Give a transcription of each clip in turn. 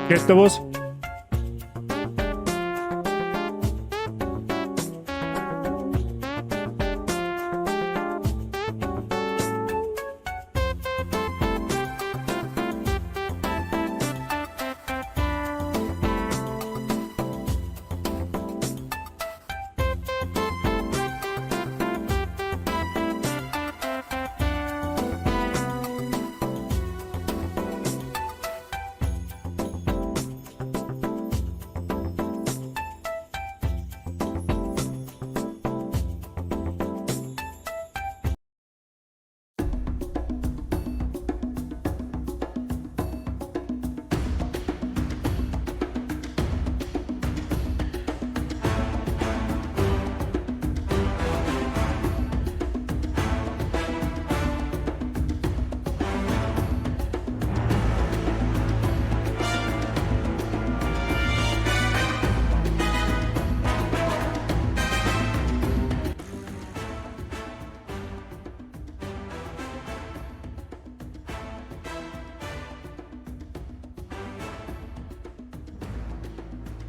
Geht da was?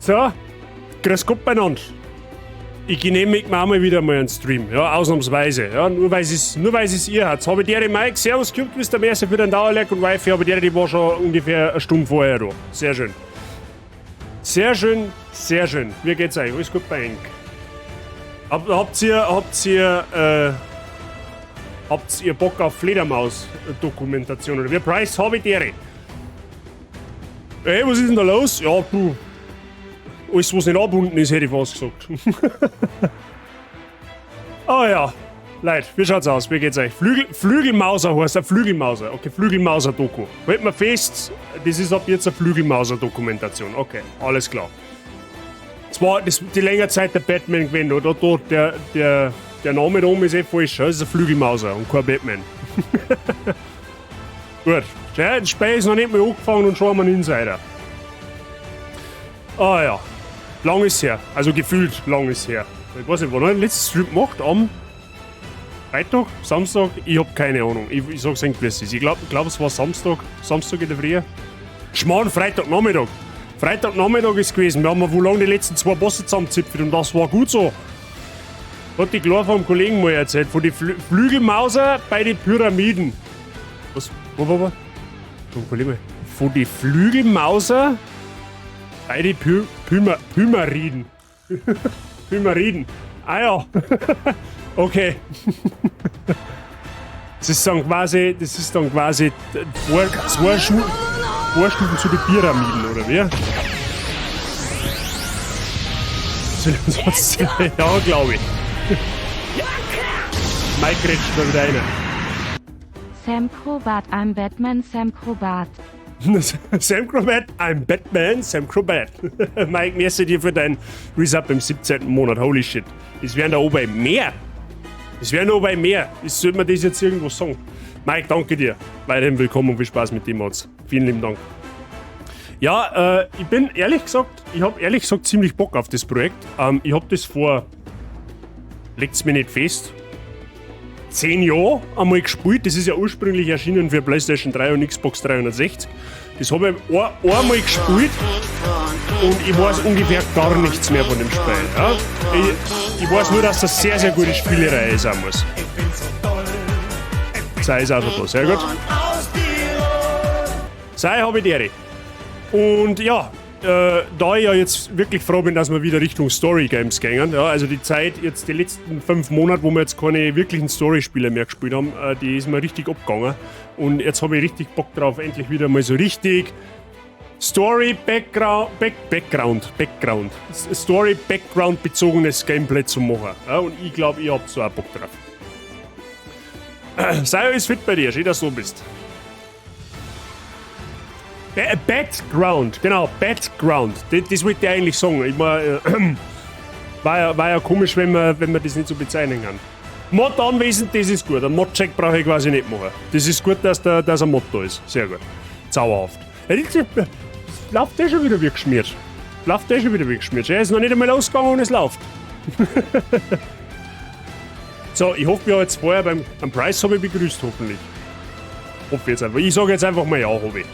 So, grüß Gott beieinander. Ich genehmige mir auch mal wieder mal einen Stream, ja, ausnahmsweise. Ja, nur weil es nur weil es ihr hat. Habe ich der Mike, Servus, Cube, bist der Merci für den Dauerleck und Wifi, aber der, die war schon ungefähr eine Stunde vorher da. Sehr schön. Sehr schön, sehr schön. Wie geht's euch? Alles gut bei Enk? Habt ihr Bock auf Fledermaus-Dokumentation oder wie? Price habe ich dere. Ey, was ist denn da los? Ja, du. Alles, was nicht angebunden ist, hätte ich fast gesagt. Oh ja. Leute, wie schaut's aus? Wie geht's euch? Flügelmauser heißt er, Flügelmauser. Okay, Flügelmauser-Doku. Halt mal fest, das ist ab jetzt eine Flügelmauser-Dokumentation. Okay, alles klar. Zwar das, die längere Zeit der Batman gewesen, oder? Da, der Name da oben ist eh falsch. Das ist ein Flügelmauser und kein Batman. Gut. Ja, das Spiel ist noch nicht mal angefangen und schon haben wir einen Insider. Ah ja. Lang ist her. Also gefühlt lang ist her. Ich weiß nicht, wann habe ich den letzten Stream gemacht? Am Freitag? Samstag? Ich hab keine Ahnung. Ich sag's nicht, wie es ist. Ich glaub, es war Samstag. Samstag in der Früh. Schmarrn, Freitagnachmittag. Freitagnachmittag ist gewesen. Wir haben wohl lange die letzten zwei Bosse zusammengezipft und das war gut so. Hat die Klar vom Kollegen mal erzählt. Von den Flügelmauser bei den Pyramiden. Was? Wo, wo, wo? Vom Kollegen mal. Von den Flügelmauser bei den Pymeriden. Pymeriden. Ah ja. Okay. Das ist dann quasi, das ist dann quasi zwei Vorstufen zu den Pyramiden, oder wie? Ja, glaube ich. Mike grätscht mal wieder rein. Sam Crobat, I'm Batman, Sam Crobat. Sam Crobat, I'm Batman, Sam Crobat. Mike, merci dir für dein Resub im 17. Monat. Holy shit. Das wären da oben mehr. Das wären da oben mehr. Das sollte man das jetzt irgendwo sagen. Mike, danke dir. Weiterhin willkommen und viel Spaß mit dem Mods. Vielen lieben Dank. Ja, ich bin ehrlich gesagt, ich hab ehrlich gesagt ziemlich Bock auf das Projekt. Ich hab das vor, legt's mir nicht fest, 10 Jahren einmal gespielt. Das ist ja ursprünglich erschienen für PlayStation 3 und Xbox 360. Das hab ich einmal gespielt und ich weiß ungefähr gar nichts mehr von dem Spiel. Ja? Ich weiß nur, dass das sehr, sehr gute Spielerei sein muss. Sei es auch da, sehr gut. Sei habe ich die. Und ja, da ich ja jetzt wirklich froh bin, dass wir wieder Richtung Story Games gehen, ja, also die Zeit, jetzt die letzten 5 Monate, wo wir jetzt keine wirklichen Story-Spiele mehr gespielt haben, die ist mir richtig abgegangen. Und jetzt habe ich richtig Bock drauf, endlich wieder mal so richtig Story Background, Background, Background, Story Background bezogenes Gameplay zu machen. Ja, und ich glaube, ihr habt so auch Bock drauf. Sei alles fit bei dir, schön, dass du bist. Background, genau, Background. Das wollte ich eigentlich sagen. Ich mein, war ja komisch, wenn man das nicht so bezeichnen kann. Mod anwesend, das ist gut. Einen Mod-Check brauche ich quasi nicht machen. Das ist gut, dass ein Mod da ist. Sehr gut. Zauberhaft. Ja, das läuft eh schon wieder wie geschmiert. Läuft eh schon wieder wie geschmiert. Er ist noch nicht einmal losgegangen und es läuft. So, ich hoffe, wir haben jetzt vorher am Price habe ich begrüßt, hoffentlich. Hoffe jetzt einfach. Ich sage jetzt einfach mal ja, hab ich.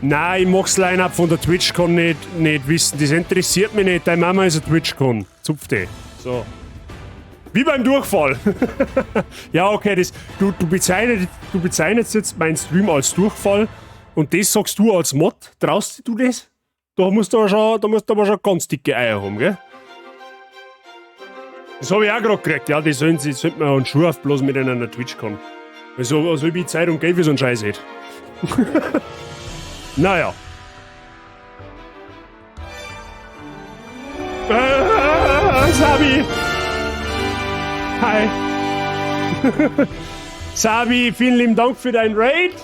Nein, ich mag's Line-Up von der TwitchCon nicht wissen. Das interessiert mich nicht. Deine Mama ist eine TwitchCon. Zupf die. So. Wie beim Durchfall. Ja, okay, das, du bezeichnest jetzt meinen Stream als Durchfall und das sagst du als Mod. Traust du das? Da musst du aber schon ganz dicke Eier haben, gell? Das hab ich auch grad gekriegt. Ja, die sollten mir einen Schuh aufblasen mit einer TwitchCon. Also ich Zeit und Geld für so einen Scheiß hätte. Naja. Sabi! Hi! Sabi, vielen lieben Dank für dein Raid.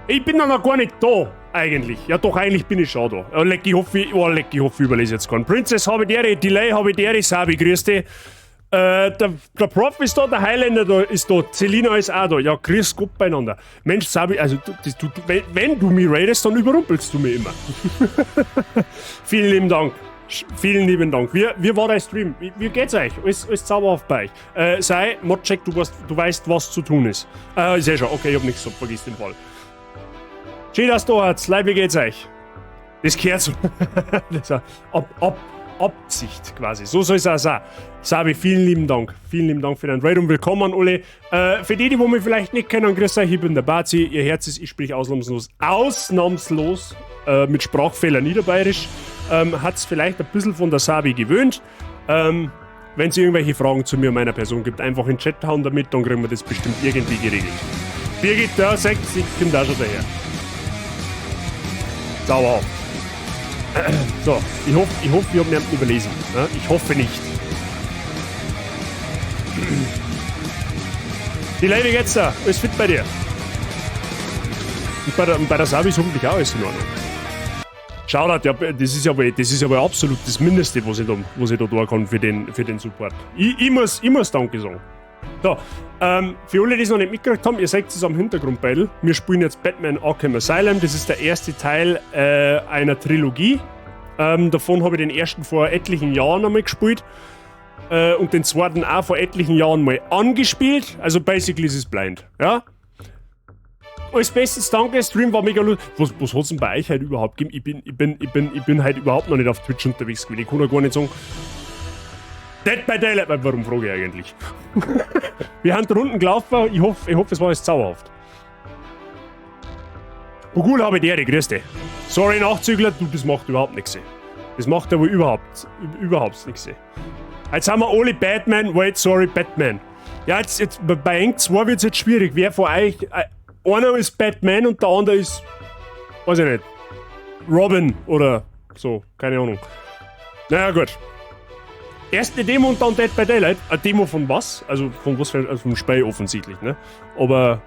Ich bin noch gar nicht da, eigentlich. Ja doch, eigentlich bin ich schon da. Oh, leck, ich hoffe, ich, oh, leck, ich hoffe, ich überlese jetzt keinen. Princess habe ich dere, Delay habe ich dere, Sabi, grüß dich. Der Prof ist da, der Highlander da ist da, Selina ist auch da. Ja, grüß Gott beieinander. Mensch, Sabi, also du, das, du, du, wenn, wenn du mich raidest, dann überrumpelst du mich immer. Vielen lieben Dank. Vielen lieben Dank. Wie war dein Stream? Wie geht's euch? Alles zauberhaft bei euch? Sei, Modcheck, du weißt, was zu tun ist. Ist eh schon. Okay, ich hab nichts gesagt, vergiss den Fall. Schön, dass du da seid. Leute, wie geht's euch? Das gehört so. Das ist Absicht quasi. So soll es auch sein. Sabi, vielen lieben Dank. Vielen lieben Dank für deinen Raid und willkommen an alle. Für die, die mich vielleicht nicht kennen, grüß euch, ich bin der Bazi. Ihr Herz ist, ich sprich ausnahmslos mit Sprachfehler niederbayerisch. Hat's vielleicht ein bisschen von der Sabi gewöhnt. Wenn es irgendwelche Fragen zu mir und meiner Person gibt, einfach in den Chat hauen damit, dann kriegen wir das bestimmt irgendwie geregelt. Birgit, da sagt sie, kommt auch schon daher. Sauer. So, ich hoffe, ich hab niemanden überlesen. Ja, ich hoffe nicht. Die Leute, wie geht's da? Alles fit bei dir? Und bei der Sabi ist hoffentlich auch alles in Ordnung. Shoutout, ja, das ist ja wohl absolut das Mindeste, was ich da tun kann für den Support. Ich muss Danke sagen. So, für alle, die es noch nicht mitgekriegt haben, ihr seht es am Hintergrundbild. Wir spielen jetzt Batman Arkham Asylum. Das ist der erste Teil einer Trilogie. Davon habe ich den ersten vor etlichen Jahren einmal gespielt. Und den zweiten auch vor etlichen Jahren mal angespielt. Also basically ist es blind. Ja? Alles bestens, danke. Stream war mega lustig. Was hat's denn bei euch heute überhaupt gegeben? Ich bin heute überhaupt noch nicht auf Twitch unterwegs gewesen. Ich kann ja gar nicht sagen. Dead by Daylight, warum frage ich eigentlich? Wir haben da unten gelaufen, ich hoffe, es war alles zauberhaft. Bugul habe ich die, grüß dich. Sorry, Nachzügler, du, das macht überhaupt nichts. Das macht aber überhaupt nichts. Jetzt haben wir alle Batman, wait, sorry, Batman. Ja, jetzt bei Eng 2 wird's jetzt schwierig. Wer von euch, einer ist Batman und der andere ist, weiß ich nicht, Robin oder so, keine Ahnung. Naja, gut. Erst eine Demo und dann Dead by Daylight. Eine Demo von was? Also von was für, also vom Spiel offensichtlich, ne? Aber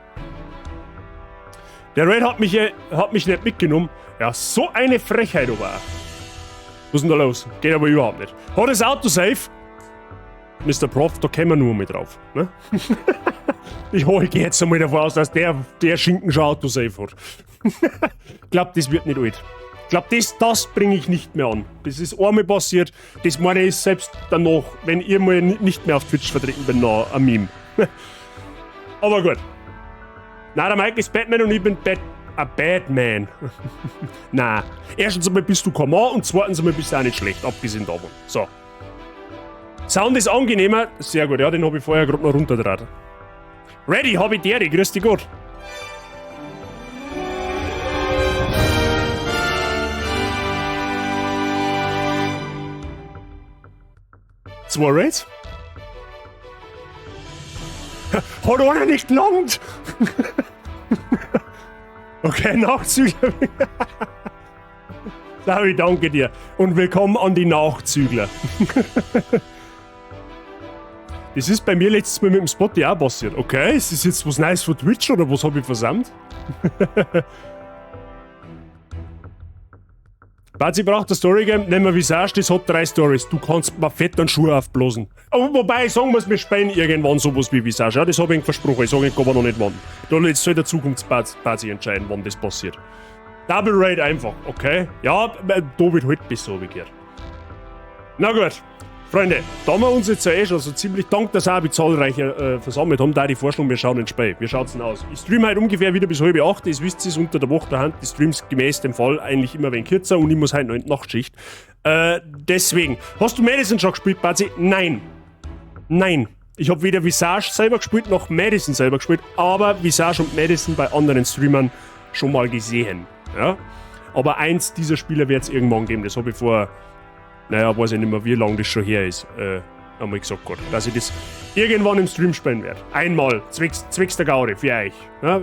der Raid hat mich nicht mitgenommen. Ja, so eine Frechheit aber auch. Was ist denn da los? Geht aber überhaupt nicht. Hat das Autosave? Mister Prof, da kommen wir nur mal drauf. Ne? Ich hoffe, ich gehe jetzt einmal davon aus, dass der Schinken schon Autosave hat. Ich glaub, das wird nicht alt. Ich glaub, das bring ich nicht mehr an. Das ist einmal passiert. Das meine ich selbst danach, wenn ich mal nicht mehr auf Twitch vertreten bin, noch ein Meme. Aber gut. Na, der Mike ist Batman und ich bin a Batman. Na, erstens einmal bist du kein Mann und zweitens einmal bist du auch nicht schlecht, abgesehen davon. So. Sound ist angenehmer. Sehr gut, ja, den hab ich vorher grad noch runtergedraht. Ready, hab ich dir, grüß dich Gott. 2 Raids? Hat einer nicht gelangt? Okay, Nachzügler. Sabi, danke dir. Und willkommen an die Nachzügler. Das ist bei mir letztes Mal mit dem Spotty auch passiert. Okay, ist das jetzt was Neues von Twitch oder was habe ich versäumt? Bazi braucht ein Story-Game, nehmen wir Visage, das hat 3 Stories. Du kannst mir fett einen Schuh aufblasen. Aber wobei ich sagen muss, wir spielen irgendwann sowas wie Visage. Ja, das habe ich ihm versprochen, ich sage aber noch nicht wann. Da soll der Zukunftsbazi entscheiden, wann das passiert. Double Raid einfach, okay? Ja, David halt besser, habe ich gehört. Na gut, Freunde, da wir uns jetzt ja eh schon so ziemlich dank der Sabi zahlreich versammelt haben, da die Vorstellung, wir schauen ins Spiel. Wie schaut's denn aus? Ich streame heute ungefähr wieder bis 7:30, das wisst ihr, unter der Woche daheim. Die Streams gemäß dem Fall eigentlich immer ein wenig kürzer und ich muss heute noch in die Nachtschicht. Deswegen, hast du Madison schon gespielt, Bazi? Nein. Nein. Ich hab weder Visage selber gespielt, noch Madison selber gespielt, aber Visage und Madison bei anderen Streamern schon mal gesehen. Ja? Aber eins dieser Spiele wird's irgendwann geben, das hab ich vor, naja, weiß ich nicht mehr, wie lange das schon her ist, einmal gesagt gehabt, dass ich das irgendwann im Stream spielen werde. Einmal, zwecks der Gaudi, für euch. Ja?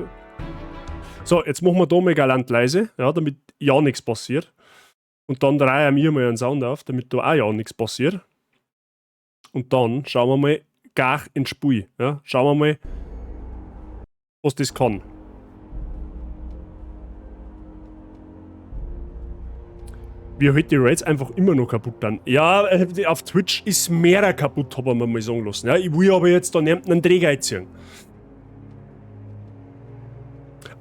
So, jetzt machen wir da mal galant leise, ja, damit ja nichts passiert. Und dann drehen wir mal einen Sound auf, damit da auch ja nichts passiert. Und dann schauen wir mal gar ins Spiel. Ja? Schauen wir mal, was das kann. Wie heute die Raids einfach immer noch kaputt dann. Ja, auf Twitch ist mehr kaputt, hab ich mir mal sagen lassen. Ja, ich will aber jetzt da niemanden einen Träger einziehen.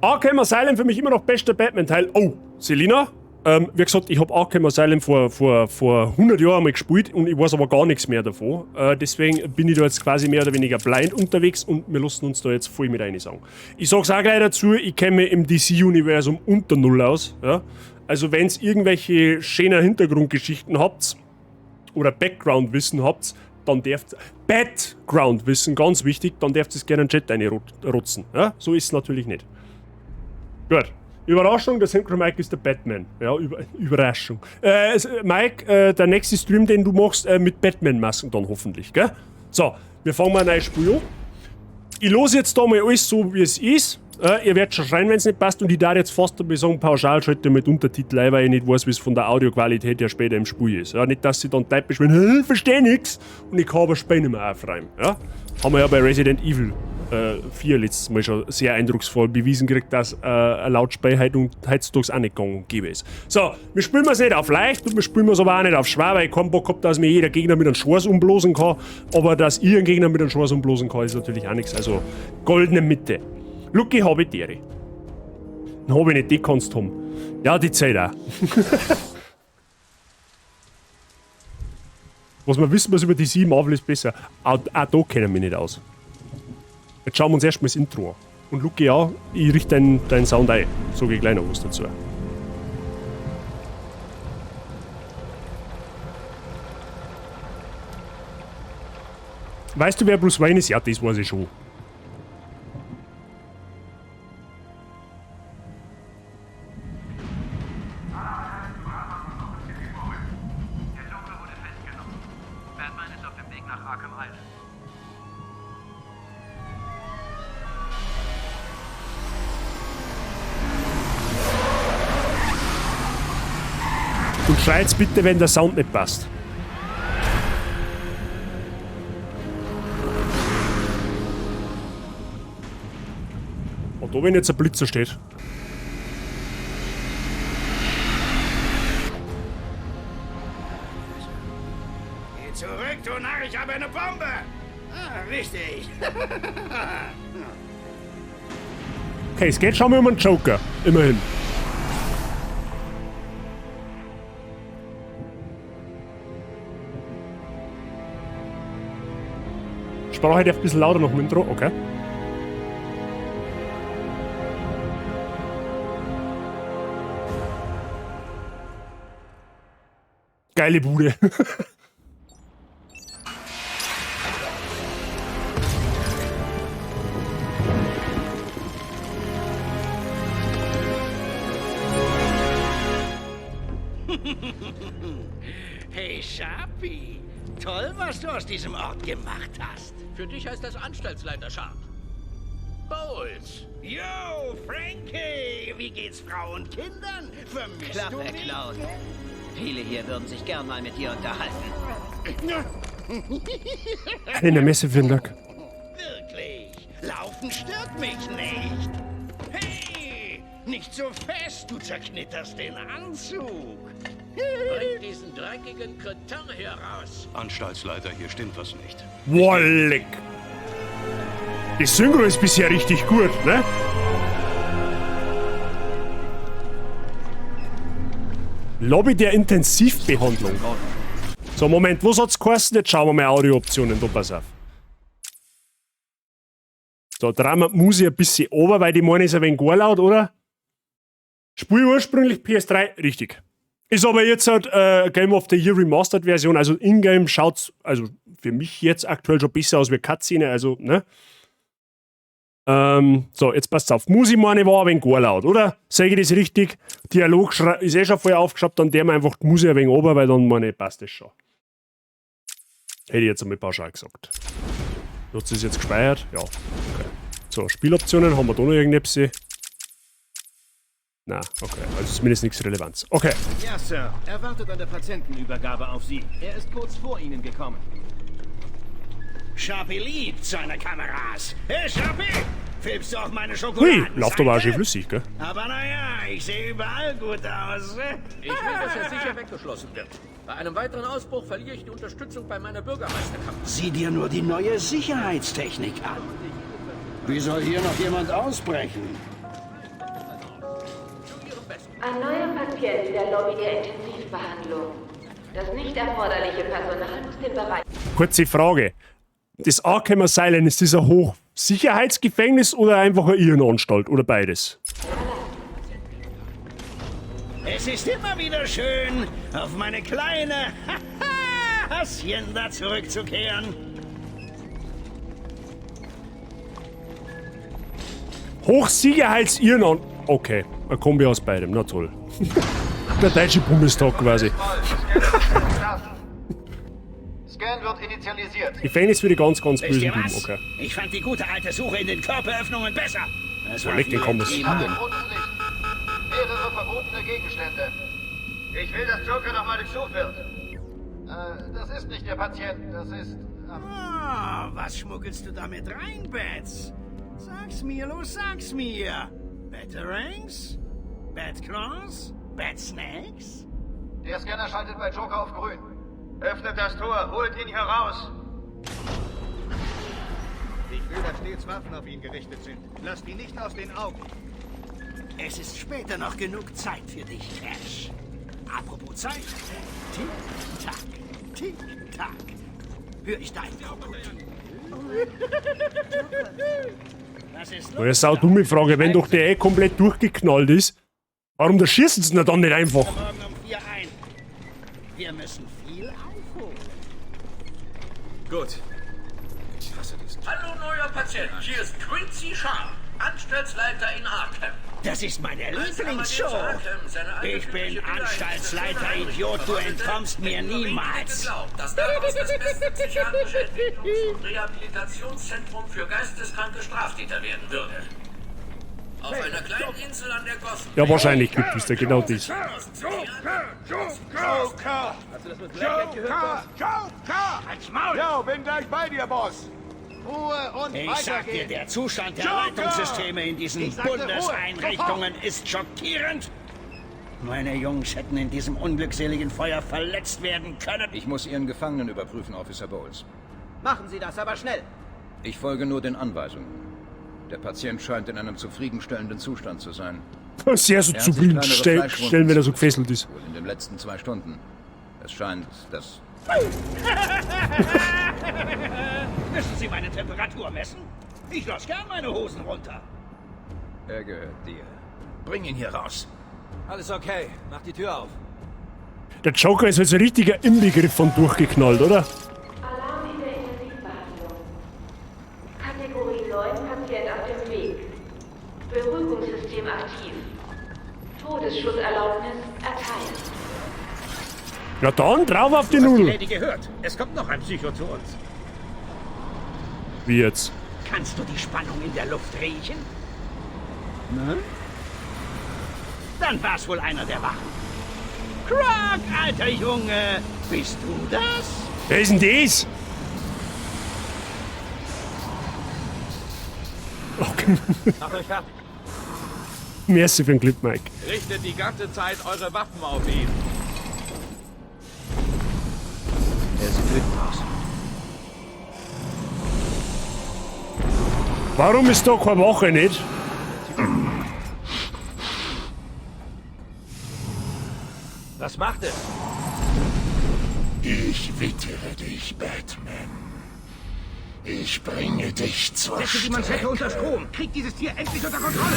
Arkham Asylum für mich immer noch bester Batman-Teil. Oh, Selina? Wie gesagt, ich hab Arkham Asylum vor 100 Jahren mal gespielt und ich weiß aber gar nichts mehr davon. Deswegen bin ich da jetzt quasi mehr oder weniger blind unterwegs und wir lassen uns da jetzt voll mit rein sagen. Ich sag's auch gleich dazu, ich kenne mich im D C-Universum unter Null aus. Ja? Also wenn's irgendwelche schönen Hintergrundgeschichten habt oder Background-Wissen habt, dann dürft Background-Wissen, ganz wichtig, dann dürft ihr's gerne in den Chat reinrotzen. Ja? So ist's natürlich nicht. Gut. Überraschung, der Synchro Mike ist der Batman. Ja, Überraschung. Mike, der nächste Stream, den du machst, mit Batman-Masken dann hoffentlich, gell? So, wir fangen mal ein neues Spiel an. Ich los jetzt da mal alles so, wie es ist. Ihr werdet schon schreien, wenn's nicht passt. Und ich darf jetzt fast einmal sagen, pauschal schalte mit Untertitel ein, weil ich nicht weiß, wie's von der Audioqualität her später im Spiel ist. Ja, nicht, dass sie dann typisch werden, ich versteh nix. Und ich kann aber Spiel nicht mehr aufräumen. Ja? Haben wir ja bei Resident Evil 4 letztes Mal schon sehr eindrucksvoll bewiesen gekriegt, dass ein Lautspiel heutzutage auch nicht gang und gäbe ist. So, wir spielen es nicht auf leicht und wir spielen es aber auch nicht auf schwer, weil ich keinen Bock hab, dass mir jeder Gegner mit einem Schwarz umblosen kann. Aber dass ich einen Gegner mit einem Schwarz umblosen kann, ist natürlich auch nichts. Also, goldene Mitte. Lucky, hab ich die. Dann hab ich nicht, die kannst du haben. Ja, die zählt auch. Was man wissen muss über die 7 Marvel ist besser. Auch da kennen wir nicht aus. Jetzt schauen wir uns erstmal das Intro an. Und Lucky, ja, ich richte deinen Sound ein. Sag ich gleich noch was dazu. Weißt du, wer Bruce Wayne ist? Ja, das weiß ich schon. Der Joker wurde festgenommen. Batman ist auf dem Weg nach Arkham Island. Und schreit's bitte, wenn der Sound nicht passt. Und da, wenn jetzt ein Blitzer steht. Geh zurück, du Narr, ich habe eine Bombe! Ah, richtig. Okay, es geht schon mal um einen Joker. Immerhin. Sprache darf ein bisschen lauter noch im Intro, okay. Geile Bude. Hey Sharpie, toll, was du aus diesem Ort gemacht hast. Für dich heißt das Anstaltsleiter Sharp. Bowles. Yo, Frankie! Wie geht's Frau und Kindern? Vermisst Klappe, du mich? Clown. Viele hier würden sich gern mal mit dir unterhalten. In der Messe, vielen Dank. Wirklich? Laufen stört mich nicht. Hey, nicht so fest, du zerknitterst den Anzug. Bring diesen dreckigen Kretin hier raus. Anstaltsleiter, hier stimmt was nicht. Wolleck. Die Synchro ist bisher richtig gut, ne? Lobby der Intensivbehandlung. So, Moment, was hat's geheißen? Jetzt schauen wir mal Audio-Optionen, da pass auf. So, drehen wir die Musik ein bisschen runter, weil die meine ist ein wenig gar laut, oder? Spiel ursprünglich PS3, richtig. Ist aber jetzt halt Game of the Year Remastered Version, also in-game schaut's, also für mich jetzt aktuell schon besser aus wie Cutscene, also, ne? So, jetzt passt's auf. Musik meine war ein wenig gar laut, oder? Sag ich das richtig? Dialog ist eh schon voll aufgeschraubt, dann der mir einfach die Musik ein wenig runter, weil dann meine passt das schon. Hätte ich jetzt einmal pauschal gesagt. Hat es jetzt gespeichert? Ja, okay. So, Spieloptionen, haben wir da noch irgendetwas? Na, okay, also zumindest nichts Relevanz. Okay. Ja, Sir. Er wartet an der Patientenübergabe auf Sie. Er ist kurz vor Ihnen gekommen. Sharpie liebt seine Kameras. Hey, Sharpie! Filmst du auch meine Hui, Schokoladenseite? läuft aber auch schön flüssig, gell? Aber naja, ich sehe überall gut aus. Ich will, dass er sicher weggeschlossen wird. Bei einem weiteren Ausbruch verliere ich die Unterstützung bei meiner Bürgermeisterkampagne. Sieh dir nur die neue Sicherheitstechnik an. Wie soll hier noch jemand ausbrechen? Ein neuer Patient in der Lobby der Intensivbehandlung. Das nicht erforderliche Personal muss den Bereich Kurze Frage. Das Arkham Asylum, ist das ein Hochsicherheitsgefängnis oder einfach eine Irrenanstalt oder beides? Es ist immer wieder schön, auf meine kleine Hacienda zurückzukehren. Hochsicherheitsirrenanstalt. Okay, eine Kombi aus beidem, na toll. Der deutsche Bundestag quasi. Scan wird initialisiert. Gefängnis für die ganz, ganz Wisst bösen ihr Buben, was? okay. Ich fand die gute alte Suche in den Körperöffnungen besser. Das war Leck den viel Kombis. intimer. Rotes Licht. Mehrere verbotene Gegenstände. Ich will, dass Joker nochmal durchsucht wird. Das ist nicht der Patient, das ist... Ah, was schmuggelst du damit rein, Bats? Sag's mir, los, sag's mir. Batarangs? Batclaws? Bat-Snacks? Der Scanner schaltet bei Joker auf grün. Öffnet das Tor, holt ihn hier raus. Ich will, dass stets Waffen auf ihn gerichtet sind. Lasst ihn nicht aus den Augen. Es ist später noch genug Zeit für dich, Cash. Apropos Zeit. Tick, tack, tick, tack. Hör ich da ein Krokodil? Was ist Ja, sau dumme Frage, wenn doch der eh komplett durchgeknallt ist, warum da schießen sie ihn dann nicht einfach? Morgen um 4 ein. Wir müssen viel aufholen. Gut. Ich hasse diesen. Hallo, neuer Patient. Hier ist Quincy Sharp, Anstaltsleiter in Arkham. Das ist meine Als Lieblingsshow. Amadeus Arkham seine Ich bin altertümliche Villa in Anstaltsleiter, diese schöne Idiot, du verwandelte, entkommst mir hätten nur wenige niemals. geglaubt, dass daraus das beste psychiatrische Entwicklungs- und Rehabilitationszentrum für geisteskranke Straftäter werden würde. Auf einer kleinen Insel an der Gotham. Ja, wahrscheinlich gibt es da genau das. Joker! Joker! Hast du das mit Blackhead gehört, Boss? Joker! Halt's Maul! Jo, bin gleich bei dir, Boss. Ruhe und Ich sag dir, der Zustand der Joker! Leitungssysteme in diesen Ich sagte Ruhe! Bundeseinrichtungen ist schockierend. Meine Jungs hätten in diesem unglückseligen Feuer verletzt werden können. Ich muss Ihren Gefangenen überprüfen, Officer Bowles. Machen Sie das, aber schnell. Ich folge nur den Anweisungen. Der Patient scheint in einem zufriedenstellenden Zustand zu sein. Sehr so Er hat sich zufrieden kleinere stellen, Fleischwunden wenn er so gefesselt ist. Wohl in den letzten 2 Stunden. Es scheint, dass... Müssen Sie meine Temperatur messen? Ich lass gern meine Hosen runter. Er gehört dir. Bring ihn hier raus. Alles okay. Mach die Tür auf. Der Joker ist halt so ein richtiger Inbegriff von durchgeknallt, oder? Alarm in der Intensivbehandlung. Kategorie 9 Patient auf dem Weg. Beruhigungssystem aktiv. Todesschusserlaubnis erteilt. Ja dann, drauf auf die Du hast die Nudel. Lady gehört. Es kommt noch ein Psycho zu uns. Wie jetzt? Kannst du die Spannung in der Luft riechen? Ne? Dann war's wohl einer der Wachen. Croc, alter Junge, bist du das? Wer ist denn das? Okay. Macht euch fertig. Merci für den Clip, Mike. Richtet die ganze Zeit eure Waffen auf ihn. Er sieht wütend aus. Warum ist da keine Wache nicht? Was macht es? Ich wittere dich, Batman. Ich bringe dich zur Setze die Manschette unter Strom. Krieg dieses Tier endlich unter Kontrolle.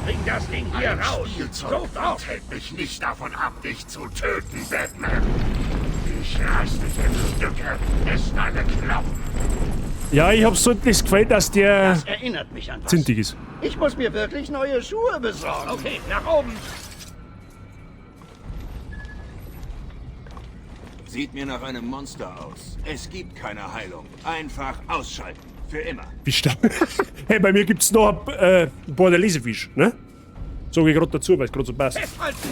Bring das Ding hier Ein raus. Spielzeug Sofort. hält mich nicht davon ab, dich zu töten, Batman. Ich reiß dich in Stücke, bis deine Knochen. Ja, ich hab so das Gefühl, dass der Das erinnert mich an was. zintig ist. Ich muss mir wirklich neue Schuhe besorgen. Okay, nach oben. Sieht mir nach einem Monster aus. Es gibt keine Heilung. Einfach ausschalten. Für immer. Fisch da. Hey, bei mir gibt's noch ein Bordelese-Fisch, ne? Sag ich grad dazu, weil's grad so passt. Festhalten.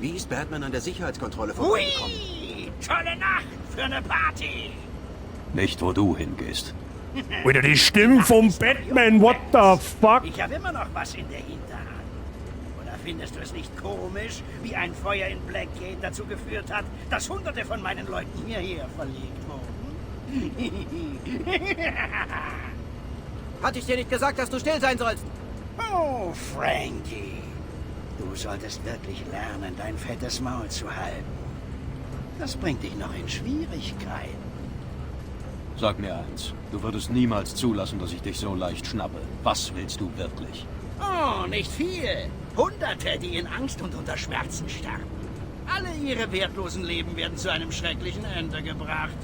Wie ist Batman an der Sicherheitskontrolle vorbeigekommen? Hui, tolle Nacht für eine Party. Nicht, wo du hingehst. Alter, die Stimme vom Batman, what the fuck? Ich habe immer noch was in der Hinterhand. Oder findest du es nicht komisch, wie ein Feuer in Blackgate dazu geführt hat, dass Hunderte von meinen Leuten hierher verlegt wurden? Hatte ich dir nicht gesagt, dass du still sein sollst? Oh, Frankie. Du solltest wirklich lernen, dein fettes Maul zu halten. Das bringt dich noch in Schwierigkeiten. Sag mir eins. Du würdest niemals zulassen, dass ich dich so leicht schnappe. Was willst du wirklich? Oh, nicht viel. Hunderte, die in Angst und unter Schmerzen sterben. Alle ihre wertlosen Leben werden zu einem schrecklichen Ende gebracht.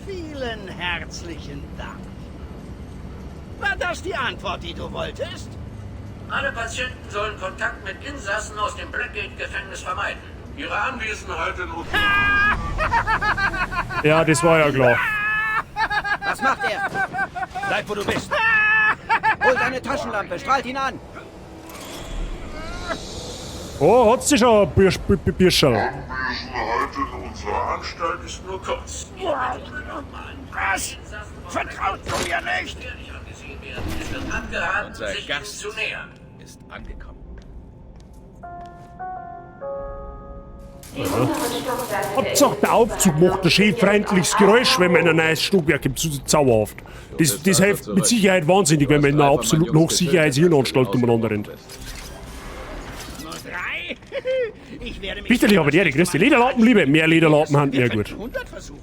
Vielen herzlichen Dank. War das die Antwort, die du wolltest? Alle Patienten sollen Kontakt mit Insassen aus dem Blackgate-Gefängnis vermeiden. Ihre Anwesenheit in uns. Ja, das war ja klar. Was macht er? Bleib, wo du bist. Hol deine Taschenlampe, strahlt ihn an. Oh, hat's dich schon, Bürscherl. Anwesenheit in unserer Anstalt ist nur kurz. Was? Vertraut du mir nicht? Es wird abgeraten, Unser sich ihnen Gast zu nähern. ist angekommen. Hauptsache der Aufzug macht ein schön freundliches Geräusch, wenn man in ein neues Stockwerk kommt, so zauberhaft. Das hilft mit Sicherheit wahnsinnig, wenn man in einer absoluten Hochsicherheitshirnanstalt umeinander rennt. Nur drei? Ich werde mich... Bitte, aber der, grüß dich. Lederlappen, Liebe. Mehr Lederlappen haben mehr gut. 100 versuchen.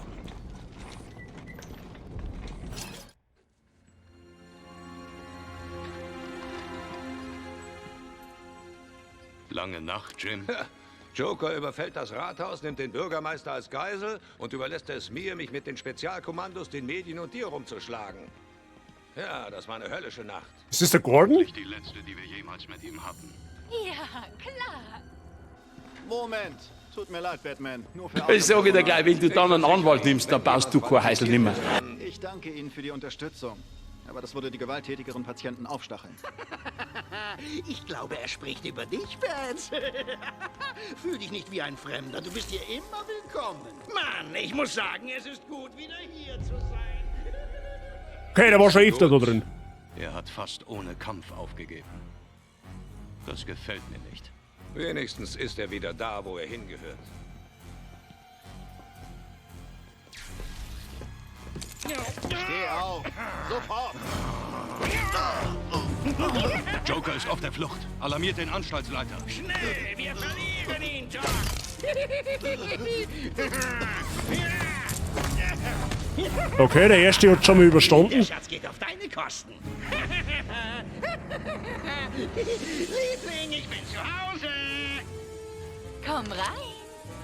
Lange Nacht, Jim. Joker überfällt das Rathaus, nimmt den Bürgermeister als Geisel und überlässt es mir, mich mit den Spezialkommandos, den Medien und dir rumzuschlagen. Ja, das war eine höllische Nacht. Ist das der Gordon? Die letzte, die wir jemals mit ihm hatten. Ja, klar. Moment. Tut mir leid, Batman. Nur für Ich sage dir gleich, wenn du dann einen Anwalt nimmst, dann baust du kein Häusl nimmer. Ich danke Ihnen für die Unterstützung. Aber das würde die gewalttätigeren Patienten aufstacheln. Ich glaube, er spricht über dich, Bats. Fühl dich nicht wie ein Fremder. Du bist hier immer willkommen. Mann, ich muss sagen, es ist gut, wieder hier zu sein. Okay, der war schon öfter da drin. Er hat fast ohne Kampf aufgegeben. Das gefällt mir nicht. Wenigstens ist er wieder da, wo er hingehört. Steh auf! Sofort! Joker ist auf der Flucht. Alarmiert den Anstaltsleiter. Schnell, wir verlieren ihn, Doc. Okay, der erste hat schon mal überstanden. Der Schatz geht auf deine Kosten. Liebling, ich bin zu Hause. Komm rein.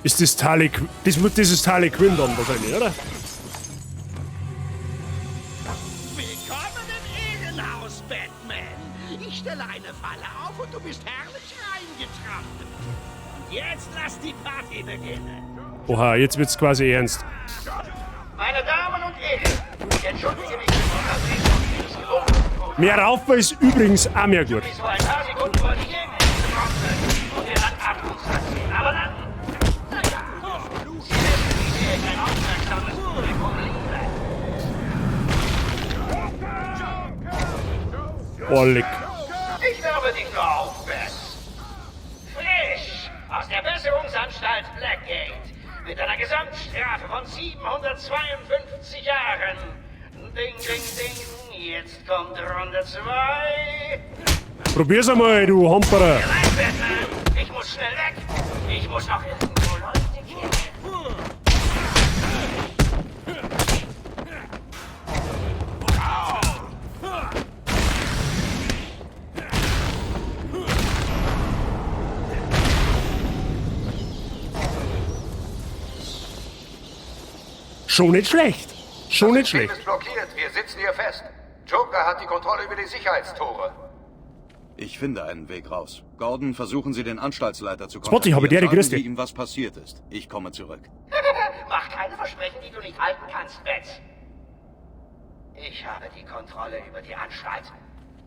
Ist das Harley, das, das ist Harley Quinn dann wahrscheinlich, oder? Willkommen im Irrenhaus, Batman. Ich stelle eine Falle auf und du bist herrlich reingetrampelt. Und jetzt lass die Party beginnen. Oha, jetzt wird's quasi ernst. Meine Damen und edel. Ich entschuldige mich für die Unterbrechung Ihres gewohnten Mehr Raufen ist übrigens auch mehr gut. Vor ein paar Sekunden wollte ich irgendeine Bronze. Und er hat Atmungsaktion. Aber dann... Naja, Sie wissen, wie sehr ich ein aufmerksames Publikum liebe. Oh, leck. Ich wärme dich nur auf, Bess. Frisch aus der Besserungsanstalt Blackgate. Mit einer Gesamtstrafe von 752 Jahren. Ding, ding, ding. Jetzt kommt Runde 2. Probier's einmal, du Hamperer. Nein, Batman. Ich muss schnell weg. Ich muss noch irgendwo Leute kennen. Schon nicht schlecht. Schon nicht System schlecht. ist blockiert. Wir sitzen hier fest. Joker hat die Kontrolle über die Sicherheitstore. Ich finde einen Weg raus. Gordon, versuchen Sie den Anstaltsleiter zu Spotty, hab ich dir Sagen grüß Sie dich. ihm, was passiert ist. Ich komme zurück. Mach keine Versprechen, die du nicht halten kannst, Bats. Ich habe die Kontrolle über die Anstalt.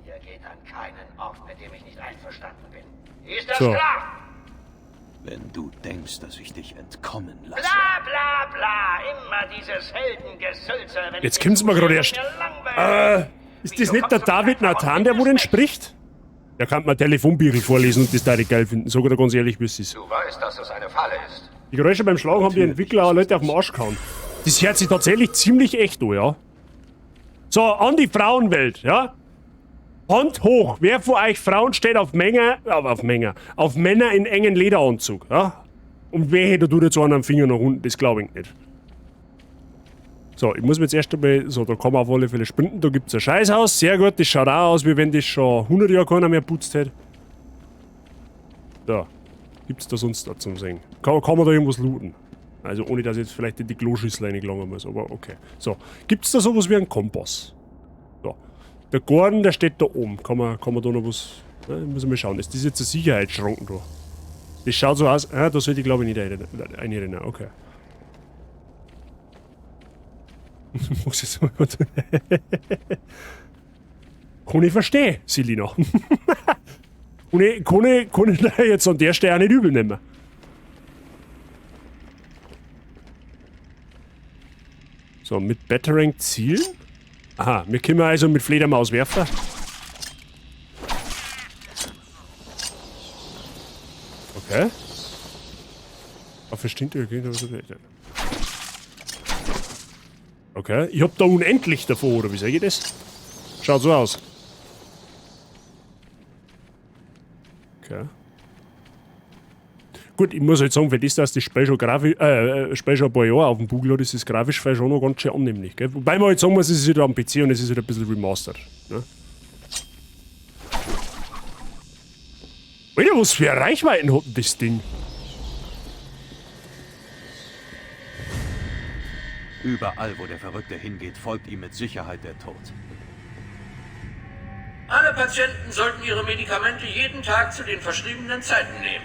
Ihr geht an keinen Ort, mit dem ich nicht einverstanden bin. Ist das So. klar? Wenn du denkst, dass ich dich entkommen lasse. Bla bla bla, immer dieses Heldengesülze. Wenn Jetzt ich kommt's mir gerade erst. mir langweilig. Ist das nicht der David Nathan, der wo denn spricht? Der kann mir Telefonbüchel vorlesen und das da ich geil finden. Sag ich dir ganz ehrlich, wie es ist. Du weißt, dass es eine Falle ist. Die Geräusche beim Schlagen haben die Entwickler auch Leute auf den Arsch gehauen. Das hört sich tatsächlich ziemlich echt an, ja. So, an die Frauenwelt, ja. Hand hoch, wer von euch Frauen steht auf Männer, auf Männer in engen Lederanzug, ja? Und wehe, da tut jetzt einer einen Finger nach unten, das glaube ich nicht. So, ich muss mir jetzt erst einmal, so, da kann man auf alle Fälle sprinten, da gibt's ein Scheißhaus, sehr gut, das schaut auch aus, wie wenn das schon 100 Jahre keiner mehr putzt hätte. Da, gibt's da sonst da zum Sehen? Kann man da irgendwas looten? Also ohne, dass ich jetzt vielleicht in die Kloschüssel reingelangen muss, aber okay. So, gibt's da sowas wie einen Kompass? So. Der Gordon, der steht da oben. Kann man da noch was... Ne, muss ich mal schauen. Ist das jetzt ein Sicherheitsschrank da? Das schaut so aus... Ah, da sollte ich glaube ich nicht einrennen. Okay. Muss ich so... Kann ich verstehen, Selina. Kann ich jetzt an der Stelle auch nicht übel nehmen. So, mit Batarang zielen. Aha, wir können also mit Fledermaus werfen. Okay. Auf bestimmte. Okay, ich hab da unendlich davor, oder wie sag ich das? Schaut so aus. Okay. Gut, ich muss halt sagen, für das, dass das Spiel schon, Spiel schon ein paar Jahre auf dem Bugel hat, ist das grafisch vielleicht schon noch ganz schön annehmlich. Gell? Wobei man halt sagen muss, es ist wieder am PC und es ist wieder ein bisschen remastered. Ne? Alter, was für Reichweiten hat denn das Ding? Überall, wo der Verrückte hingeht, folgt ihm mit Sicherheit der Tod. Alle Patienten sollten ihre Medikamente jeden Tag zu den verschriebenen Zeiten nehmen.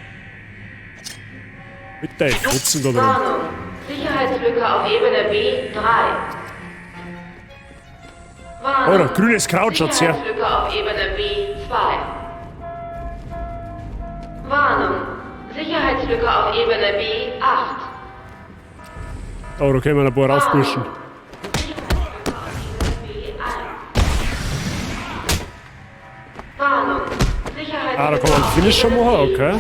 Mit deinen Fotzen da drin. Warnung. Sicherheitslücke auf Ebene B3. Warnung. Alter, grünes Kraut, schaut's her. Sicherheitslücke auf Ebene B2. Warnung. Sicherheitslücke auf Ebene B8. Oh, da können wir ein paar raufpushen. Warnung. Sicherheitslücke Ah, da kann man einen Finisher machen, okay.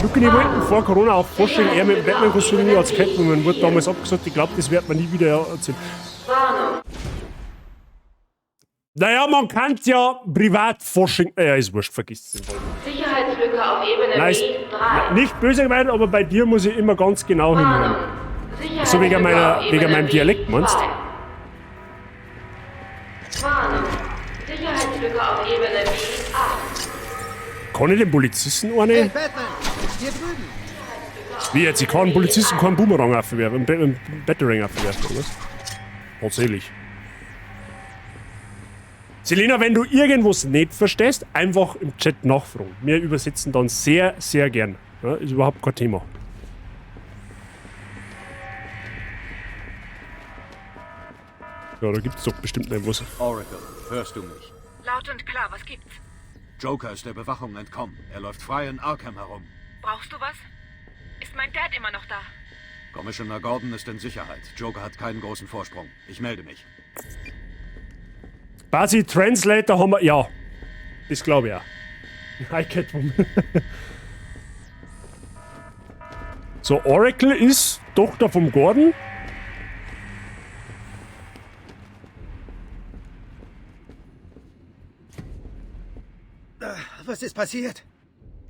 Lucky, die wollten vor Corona auf Fasching eher mit dem Batman-Kostüm als Catwoman. Wurde damals abgesagt. Ich glaube, das wird man nie wieder erzählen. Warnung. Naja, man kann ja privat Fasching. Ja, ist wurscht, vergiss es. Sicherheitslücke auf Ebene Nein, ist B3. nicht böse gemeint, aber bei dir muss ich immer ganz genau hinhören. So wegen, wegen meinem Dialekt, meinst du? Warnung. Sicherheitslücke auf Ebene B8. Kann ich den Polizisten eine? Hey, Batman, hier drüben. Wie jetzt? Ich kann einen Polizisten keinen Boomerang aufwerfen, einen Batarang aufwerfen, oder was? Tatsächlich. Selina, wenn du irgendwas nicht verstehst, einfach im Chat nachfragen. Wir übersetzen dann sehr, sehr gern. Ja, ist überhaupt kein Thema. Ja, da gibt's doch bestimmt noch was. Oracle, hörst du mich? Laut und klar, was gibt's? Joker ist der Bewachung entkommen. Er läuft frei in Arkham herum. Brauchst du was? Ist mein Dad immer noch da? Commissioner Gordon ist in Sicherheit. Joker hat keinen großen Vorsprung. Ich melde mich. Basi Translator haben wir. Ja. Das glaube ich auch. Hi, Catwoman. So, Oracle ist Tochter vom Gordon. Was ist passiert?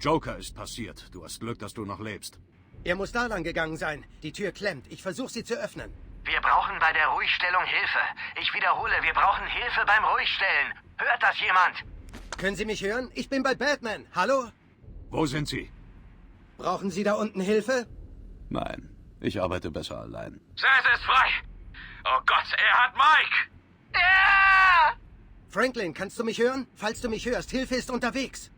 Joker ist passiert. Du hast Glück, dass du noch lebst. Er muss da lang gegangen sein. Die Tür klemmt. Ich versuche sie zu öffnen. Wir brauchen bei der Ruhigstellung Hilfe. Ich wiederhole, wir brauchen Hilfe beim Ruhigstellen. Hört das jemand? Können Sie mich hören? Ich bin bei Batman. Hallo? Wo sind Sie? Brauchen Sie da unten Hilfe? Nein, ich arbeite besser allein. Zsasz ist frei. Oh Gott, er hat Mike. Ja! Franklin, kannst du mich hören? Falls du mich hörst, Hilfe ist unterwegs.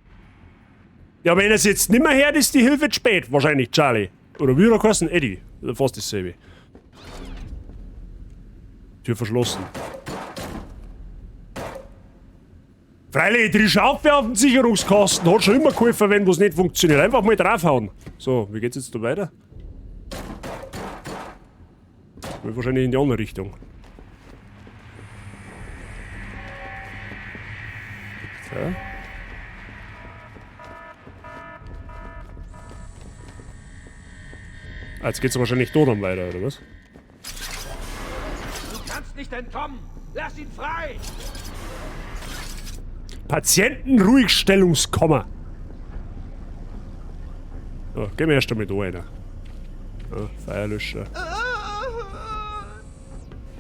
Ja, wenn er es jetzt nimmer hört, ist die Hilfe zu spät. Wahrscheinlich Charlie. Oder wie er heißen? Eddie. Oder fast dasselbe. Tür verschlossen. Freilich, die Schaufel auf dem Sicherungskasten hat schon immer geholfen, wenn was nicht funktioniert. Einfach mal draufhauen. So, wie geht's jetzt da weiter? Wahrscheinlich in die andere Richtung. Ja. Ah, jetzt geht's wahrscheinlich da dann weiter, oder was? Du kannst nicht entkommen! Lass ihn frei! Patientenruhigstellungskammer. So, gehen wir erst einmal da rein. Ja, Feuerlöscher.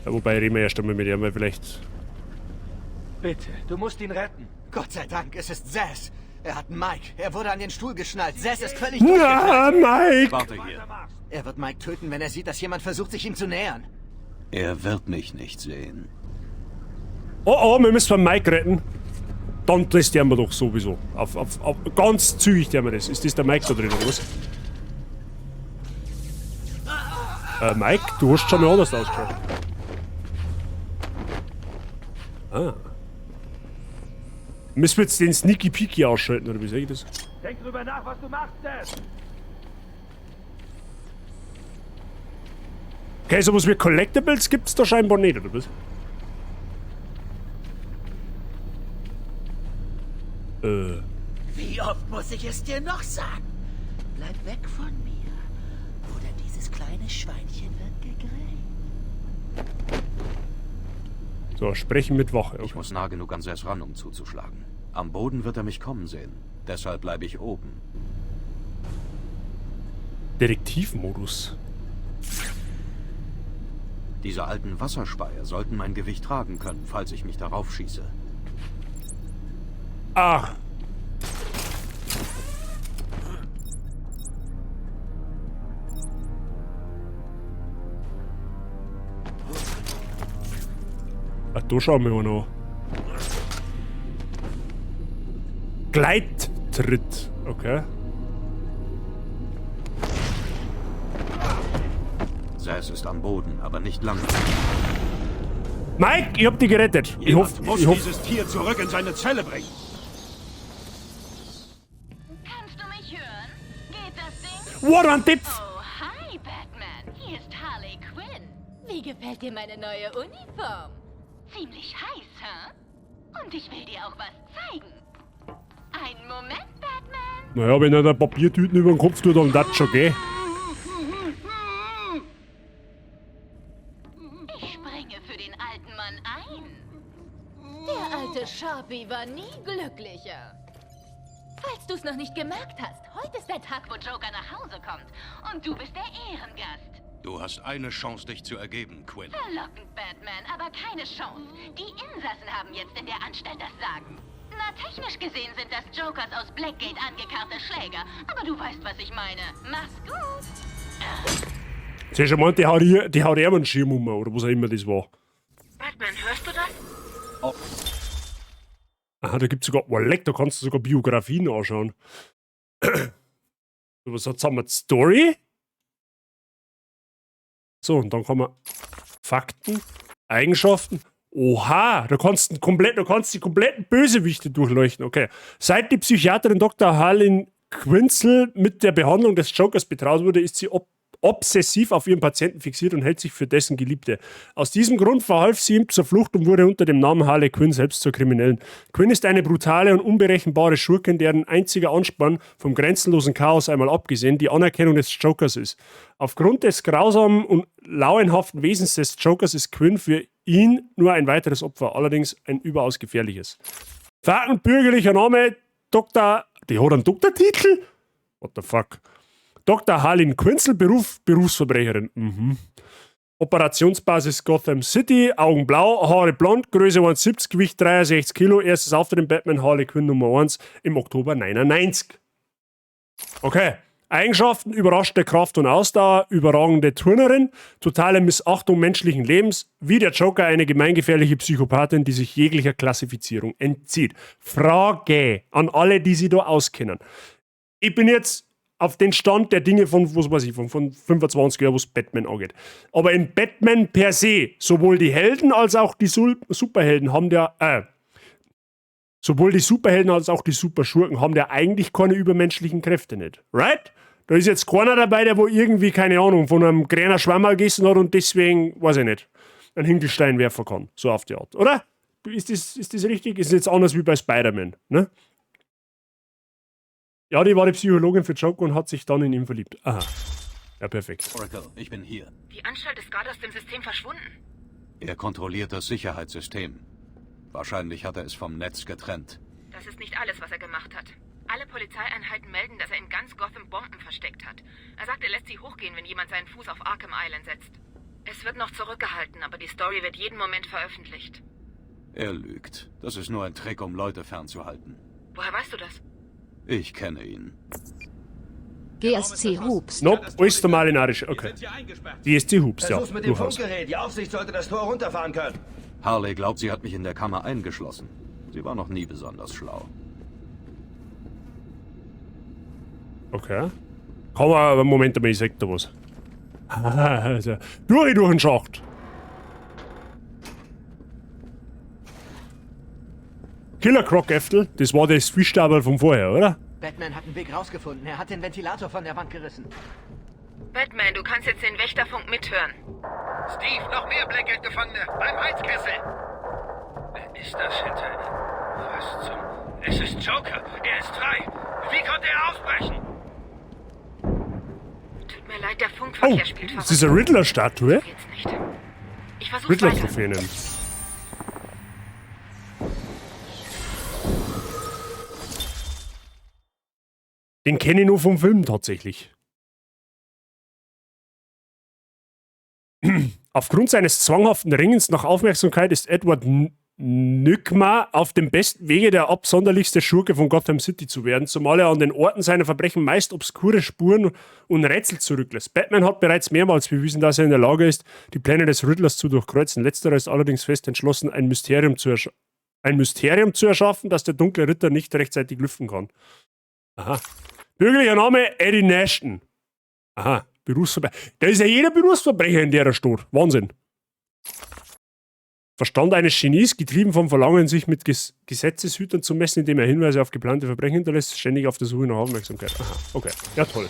Ja, wobei reden wir erst einmal mit ihm, weil vielleicht. Bitte, du musst ihn retten. Gott sei Dank, es ist Zsasz. Er hat Mike. Er wurde an den Stuhl geschnallt. Zsasz ist völlig Na, durchgeknallt. Mike! Warte hier. Er wird Mike töten, wenn er sieht, dass jemand versucht, sich ihm zu nähern. Er wird mich nicht sehen. Oh, oh, wir müssen Mike retten. Dann das tun wir doch sowieso. Auf, ganz zügig tun wir das. Ist das der Mike da drin, oder was? Mike, du hast schon mal anders ausgeschaut. Ah. Müssen wir jetzt den Sneaky Peeky ausschalten, oder wie sag ich das? Denk drüber nach, was du machst, Zsasz! Okay, sowas wie Collectibles gibt's da scheinbar nicht, oder was? Wie oft muss ich es dir noch sagen? Bleib weg von mir. Oder dieses kleine Schweinchen wird gegrillt. So, sprechen mit Wache. Okay. Ich muss nah genug an Zsasz ran, um zuzuschlagen. Am Boden wird er mich kommen sehen. Deshalb bleibe ich oben. Detektivmodus. Diese alten Wasserspeier sollten mein Gewicht tragen können, falls ich mich darauf schieße. Ach. Ach, da schauen wir mal noch. Gleittritt. Okay. Zsasz ist am Boden, aber nicht lange. Mike, ich hab dich gerettet. Ich Jemand hoffe, muss ich hoffe. dieses Tier zurück in seine Zelle bringen. Kannst du mich hören? Geht das Ding? What ein Tipp! Oh, hi, Batman. Hier ist Harley Quinn. Wie gefällt dir meine neue Uniform? Ziemlich heiß, hä? Und ich will dir auch was zeigen. Einen Moment, Batman. Naja, wenn er da Papiertüten über den Kopf tut, dann das schon gehen. Ich springe für den alten Mann ein. Der alte Sharpie war nie glücklicher. Falls du es noch nicht gemerkt hast, heute ist der Tag, wo Joker nach Hause kommt. Und du bist der Ehrengast. Du hast eine Chance, dich zu ergeben, Quinn. Verlockend, Batman, aber keine Chance. Die Insassen haben jetzt in der Anstalt das Sagen. Na, technisch gesehen sind das Jokers aus Blackgate angekarrte Schläger. Aber du weißt, was ich meine. Mach's gut. Siehst du, meint, die haut hier, die haut ihm einen Schirm um, oder was auch immer das war. Batman, hörst du das? Oh. Aha, da gibt's sogar, oh leck, da kannst du sogar Biografien anschauen. So, was hat's haben wir? Story? So, und dann kann man Fakten. Eigenschaften. Oha, da kannst die kompletten Bösewichte durchleuchten. Okay. Seit die Psychiaterin Dr. Harleen Quinzel mit der Behandlung des Jokers betraut wurde, ist sie ob obsessiv auf ihren Patienten fixiert und hält sich für dessen Geliebte. Aus diesem Grund verhalf sie ihm zur Flucht und wurde unter dem Namen Harley Quinn selbst zur Kriminellen. Quinn ist eine brutale und unberechenbare Schurkin, deren einziger Anspann, vom grenzenlosen Chaos einmal abgesehen, die Anerkennung des Jokers ist. Aufgrund des grausamen und lauenhaften Wesens des Jokers ist Quinn für ihn nur ein weiteres Opfer, allerdings ein überaus gefährliches. Fakten, bürgerlicher Name, Dr. Die hat einen Doktortitel? What the fuck? Dr. Harleen Quinzel, Beruf, Berufsverbrecherin. Operationsbasis Gotham City, Augen blau, Haare blond, Größe 1,70, Gewicht 63 Kilo, erstes Auftritt in Batman Harley Quinn Nummer 1 im Oktober 99. Okay. Eigenschaften: überraschende Kraft und Ausdauer, überragende Turnerin, totale Missachtung menschlichen Lebens, wie der Joker eine gemeingefährliche Psychopathin, die sich jeglicher Klassifizierung entzieht. Frage an alle, die sich da auskennen. Ich bin jetzt auf den Stand der Dinge von, was weiß ich, von 25 Jahren, was Batman angeht. Aber in Batman per se, sowohl die Helden als auch die Superhelden haben ja, sowohl die Superhelden als auch die Superschurken haben ja eigentlich keine übermenschlichen Kräfte nicht. Right? Da ist jetzt keiner dabei, der wo irgendwie, keine Ahnung, von einem grünen Schwammerl gegessen hat und deswegen, weiß ich nicht, einen Hinkelstein werfen kann. So auf die Art, oder? Ist das richtig? Ist jetzt anders wie bei Spider-Man, ne? Ja, die war die Psychologin für Joker und hat sich dann in ihn verliebt. Aha. Ja, perfekt. Oracle, ich bin hier. Die Anstalt ist gerade aus dem System verschwunden. Er kontrolliert das Sicherheitssystem. Wahrscheinlich hat er es vom Netz getrennt. Das ist nicht alles, was er gemacht hat. Alle Polizeieinheiten melden, dass er in ganz Gotham Bomben versteckt hat. Er sagt, er lässt sie hochgehen, wenn jemand seinen Fuß auf Arkham Island setzt. Es wird noch zurückgehalten, aber die Story wird jeden Moment veröffentlicht. Er lügt. Das ist nur ein Trick, um Leute fernzuhalten. Woher weißt du das? Ich kenne ihn. GSC Hubs. Nope, alles normal narrisch. Okay. DSC Hubs, ja. Versuch's mit dem Durchaus. Funkgerät. Die Aufsicht sollte das Tor runterfahren können. Harley glaubt, sie hat mich in der Kammer eingeschlossen. Sie war noch nie besonders schlau. Okay. Kann man, aber Moment einmal, ich sag da was. Also, durch den Schacht. Killer Croc Äftel, das war das Fischstabel von vorher, oder? Batman hat einen Weg rausgefunden. Er hat den Ventilator von der Wand gerissen. Batman, du kannst jetzt den Wächterfunk mithören. Steve, noch mehr Blackgate-Gefangene beim Heizkessel. Wer ist das hinter ihm? Was zum... Es ist Joker. Er ist frei. Wie konnte er ausbrechen? Tut mir leid, der Oh, Funkverkehr spielt das verrückt. ist eine Riddler-Statue. Jetzt nicht. Ich versuch's weiter. Riddler-Trophäen. Den kenne ich nur vom Film tatsächlich. Aufgrund seines zwanghaften Ringens nach Aufmerksamkeit ist Edward Nygma auf dem besten Wege, der absonderlichste Schurke von Gotham City zu werden, zumal er an den Orten seiner Verbrechen meist obskure Spuren und Rätsel zurücklässt. Batman hat bereits mehrmals bewiesen, dass er in der Lage ist, die Pläne des Riddlers zu durchkreuzen. Letzterer ist allerdings fest entschlossen, ein Mysterium zu erschaffen, das der dunkle Ritter nicht rechtzeitig lüften kann. Aha. Bürgerlicher Name: Eddie Nashton. Aha, Berufsverbrecher. Da ist ja jeder Berufsverbrecher in der Stadt. Wahnsinn. Verstand eines Genies, getrieben vom Verlangen, sich mit Gesetzeshütern zu messen, indem er Hinweise auf geplante Verbrechen hinterlässt, ständig auf der Suche nach Aufmerksamkeit. Aha, okay. Ja, toll.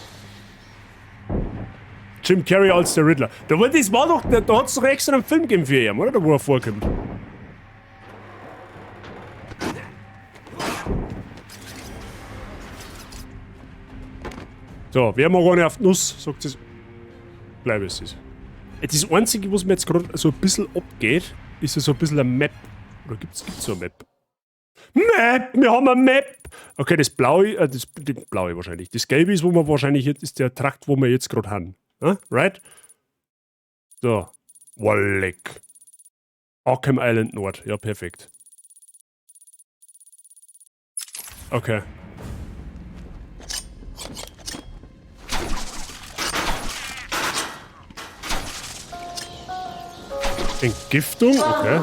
Jim Carrey als der Riddler. Das war doch, da hat es doch extra einen Film gegeben für ihn, oder? Da, wo er vorkommt. So, wer mag eine auf die Nuss, sagt es. Bleib es ist. Das Einzige, was mir jetzt gerade so ein bisschen abgeht, ist ja so ein bisschen eine Map. Oder gibt's so eine Map? Map! Wir haben eine Map! Okay, das Blaue, das Blaue wahrscheinlich. Das Gelbe ist, wo wir wahrscheinlich jetzt, ist der Trakt, wo wir jetzt gerade haben. Ja? Right? So. Walleck. Arkham Island Nord. Ja, perfekt. Okay. Entgiftung? Okay.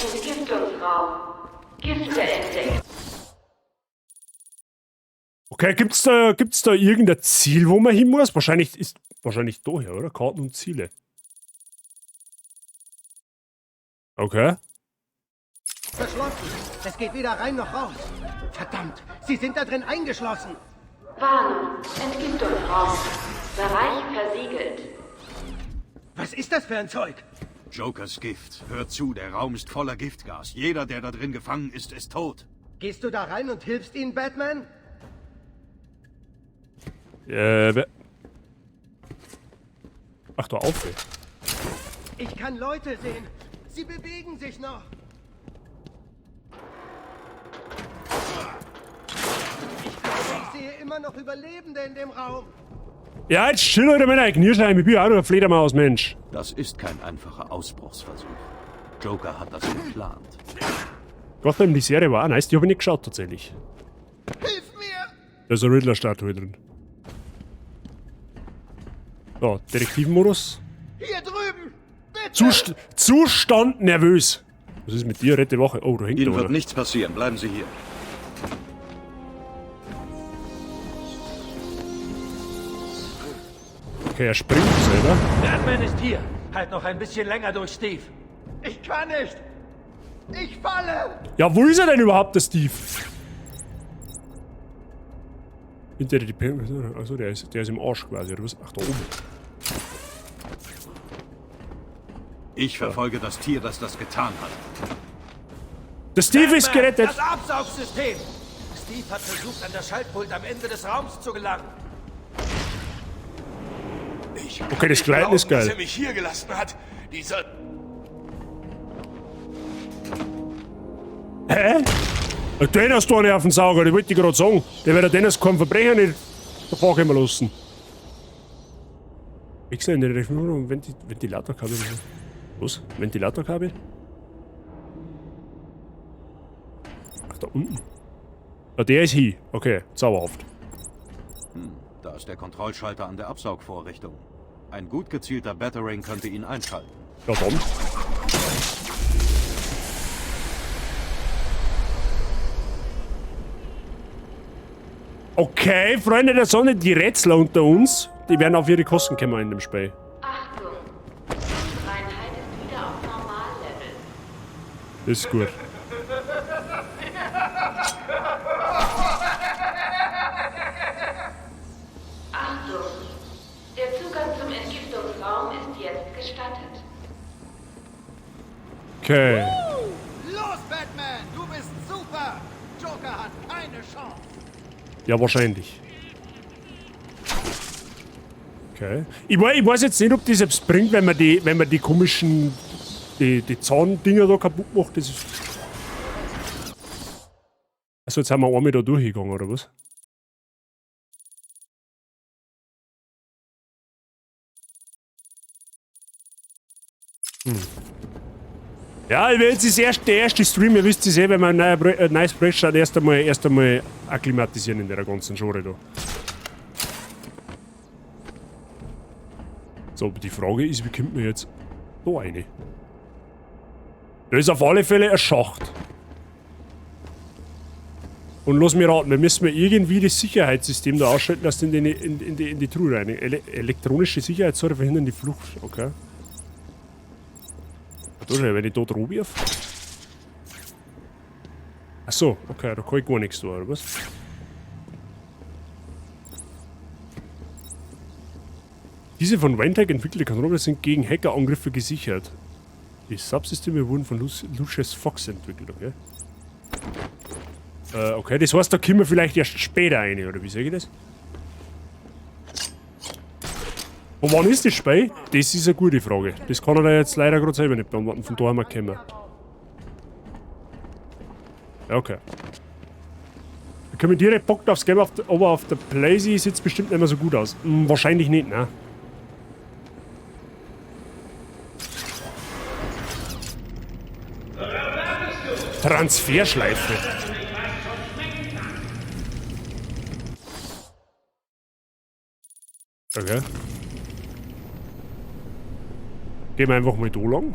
Entgiftungsraum. Gifte entdeckt. Okay, gibt's da irgendein Ziel, wo man hin muss? Wahrscheinlich daher, oder? Karten und Ziele. Okay. Verschlossen. Es geht weder rein noch raus. Verdammt, sie sind da drin eingeschlossen. Warnung, Entgiftungsraum. Bereich versiegelt. Was ist das für ein Zeug? Jokers Gift. Hör zu, der Raum ist voller Giftgas. Jeder, der da drin gefangen ist, ist tot. Gehst du da rein und hilfst ihnen, Batman? Ach, da auf, ey. Ich kann Leute sehen. Sie bewegen sich noch. Ich glaube, ich sehe immer noch Überlebende in dem Raum. Ja, jetzt chill heute mit deiner Knirschein. Ich bin ja auch nur ein Fledermaus, Mensch. Das ist kein einfacher Ausbruchsversuch. Joker hat das geplant. Gotham, die Serie war auch nice. Die habe ich nicht geschaut, tatsächlich. Hilf mir! Da ist eine Riddler-Statue drin. So, Detektivmodus. Hier drüben! Bitte! Zustand nervös. Was ist mit dir? Rette Woche. Oh, da hängt Ihnen da wird einer. nichts passieren. Bleiben Sie hier. Okay, er springt selber. Batman ist hier. Halt noch ein bisschen länger durch, Steve. Ich kann nicht! Ich falle! Ja, wo ist er denn überhaupt, der Steve? Hinter die Achso, der ist im Arsch quasi, oder was? Ach, da oben. Ich verfolge das Tier, das das getan hat. Der Steve ist Batman, gerettet! Das Absaugsystem! Steve hat versucht, an das Schaltpult am Ende des Raums zu gelangen. Okay, das Gleiten ist Dass geil. er mich hier gelassen hat. Dieser... Hä? Den hast du einen auf den Sauger, das wollte ich gerade sagen. Der wird der Dennis keinen Verbrecher nicht davor kommen lassen. Wechsel in die Rechnung und Ventilatorkabel. Was? Ventilatorkabel? Ach, da unten. Ah, der ist hier. Okay, zauberhaft. Da ist der Kontrollschalter an der Absaugvorrichtung. Ein gut gezielter Batarang könnte ihn einschalten. Ja, dann. Okay, Freunde der Sonne, die Rätsler unter uns, die werden auf ihre Kosten kommen in dem Spiel. Achtung, Reinheit ist wieder auf Normallevel. Das ist gut. Achtung, der Zugang zum Entgiftungsraum ist jetzt gestattet. Okay. Los, Batman! Du bist super! Joker hat keine Chance! Ja, wahrscheinlich. Okay. Ich weiß jetzt nicht, ob das etwas bringt, wenn man die komischen, die Zahndinger da kaputt macht. Das ist. Also jetzt haben wir einmal da durchgegangen, oder was? Hm. Ja, ich will jetzt ist erst der erste Stream, ihr wisst es eh, wenn man ein neues Projekt startet, erst einmal akklimatisieren in der ganzen Genre da. So, aber die Frage ist, wie kommt man jetzt da rein? Da ist auf alle Fälle ein Schacht. Und lass mich raten, wir müssen irgendwie das Sicherheitssystem da ausschalten, dass in die Truhe rein. Elektronische Sicherheitssäure verhindern die Flucht, okay. Wenn ich da drauf wirf. Achso, okay, da kann ich gar nichts tun, oder was? Diese von Ventec entwickelte Kontrolle sind gegen Hackerangriffe gesichert. Die Subsysteme wurden von Lucius Fox entwickelt, okay? Okay, das heißt, da kommen wir vielleicht erst später rein, oder wie sehe ich das? Und wann ist das Spiel? Das ist eine gute Frage. Das kann er da jetzt leider gerade selber nicht beantworten, von da haben wir gekommen. Ja, okay. Da können wir direkt Bock aufs Game, aber auf der Playsee sieht es bestimmt nicht mehr so gut aus. Hm, wahrscheinlich nicht, ne? Transferschleife. Okay. Gehen wir einfach mal da lang.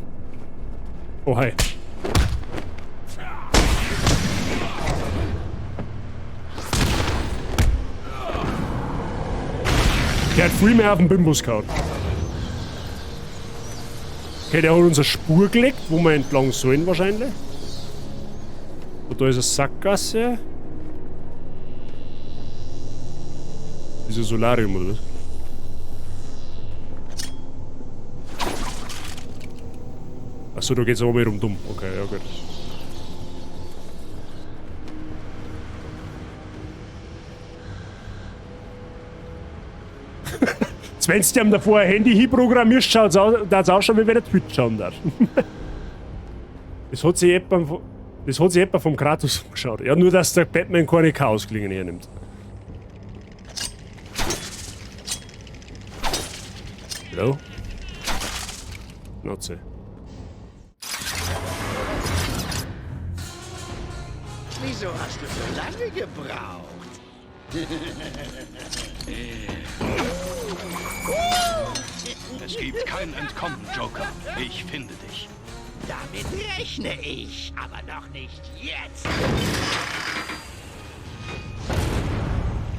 Oh, hi. Der hat viel mehr auf den Bimbus gehauen. Okay, der hat uns eine Spur gelegt, wo wir entlang sollen wahrscheinlich. Und da ist eine Sackgasse. Ist ein Solarium oder was? Achso, da geht's aber rundum. Okay, ja gut. Wenn du ihm davor ein Handy hinprogrammierst, schaut's aus, darf's ausschauen, wie wenn er Twitch schauen darf. Das hat sich jemand vom Kratos angeschaut. Ja, nur dass der Batman keine Chaosklingen hernimmt. Hallo? Schnauze. Wieso hast du so lange gebraucht? Es gibt kein Entkommen, Joker. Ich finde dich. Damit rechne ich, aber noch nicht jetzt.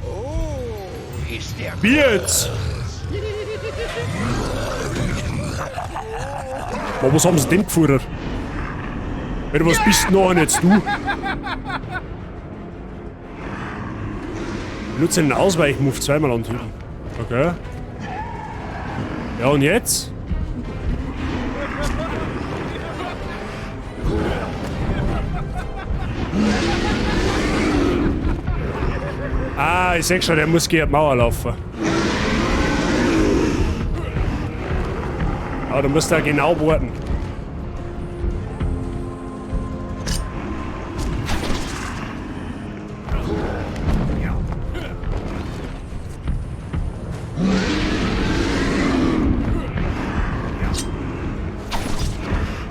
Oh, ist der Wie jetzt? Aber was haben sie denn gefuhrt? Alter, was bist denn noch jetzt du? Benutze einen Ausweichmove zweimal antippen. Okay. Ja, und jetzt? Ah, ich seh schon, der muss gegen die Mauer laufen. Aber du musst da genau warten.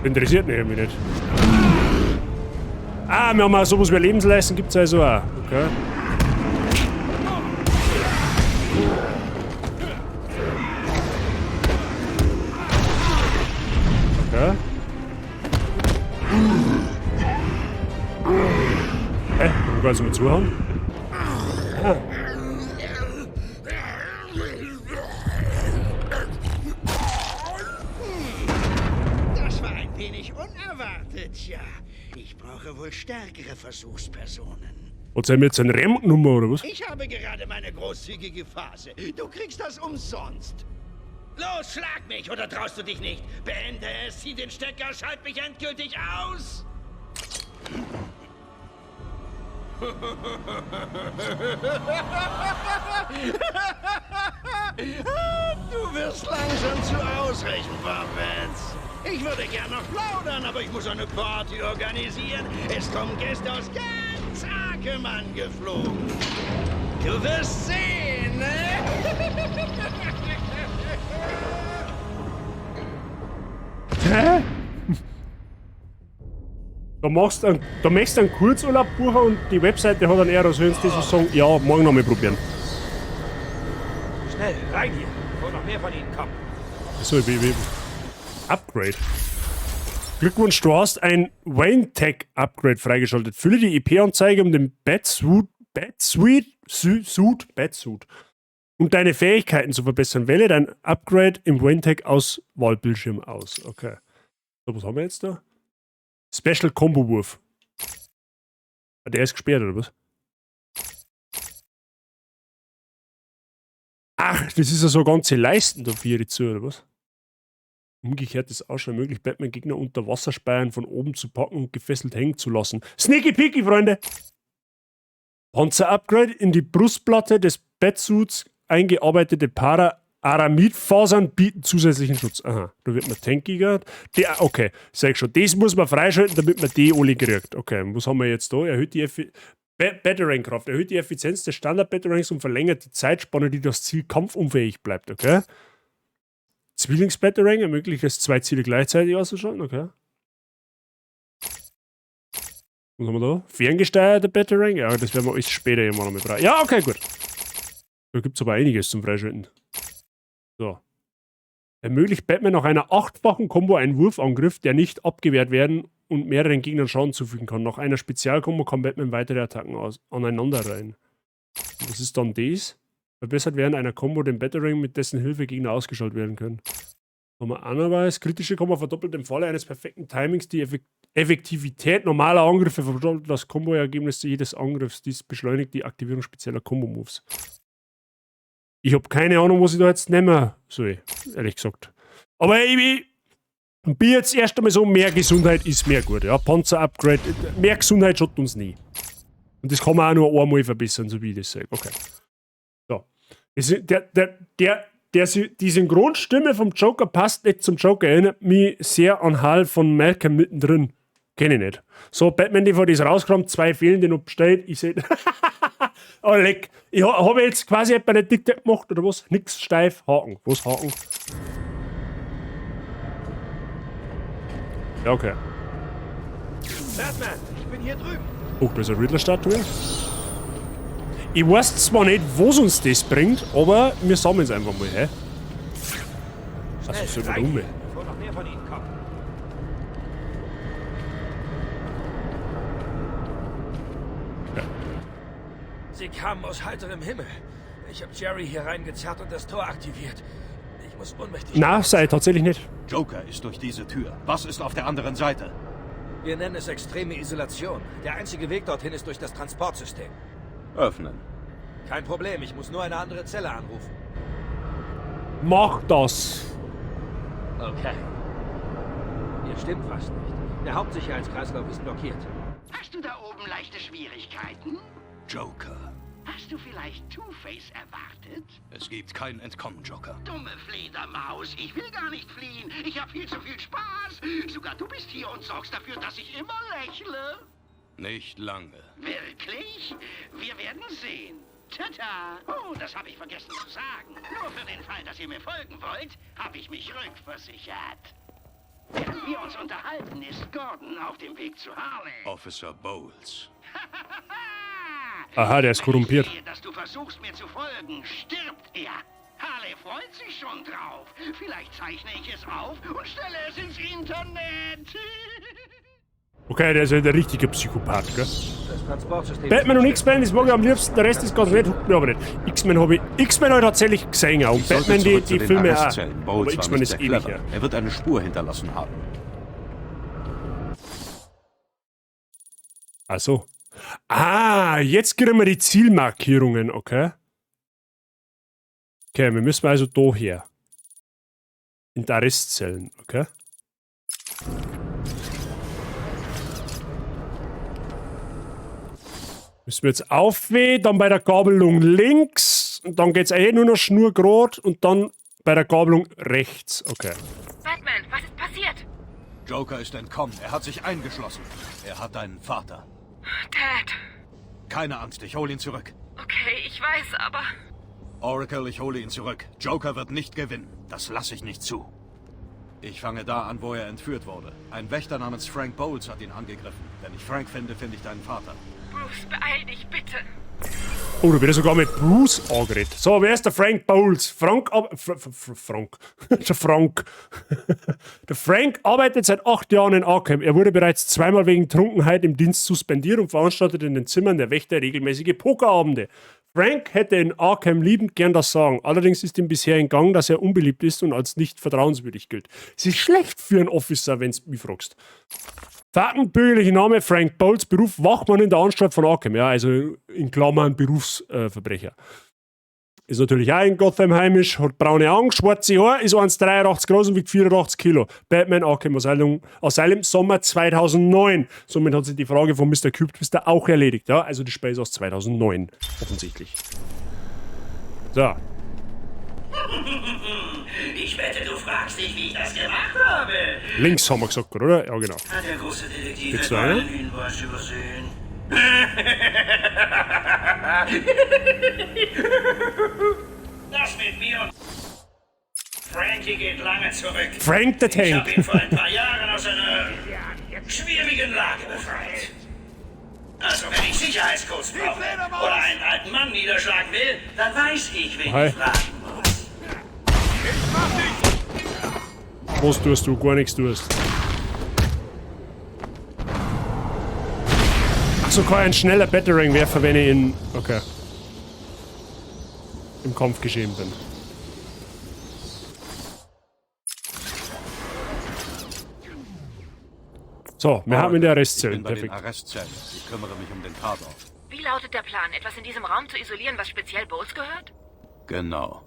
Interessiert mich irgendwie nicht. Ah, wir haben auch sowas wie Lebensleisten, gibt's also auch. Okay. Okay. Hä? Warum kannst du mir zuhauen? Ah. Das war ein wenig unerwartet, ja. Ich brauche wohl stärkere Versuchspersonen. Hat er mir jetzt einen Rem genommen, oder was? Ich habe gerade meine großzügige Phase. Du kriegst das umsonst. Los, schlag mich, oder traust du dich nicht? Beende es, zieh den Stecker, schalt mich endgültig aus! Du wirst langsam zu ausrechenbar, Vance. Ich würde gern noch plaudern, aber ich muss eine Party organisieren. Es kommen Gäste aus ganz Arkham angeflogen. Du wirst sehen, ne? Hä? Da machst du einen, da möchtest du einen Kurzurlaub buchen und die Webseite hat einen Error, sollen sie das sagen, ja, morgen noch mal probieren. Schnell, rein hier, bevor noch mehr von ihnen kommen. Achso, ich Upgrade. Glückwunsch, du hast ein Wayne-Tech Upgrade freigeschaltet. Fülle die IP-Anzeige um den Batsuit und deine Fähigkeiten zu verbessern. Wähle dein Upgrade im Wayne-Tech Auswahlbildschirm aus. Okay. So, was haben wir jetzt da? Special Combo Wurf. Ah, der ist gesperrt, oder was? Ach, das ist ja so ganze Leisten da für ihre zu, oder was? Umgekehrt ist auch schon möglich, Batman-Gegner unter Wasser speiern, von oben zu packen und gefesselt hängen zu lassen. Sneaky Peaky, Freunde! Panzer-Upgrade in die Brustplatte des Batsuits eingearbeitete Para-Aramidfasern bieten zusätzlichen Schutz. Aha, da wird man tankiger. Okay, sag schon, das muss man freischalten, damit man die alle kriegt. Okay, was haben wir jetzt da? Erhöht die Batarang-Kraft. Erhöht die Effizienz des Standard-Batarangs und verlängert die Zeitspanne, die das Ziel kampfunfähig bleibt. Okay. Zwillings-Batarang ermöglicht es, zwei Ziele gleichzeitig auszuschalten. Okay. Was haben wir da? Ferngesteuerter Batarang? Ja, das werden wir alles später irgendwann noch mit rein. Ja, okay, gut. Da gibt es aber einiges zum Freischalten. So. Ermöglicht Batman nach einer 8-fachen Kombo einen Wurfangriff, der nicht abgewehrt werden und mehreren Gegnern Schaden zufügen kann. Nach einer Spezialkombo kann Batman weitere Attacken aneinander reihen. Und was ist dann das? Verbessert während einer Kombo den Batarang, mit dessen Hilfe Gegner ausgeschaltet werden können. Haben wir auch noch was? Kritische Kombo verdoppelt im Falle eines perfekten Timings die Effektivität normaler Angriffe, verdoppelt das Combo-Ergebnis jedes Angriffs. Dies beschleunigt die Aktivierung spezieller Combo-Moves. Ich habe keine Ahnung, was ich da jetzt nehmen soll, ehrlich gesagt. Aber ich bin jetzt erst einmal so, mehr Gesundheit ist mehr gut. Ja? Panzer-Upgrade, mehr Gesundheit schaut uns nie. Und das kann man auch nur einmal verbessern, so wie ich das sage. Okay. So. Das, der, der, der, der, die Synchronstimme vom Joker passt nicht zum Joker. Erinnert mich sehr an Hal von Malcolm mittendrin. Kenne ich nicht. So, Batman DVD ist rausgekommen, zwei fehlende noch bestellt. Ich sehe. Oh, leck. Ich habe jetzt quasi etwa nicht dick gemacht, oder was? Nix steif. Haken. Was Haken? Ja, okay. Batman, ich bin hier drüben. Oh, da ist eine Riddler-Statue. Ich weiß zwar nicht, was uns das bringt, aber wir sammeln es einfach mal, hä? Also, so rein dumme. hier, bevor noch mehr von ihnen kommen. Ja. Sie kamen aus heiterem Himmel. Ich habe Jerry hier reingezerrt und das Tor aktiviert. Ich muss ohnmächtig. Na, sei tatsächlich nicht. Joker ist durch diese Tür. Was ist auf der anderen Seite? Wir nennen es extreme Isolation. Der einzige Weg dorthin ist durch das Transportsystem. Öffnen. Kein Problem, ich muss nur eine andere Zelle anrufen. Mach das! Okay. Hier stimmt was nicht. Der Hauptsicherheitskreislauf ist blockiert. Hast du da oben leichte Schwierigkeiten? Joker. Hast du vielleicht Two-Face erwartet? Es gibt kein Entkommen, Joker. Dumme Fledermaus, ich will gar nicht fliehen. Ich habe viel zu viel Spaß. Sogar du bist hier und sorgst dafür, dass ich immer lächle. Nicht lange. Wirklich? Wir werden sehen. Tata! Oh, das habe ich vergessen zu sagen. Nur für den Fall, dass ihr mir folgen wollt, habe ich mich rückversichert. Während wir uns unterhalten, ist Gordon auf dem Weg zu Harley. Officer Bowles. Aha, der ist korrumpiert. Sehe, dass du versuchst, mir zu folgen, stirbt er. Harley freut sich schon drauf. Vielleicht zeichne ich es auf und stelle es ins Internet. Okay, der ist halt ein richtiger Psychopath, gell? Das Transportsystem. Batman und X-Men, das mag ich am liebsten, der Rest ist ganz nett, huckt mir aber nicht. X-Men habe ich, X-Men habe ich tatsächlich gesehen auch. Und Ich sollte Batman, die, zurück zu die den Filme auch. Arrestzellen. Aber Bowles war X-Men nicht ist sehr ewig clever. her. Er wird eine Spur hinterlassen haben. Ach so. Ah, jetzt kriegen wir die Zielmarkierungen, okay? Okay, wir müssen also da her. In die Arrestzellen, okay? Müssen wir jetzt aufweh, dann bei der Gabelung links und dann geht's eh nur noch schnurgerad und dann bei der Gabelung rechts, okay. Batman, was ist passiert? Joker ist entkommen. Er hat sich eingeschlossen. Er hat deinen Vater. Dad. Keine Angst, ich hole ihn zurück. Okay, ich weiß, aber... Oracle, ich hole ihn zurück. Joker wird nicht gewinnen. Das lasse ich nicht zu. Ich fange da an, wo er entführt wurde. Ein Wächter namens Frank Bowles hat ihn angegriffen. Wenn ich Frank finde, finde ich deinen Vater. Bruce, beeil dich, bitte. Oh, da wird er sogar mit Bruce angeredet. So, wer ist der Frank Bowles? Frank, Frank. Der Frank. Der Frank arbeitet seit 8 Jahren in Arkham. Er wurde bereits zweimal wegen Trunkenheit im Dienst suspendiert und veranstaltet in den Zimmern der Wächter regelmäßige Pokerabende. Frank hätte in Arkham liebend gern das Sagen. Allerdings ist ihm bisher entgangen, dass er unbeliebt ist und als nicht vertrauenswürdig gilt. Es ist schlecht für einen Officer, wenn's mich fragst. Fakten, bürgerlicher Name Frank Bowles, Beruf Wachmann in der Anstalt von Arkham. Ja, also in Klammern Berufsverbrecher. Ist natürlich auch in Gotham heimisch, hat braune Augen, schwarze Haare, ist 1,83 groß und wiegt 84 Kilo. Batman Arkham Asylum, Asylum Sommer 2009. Somit hat sich die Frage von Mr. Cube Twister auch erledigt. Ja, also die Spiel ist aus 2009, offensichtlich. So. Ich wette, du fragst dich, wie ich das gemacht habe. Links haben wir gesagt, oder? Ja, genau. Hat der große Detektiv Gibt's etwa da einen? einen Hinweis übersehen? Das mit mir und Frankie geht lange zurück. Frank the Ich Tank. habe ihn vor ein paar Jahren aus einer schwierigen Lage befreit. Also, wenn ich Sicherheitscodes brauche oder einen alten Mann niederschlagen will, dann weiß ich, wen Hi. ich fragen muss. Was tust du? Gar nichts tust. Ach so, kann ich einen schneller Battering werfen, wenn ich in... Okay. Im Kampf geschehen bin. So, wir haben in der Ich Arrestzelle. bin bei den Perfekt. Arrestzellen. Ich kümmere mich um den Tatort. Wie lautet der Plan? Etwas in diesem Raum zu isolieren, was speziell Bowles gehört? Genau.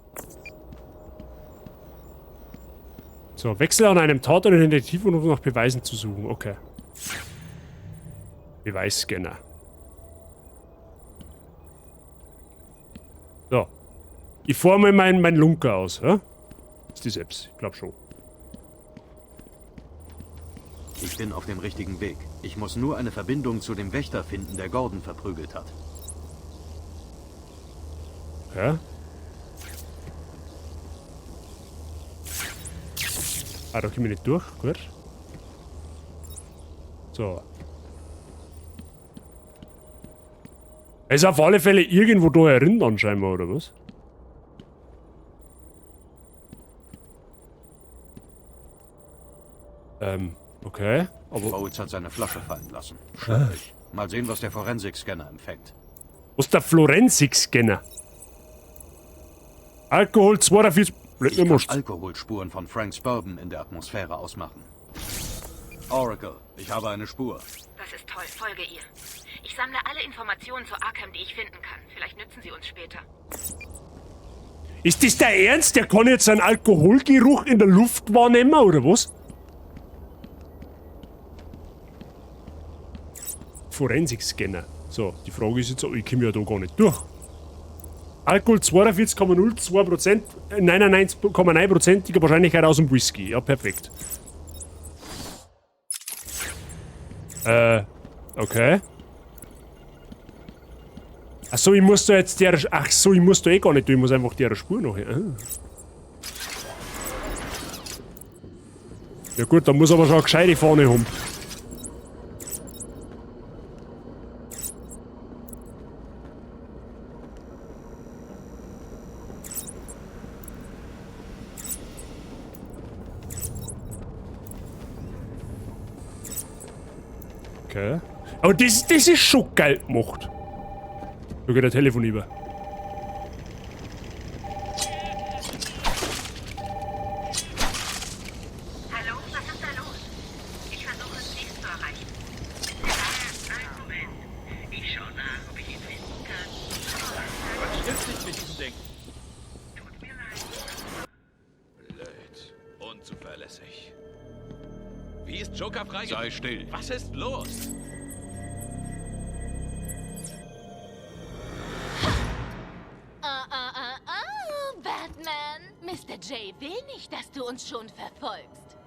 So, Wechsel an einem Tatort und den Detektiv, um nach Beweisen zu suchen. Okay. Beweisscanner. So. Ich fahre mal mein Lunker aus, ja? Ist die selbst, ich glaub schon. Ich bin auf dem richtigen Weg. Ich muss nur eine Verbindung zu dem Wächter finden, der Gordon verprügelt hat. Okay. Ah, da komme ich nicht durch. Gut. So. Er ist auf alle Fälle irgendwo da erinnern, scheinbar, oder was? Okay. Aber Bowles hat seine Flasche fallen lassen. Schrecklich. Mal sehen, was der Forensik-Scanner empfängt. Was ist der Forensik-Scanner? Alkohol 42. Blöd, Ich kann musst. Alkoholspuren von Franks Bourbon in der Atmosphäre ausmachen. Oracle, ich habe eine Spur. Das ist toll. Folge ihr. Ich sammle alle Informationen zu Arkham, die ich finden kann. Vielleicht nützen sie uns später. Ist das der Ernst? Der kann jetzt einen Alkoholgeruch in der Luft wahrnehmen, oder was? Forensik-Scanner. So, die Frage ist jetzt, ich komme ja da gar nicht durch. Alkohol 42,02%, 99,9%iger Wahrscheinlichkeit aus dem Whisky. Ja, perfekt. Okay. Ach so, ich muss da jetzt der... Ach so, ich muss da eh gar nicht durch, ich muss einfach der Spur noch. Ah. Ja gut, da muss aber schon eine gescheite Fahne haben. Okay. Aber das ist schon geil gemacht. Da geht der Telefon über. Hallo, was ist da los? Ich versuche, Steve zu erreichen. Einen Moment. Ich schau nach, ob ich ihn finden kann. Was stimmt nicht mit diesem Ding? Blöd. Unzuverlässig. Wie ist Joker freigegeben? Sei still. Was ist los? Ah, ah, ah, ah, Batman. Mr. J will nicht, dass du uns schon verfolgst.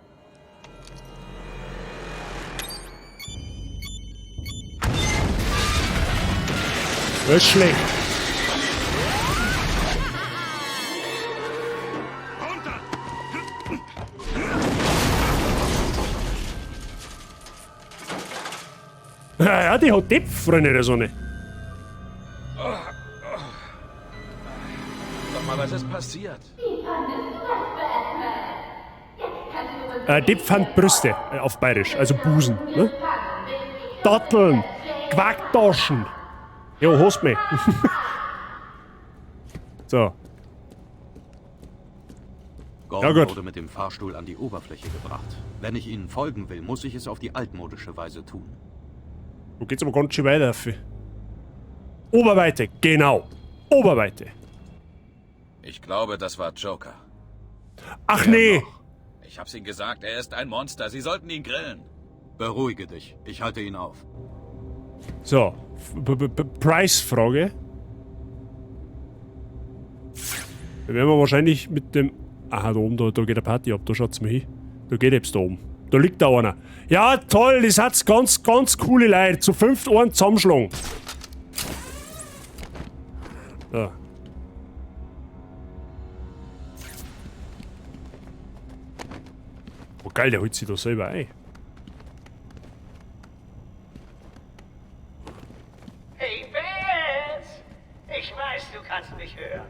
Das ist schlecht. Ja, ja, die hat Depp, Freunde der Sonne. Sag mal, was ist passiert? Depp fand Brüste auf Bayerisch, also Busen. Ne? Datteln, Quacktaschen. Jo, hast mich. So. Gordon Ja, gut. wurde mit dem Fahrstuhl an die Oberfläche gebracht. Wenn ich ihnen folgen will, muss ich es auf die altmodische Weise tun. Wo geht's aber ganz schön weiter. Affe. Oberweite, genau. Oberweite. Ich glaube, das war Joker. Ach nee. Ich hab's Ihnen gesagt, er ist ein Monster. Sie sollten ihn grillen. Beruhige dich. Ich halte ihn auf. So, Preisfrage. Da werden wir wahrscheinlich mit dem... Aha, da oben, da geht eine Party ab. Da schaut's mal hin. Da geht etwas da oben. Da liegt da einer. Ja, toll, das hat's ganz, ganz coole Leute. Zu 5 Ohren zusammenschlagen. So. Oh geil, der holt sich da selber ein. Hey, Bats! Ich weiß, du kannst mich hören.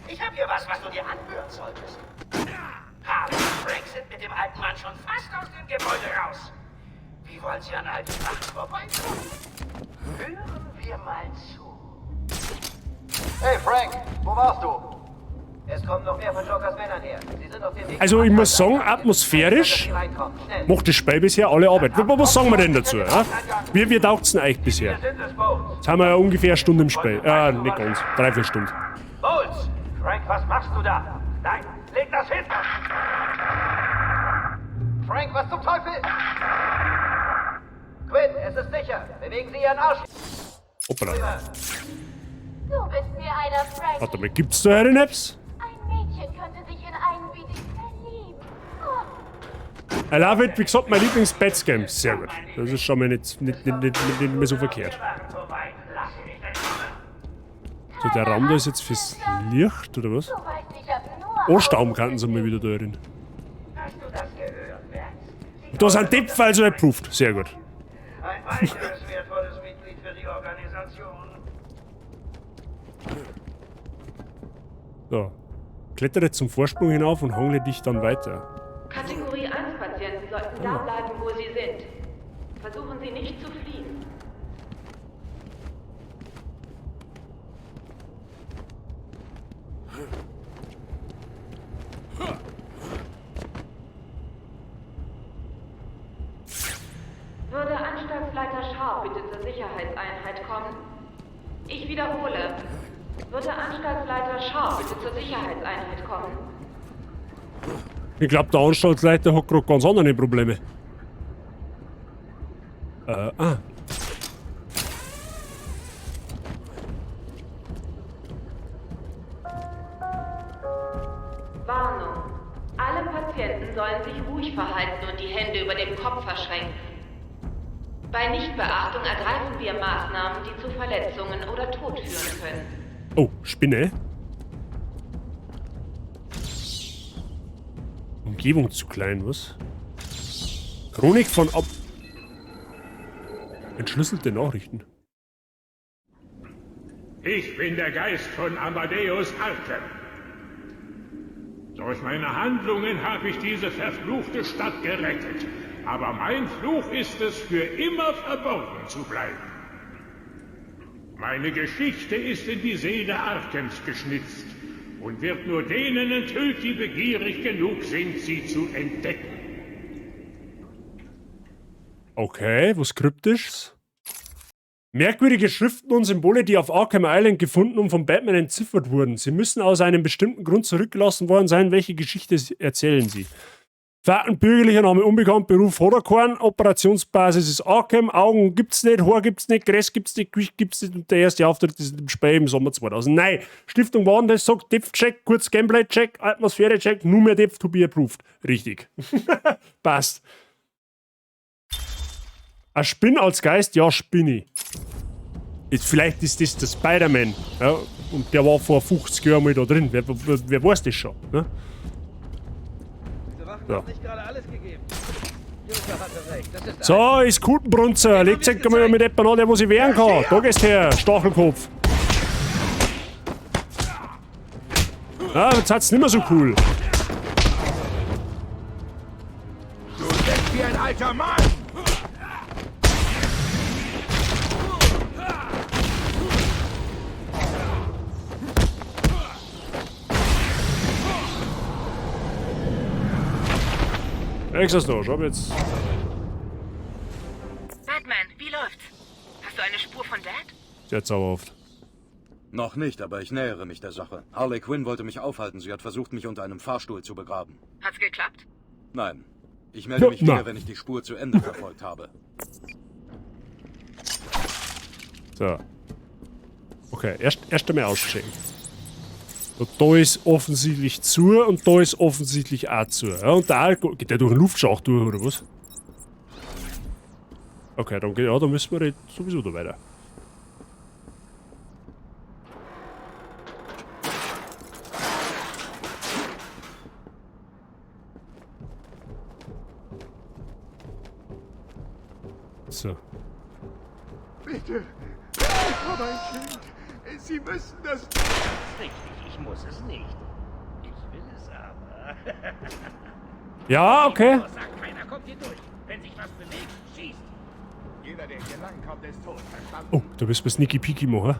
Ich habe hier was, was du dir anhören solltest. Harley und Frank sind mit dem alten Mann schon fast aus dem Gebäude raus. Wie wollen sie an all den Wachen vorbeikommen? Hören wir mal zu. Hey Frank, wo warst du? Es kommen noch mehr von Jokers Männern her. Sie sind auf dem Weg. Also ich muss sagen, atmosphärisch macht das Spiel bisher alle Arbeit. Was sagen wir denn dazu? Ja? Wie taugt's denn euch bisher? Jetzt haben wir ja ungefähr eine Stunde im Spiel. Nicht ganz. 3-4 Stunden. Bowles! Frank, was machst du da? Nein, leg das hin! Frank, was zum Teufel? Quinn, es ist sicher. Bewegen Sie Ihren Arsch. Hoppala. Du bist mir einer, Frank. Warte mal, gibt's da eine Apps? Ein Mädchen könnte sich in einen wie dich verlieben. Oh. I love it, wie gesagt, mein Lieblings-Bats-Game. Sehr gut. Das ist schon mal nicht mehr so verkehrt. So, der Raum da ist jetzt fürs Licht, oder was? Osterraum könnten sie mal wieder da drin. Da sind Depf also approved. Sehr gut. Ein weiteres wertvolles Mitglied für die Organisation. So. Klettere zum Vorsprung hinauf und hangle dich dann weiter. Kategorie 1 Patienten sollten da bleiben, wo sie sind. Versuchen Sie nicht zu fliehen. Würde Anstaltsleiter Sharp bitte zur Sicherheitseinheit kommen? Ich wiederhole. Würde Anstaltsleiter Sharp bitte zur Sicherheitseinheit kommen? Ich glaube, der Anstaltsleiter hat gerade ganz andere Probleme. Warnung. Alle Patienten sollen sich ruhig verhalten und die Hände über dem Kopf verschränken. Bei Nichtbeachtung ergreifen wir Maßnahmen, die zu Verletzungen oder Tod führen können. Oh, Spinne. Umgebung zu klein, was? Chronik von Ab... Entschlüsselte Nachrichten. Ich bin der Geist von Amadeus Arkham. Durch meine Handlungen habe ich diese verfluchte Stadt gerettet. Aber mein Fluch ist es, für immer verborgen zu bleiben. Meine Geschichte ist in die Seele Arkhams geschnitzt und wird nur denen enthüllt, die begierig genug sind, sie zu entdecken. Okay, was Kryptisches? Merkwürdige Schriften und Symbole, die auf Arkham Island gefunden und von Batman entziffert wurden. Sie müssen aus einem bestimmten Grund zurückgelassen worden sein. Welche Geschichte erzählen sie? Fakten, bürgerlicher Name unbekannt, Beruf Hoderkorn, Operationsbasis ist Arkham, Augen gibt's nicht, Haar gibt's nicht, Gräs gibt's nicht, Gewicht gibt's nicht und der erste Auftritt ist im Spiel im Sommer 2009. Stiftung Warentest sagt, Depth-Check, kurz Gameplay-Check, Atmosphäre-Check, nur mehr Depth to be approved. Richtig. Passt. Ein Spinn als Geist? Ja, Spinni. Jetzt, vielleicht ist das der Spider-Man. Ja, und der war vor 50 Jahren mal da drin. Wer weiß das schon? Ne? So. So, ist Kutenbrunzer. Legt euch mal mit jemandem an, der wo sie wehren kann. Da gehst her, Stachelkopf. Ah, jetzt hat's nicht mehr so cool. Du bist wie ein alter Mann! Extra noch, schau jetzt. Batman, wie läuft's? Hast du eine Spur von Dad? Sehr zauberhaft. Noch nicht, aber ich nähere mich der Sache. Harley Quinn wollte mich aufhalten. Sie hat versucht, mich unter einem Fahrstuhl zu begraben. Hat's geklappt? Nein. Ich melde mich wieder, wenn ich die Spur zu Ende verfolgt habe. So. Okay, erst einmal auschecken. Da ist offensichtlich zu und da ist offensichtlich auch zu. Ja, und da geht der durch den Luftschacht durch, oder was? Okay, dann geht, ja, da müssen wir sowieso da weiter. So. Bitte, ich habe ein Kind. Sie müssen das... Richtig, ich muss es nicht. Ich will es aber. Ja, okay. Sagt, keiner kommt hier durch. Wenn sich was bewegt, schießt. Jeder, der hier lang kommt, ist tot. Verstanden? Oh, da müssen wir Sneaky Peeky machen.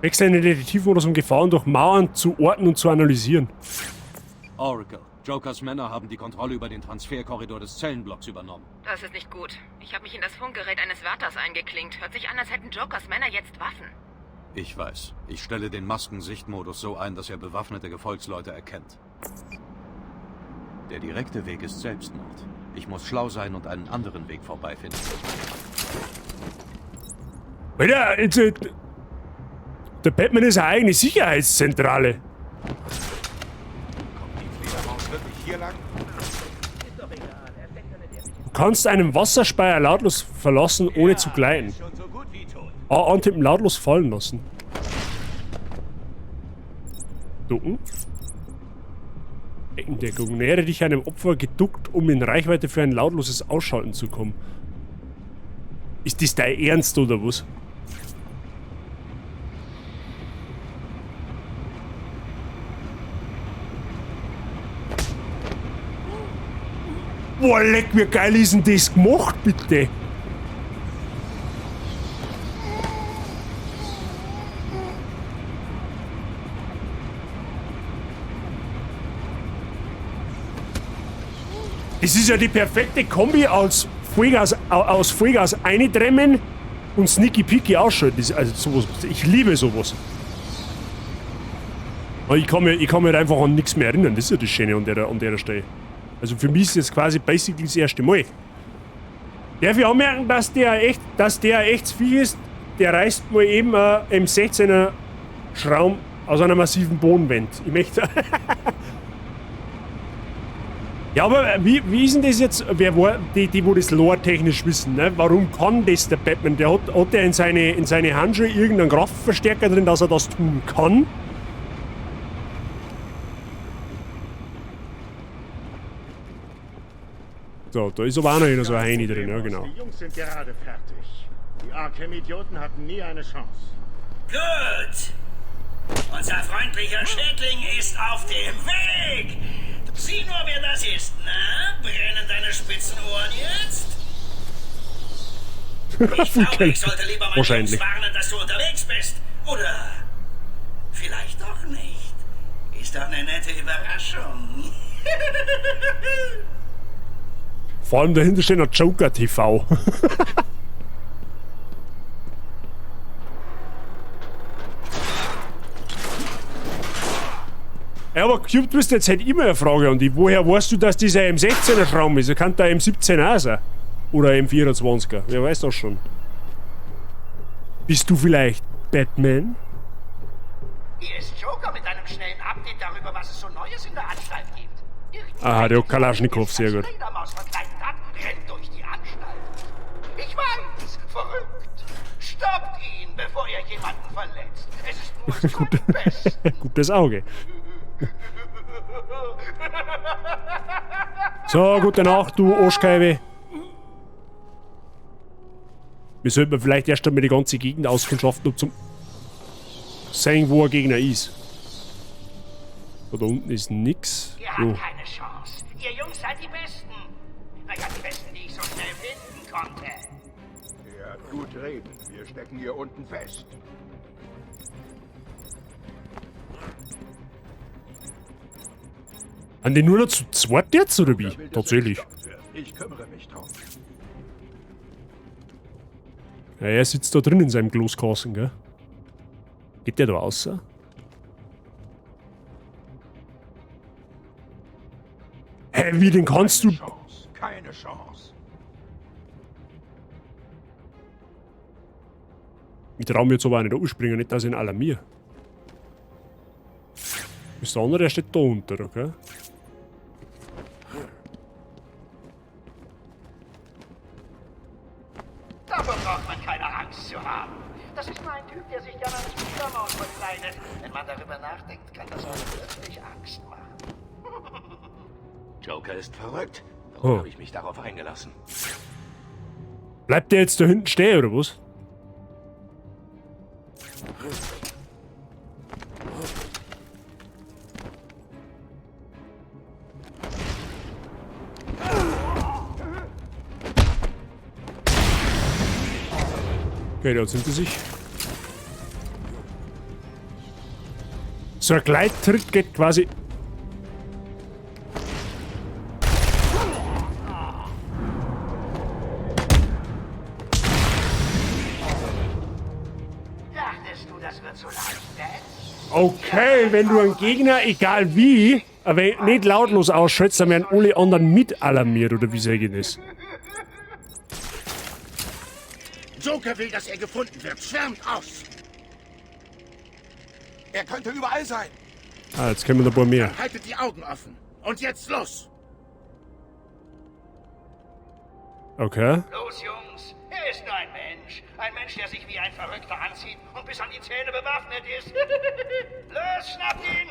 Wechsel in den Detektivmodus, um Gefahren durch Mauern zu orten und zu analysieren. Oracle, Jokers Männer haben die Kontrolle über den Transferkorridor des Zellenblocks übernommen. Das ist nicht gut. Ich habe mich in das Funkgerät eines Wärters eingeklinkt. Hört sich an, als hätten Jokers Männer jetzt Waffen. Ich weiß. Ich stelle den Maskensichtmodus so ein, dass er bewaffnete Gefolgsleute erkennt. Der direkte Weg ist Selbstmord. Ich muss schlau sein und einen anderen Weg vorbeifinden. Alter, jetzt, der Batman ist eine eigene Sicherheitszentrale. Fledermaus wirklich hier lang? Du kannst einen Wasserspeier lautlos verlassen, ohne zu gleiten. A antippen, lautlos fallen lassen. Ducken. Eckendeckung. Nähere dich einem Opfer geduckt, um in Reichweite für ein lautloses Ausschalten zu kommen. Ist das dein Ernst oder was? Boah, leck, wie geil ist denn das gemacht, bitte? Das ist ja die perfekte Kombi aus Vollgas, aus Vollgas eindremmen und Sneaky Peeky ausschalten. Das, also sowas, ich liebe sowas. Aber ich kann mich einfach an nichts mehr erinnern. Das ist ja das Schöne an der Stelle. Also für mich ist das quasi basically das erste Mal. Darf ich anmerken, dass der echt Viech ist? Der reißt mal eben ein M16er Schraum aus einer massiven Bodenwand. Ich möchte. Ja, aber wie ist denn das jetzt? Wer war die wo das lore-technisch wissen, ne? Warum kann das der Batman? Der hat der in seine Handschuhe irgendeinen Kraftverstärker drin, dass er das tun kann? So, da ist aber auch noch einer so ein Heini drin, ja genau. Die Jungs sind gerade fertig. Die Arkham-Idioten hatten nie eine Chance. Gut. Unser freundlicher Schädling ist auf dem Weg. Sieh nur, wer das ist, na? Brennen deine spitzen Ohren jetzt? Ich glaube, ich sollte lieber meine Jungs warnen, dass du unterwegs bist. Oder vielleicht doch nicht. Ist doch eine nette Überraschung. Vor allem dahinter steht noch Joker TV. Ja, aber Cube Twist, jetzt hätte ich immer eine Frage an dich. Woher weißt du, dass dieser M16er Schraum ist? Er kann da M17 auch sein. Oder M24er. Wer weiß das schon. Bist du vielleicht Batman? Hier ist Joker mit einem schnellen Update darüber, was es so Neues in der Anstalt gibt. Aha, der hat Kalaschnikow, sehr gut. Fledermaus verkleidet hat, rennt durch die Anstalt. Ich weiß, verrückt. Stoppt ihn, bevor er jemanden verletzt. Es ist nur sein Gutes Auge. So, gute Nacht, du Arschgeibe. Wir sollten vielleicht erst einmal die ganze Gegend auskundschaften, um zum sehen, wo ein Gegner ist. So, da unten ist nix. Ihr habt keine Chance. Ihr Jungs seid die Besten. Naja, die Besten, die ich so schnell finden konnte. Er hat gut reden. Wir stecken hier unten fest. An den nur noch zu zweit jetzt, oder wie? Tatsächlich. Ich kümmere mich drum. Ja, er sitzt da drin in seinem Gloskasten, gell? Geht der da raus? Hä, wie, den kannst du... Keine Chance, keine Chance. Ich trau mir jetzt aber auch nicht umspringen, nicht, dass ich ihn alarmiere. Ist der andere, der steht da unten, okay? Davor braucht man keine Angst zu haben. Das ist nur ein Typ, der sich gerne als Fledermaus verkleidet. Wenn man darüber nachdenkt, kann das auch wirklich Angst machen. Joker ist verrückt. Warum habe ich mich darauf eingelassen? Bleibt der jetzt da hinten stehen, oder was? Okay, da sind sie sich. So ein Gleittritt geht quasi... Dachtest du, das wird so leicht, Bats? Okay, wenn du einen Gegner, egal wie, aber nicht lautlos ausschaltest, dann werden alle anderen mit alarmiert, oder wie sage ich das? Joker will, dass er gefunden wird. Schwärmt aus. Er könnte überall sein. Ah, jetzt kommen da ein paar mehr. Haltet die Augen offen. Und jetzt los. Okay. Los, Jungs. Er ist nur ein Mensch. Ein Mensch, der sich wie ein Verrückter anzieht und bis an die Zähne bewaffnet ist. Los, schnappt ihn!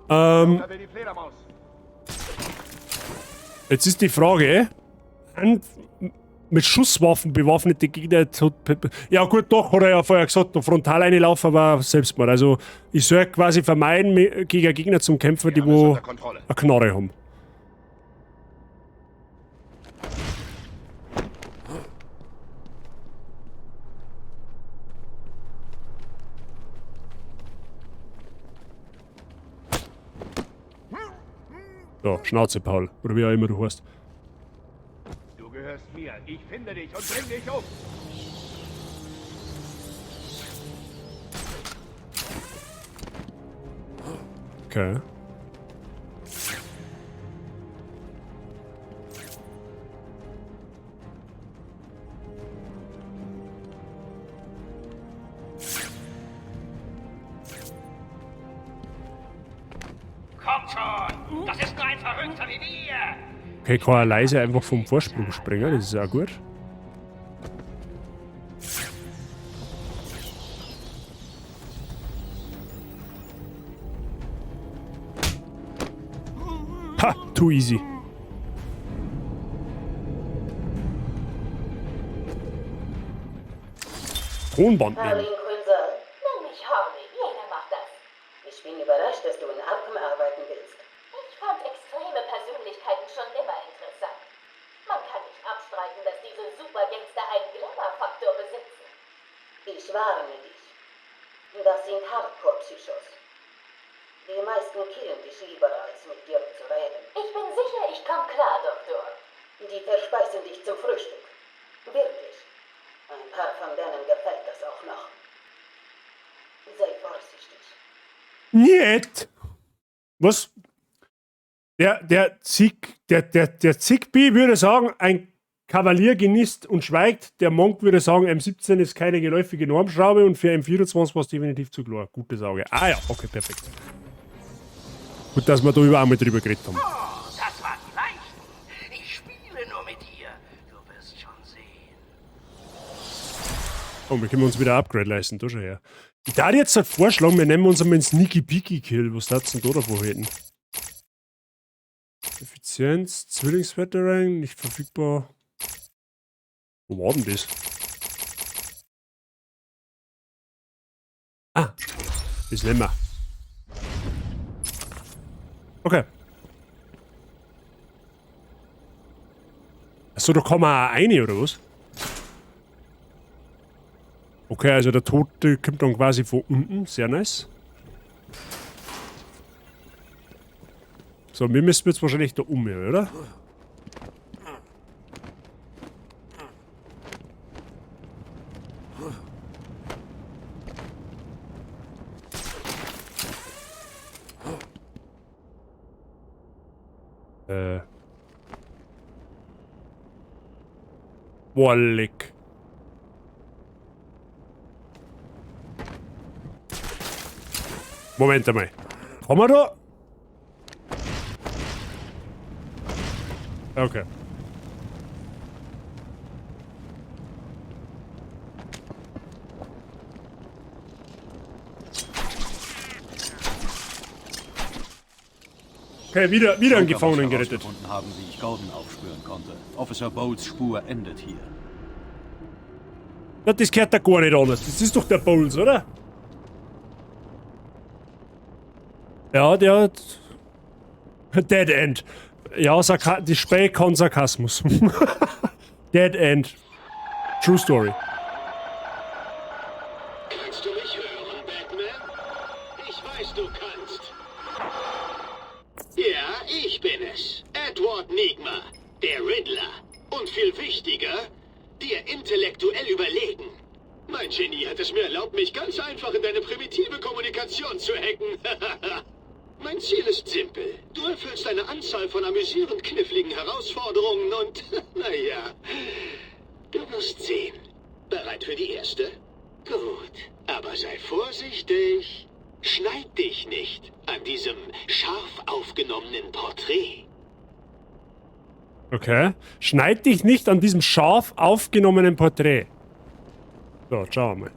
Joker will die Fledermaus. Jetzt ist die Frage, mit Schusswaffen bewaffnete Gegner zu, ja gut, doch, hat er ja vorher gesagt, da frontal reinlaufen war Selbstmord. Also ich soll quasi vermeiden, gegen Gegner zum Kämpfen, die wo eine Knarre haben. So, Schnauze, Paul. Oder wie auch immer du heißt. Du gehörst mir. Ich finde dich und bring dich um. Okay. Kommt schon! Das ist nur ein Verrückter wie wir! Okay, kann er leise einfach vom Vorsprung springen, das ist auch gut. Ha, too easy. Tonband nehmen. Harleen Quinzel. Nenn mich Harley, jeder macht das. Ich bin überrascht, dass du in Arkham arbeiten willst. Ich fand extreme Persönlichkeiten schon immer interessant. Man kann nicht abstreiten, dass diese Supergangster einen Glamour-Faktor besitzen. Ich warne dich. Das sind Hardcore-Psychos. Die meisten killen dich lieber, als mit dir zu reden. Ich bin sicher, ich komme klar, Doktor. Die verspeisen dich zum Frühstück. Wirklich. Ein paar von denen gefällt das auch noch. Sei vorsichtig. Niet! Was? Der Zigbee würde sagen, ein Kavalier genießt und schweigt. Der Monk würde sagen, M17 ist keine geläufige Normschraube und für M24 war es definitiv zu klar. Gutes Auge. Ah ja, okay, perfekt. Gut, dass wir da überhaupt mal drüber geredet haben. Oh, das war die Leichten. Ich spiele nur mit dir. Du wirst schon sehen. Oh, wir können uns wieder Upgrade leisten, da schon her. Ich darf jetzt halt vorschlagen, wir nehmen uns einmal einen Sneaky Peaky Kill. Was darfst du denn da davon halten? Effizienz, Zwillingsveteran, nicht verfügbar. Wo war denn das? Ah, das nehmen wir. Okay. Achso, da kann man auch rein, oder was? Okay, also der Tote kommt dann quasi von unten. Sehr nice. So, wir müssen jetzt wahrscheinlich da um, oder? Boah, leck. Moment einmal. Kann man da? Okay. Okay, wieder einen Joker Gefangenen muss gerettet. herausgefunden haben, wie ich Gordon aufspüren konnte. Officer Bowles Spur endet hier. Na, das gehört da gar nicht anders. Das ist doch der Bowles, oder? Ja, der hat... Dead End. Ja, die Späh kann Sarkasmus. Dead End. True Story. Kannst du mich hören, Batman? wichtiger, dir intellektuell überlegen. Mein Genie hat es mir erlaubt, mich ganz einfach in deine primitive Kommunikation zu hacken. Mein Ziel ist simpel. Du erfüllst eine Anzahl von amüsierend kniffligen Herausforderungen und, naja, du wirst sehen. Bereit für die erste? Gut, aber sei vorsichtig. Schneid dich nicht an diesem scharf aufgenommenen Porträt. Okay. Schneid dich nicht an diesem scharf aufgenommenen Porträt. So, schauen wir mal.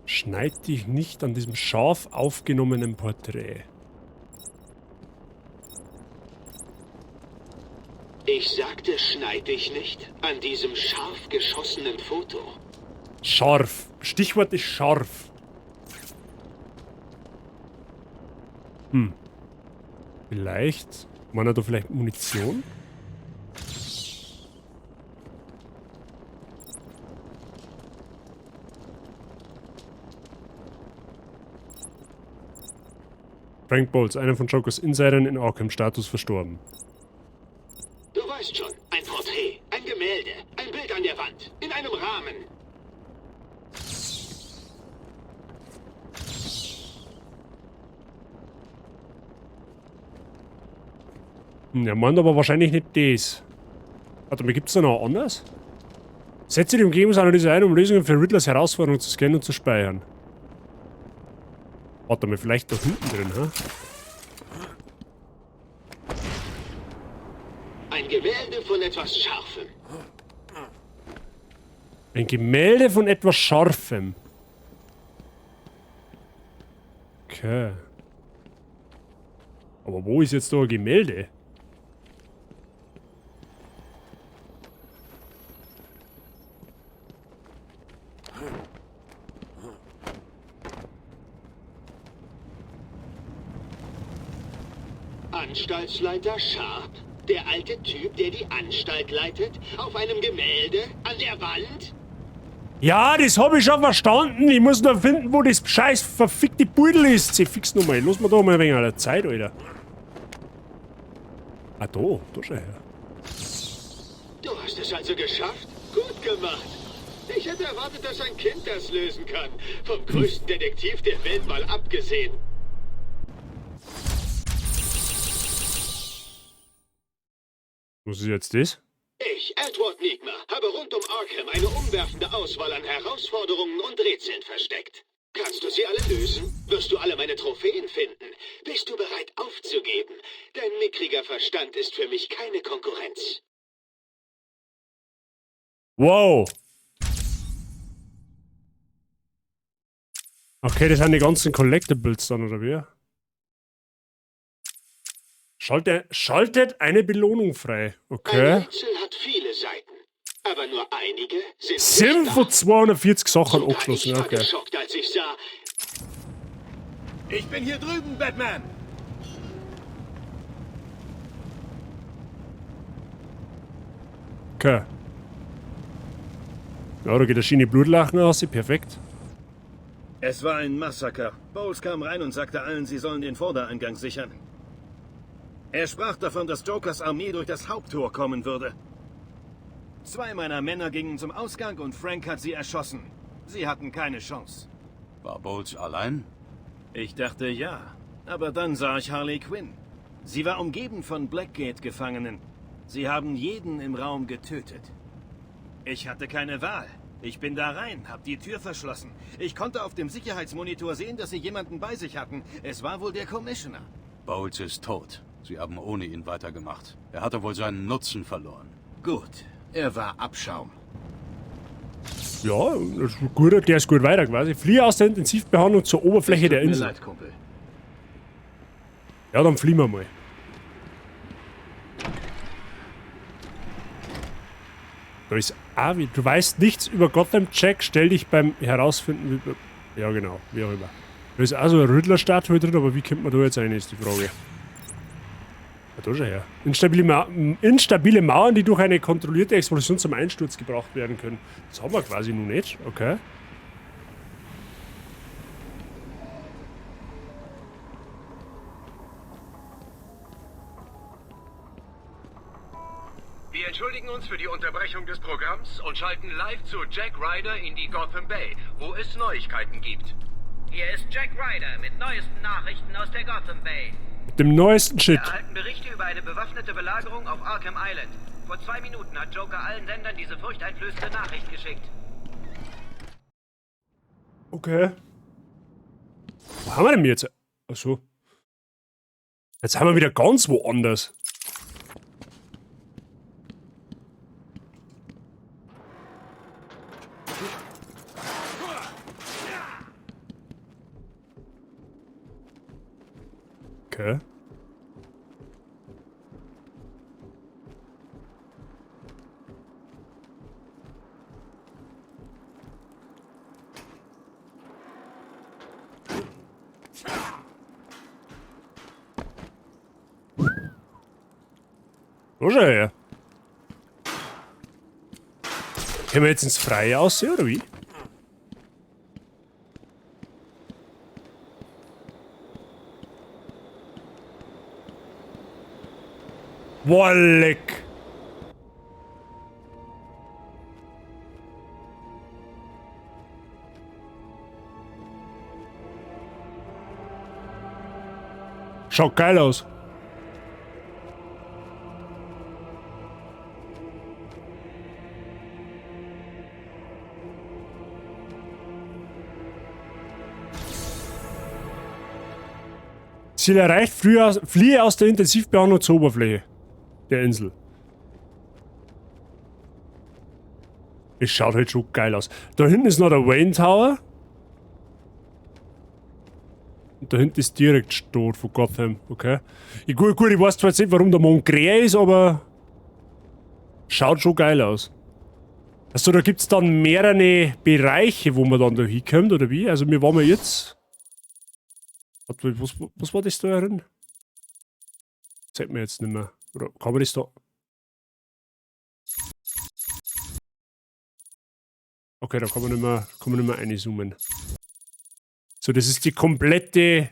Schneid dich nicht an diesem scharf aufgenommenen Porträt. Ich sagte, schneid dich nicht an diesem scharf geschossenen Foto. Scharf. Stichwort ist scharf. Hm. Vielleicht. Meint er da vielleicht Munition? Frank Bowles, einer von Jokers Insidern in Arkham, Status verstorben. Du weißt schon, ein Porträt, ein Gemälde, ein Bild an der Wand, in einem Rahmen. Er meint aber wahrscheinlich nicht das. Warte mal, gibt's da noch anders? Setze die Umgebungsanalyse ein, um Lösungen für Riddlers Herausforderung zu scannen und zu speichern. Warte mal, vielleicht da hinten drin, hä? Ein Gemälde von etwas Scharfem. Ein Gemälde von etwas Scharfem. Okay. Aber wo ist jetzt da ein Gemälde? Anstaltsleiter Sharp? Der alte Typ, der die Anstalt leitet? Auf einem Gemälde? An der Wand? Ja, das hab ich schon verstanden. Ich muss nur finden, wo das scheiß verfickte Beutel ist. Sie fix nochmal. Lass mir da mal ein wenig an der Zeit, Alter. Ah, da. Da schau her. Du hast es also geschafft? Gut gemacht. Ich hätte erwartet, dass ein Kind das lösen kann. Vom größten Detektiv der Welt mal abgesehen. Was ist jetzt das? Ich, Edward Nigma, habe rund um Arkham eine umwerfende Auswahl an Herausforderungen und Rätseln versteckt. Kannst du sie alle lösen? Wirst du alle meine Trophäen finden? Bist du bereit aufzugeben? Dein mickriger Verstand ist für mich keine Konkurrenz. Wow. Okay, das sind die ganzen Collectibles dann, oder wie? Schaltet eine Belohnung frei. Okay. Ein Rätsel hat viele Seiten, aber nur einige sind 7 von 240 Sachen abgeschlossen. Ich war Okay. geschockt, als ich sah, Ich bin hier drüben, Batman! Okay. Ja, da geht der Schiene Blutlachen aus. Perfekt. Es war ein Massaker. Bowles kam rein und sagte allen, sie sollen den Vordereingang sichern. Er sprach davon, dass Jokers Armee durch das Haupttor kommen würde. Zwei meiner Männer gingen zum Ausgang und Frank hat sie erschossen. Sie hatten keine Chance. War Bowles allein? Ich dachte ja. Aber dann sah ich Harley Quinn. Sie war umgeben von Blackgate-Gefangenen. Sie haben jeden im Raum getötet. Ich hatte keine Wahl. Ich bin da rein, hab die Tür verschlossen. Ich konnte auf dem Sicherheitsmonitor sehen, dass sie jemanden bei sich hatten. Es war wohl der Commissioner. Bowles ist tot. Sie haben ohne ihn weitergemacht. Er hatte wohl seinen Nutzen verloren. Gut, er war Abschaum. Ja, das ist gut, der ist gut weiter quasi. Fliehe aus der Intensivbehandlung zur Oberfläche Es tut der mir Insel. leid, Kumpel. Ja, dann fliehen wir mal. Da ist auch wieder. Du weißt nichts über Gotham, Jack. Stell dich beim Herausfinden. Ja, genau. Wie auch immer. Da ist auch so eine Riddler-Statue drin, aber wie kommt man da jetzt rein, ist die Frage. Ja, da schau her. Instabile Mauern, die durch eine kontrollierte Explosion zum Einsturz gebracht werden können. Das haben wir quasi noch nicht. Okay. Wir entschuldigen uns für die Unterbrechung des Programms und schalten live zu Jack Ryder in die Gotham Bay, wo es Neuigkeiten gibt. Hier ist Jack Ryder mit neuesten Nachrichten aus der Gotham Bay. Mit dem neuesten Shit. Wir erhalten Berichte über eine bewaffnete Belagerung auf Arkham Island. Vor 2 Minuten hat Joker allen Sendern diese furchteinflößende Nachricht geschickt. Okay. Wo haben wir denn jetzt? Achso. Jetzt haben wir wieder ganz woanders. Okay. So schau her. Können wir jetzt ins Freie aussehen, oder wie? Boah, leck. Schaut geil aus. Ziel erreicht, fliehe aus der Intensivbehandlung zur Oberfläche der Insel. Es schaut halt schon geil aus. Da hinten ist noch der Wayne Tower. Und da hinten ist direkt Stadt von Gotham, okay. Ich, gut, ich weiß zwar jetzt nicht, warum der Mond grä ist, aber schaut schon geil aus. Also da gibt's dann mehrere Bereiche, wo man dann da hinkommt, oder wie? Also wir waren ja jetzt... Warte, was war das da drin? Zeigt mir jetzt nicht mehr. Oder kann man das da... Okay, da kann man nicht mehr, kann man nicht mehr reinzoomen. So, das ist die komplette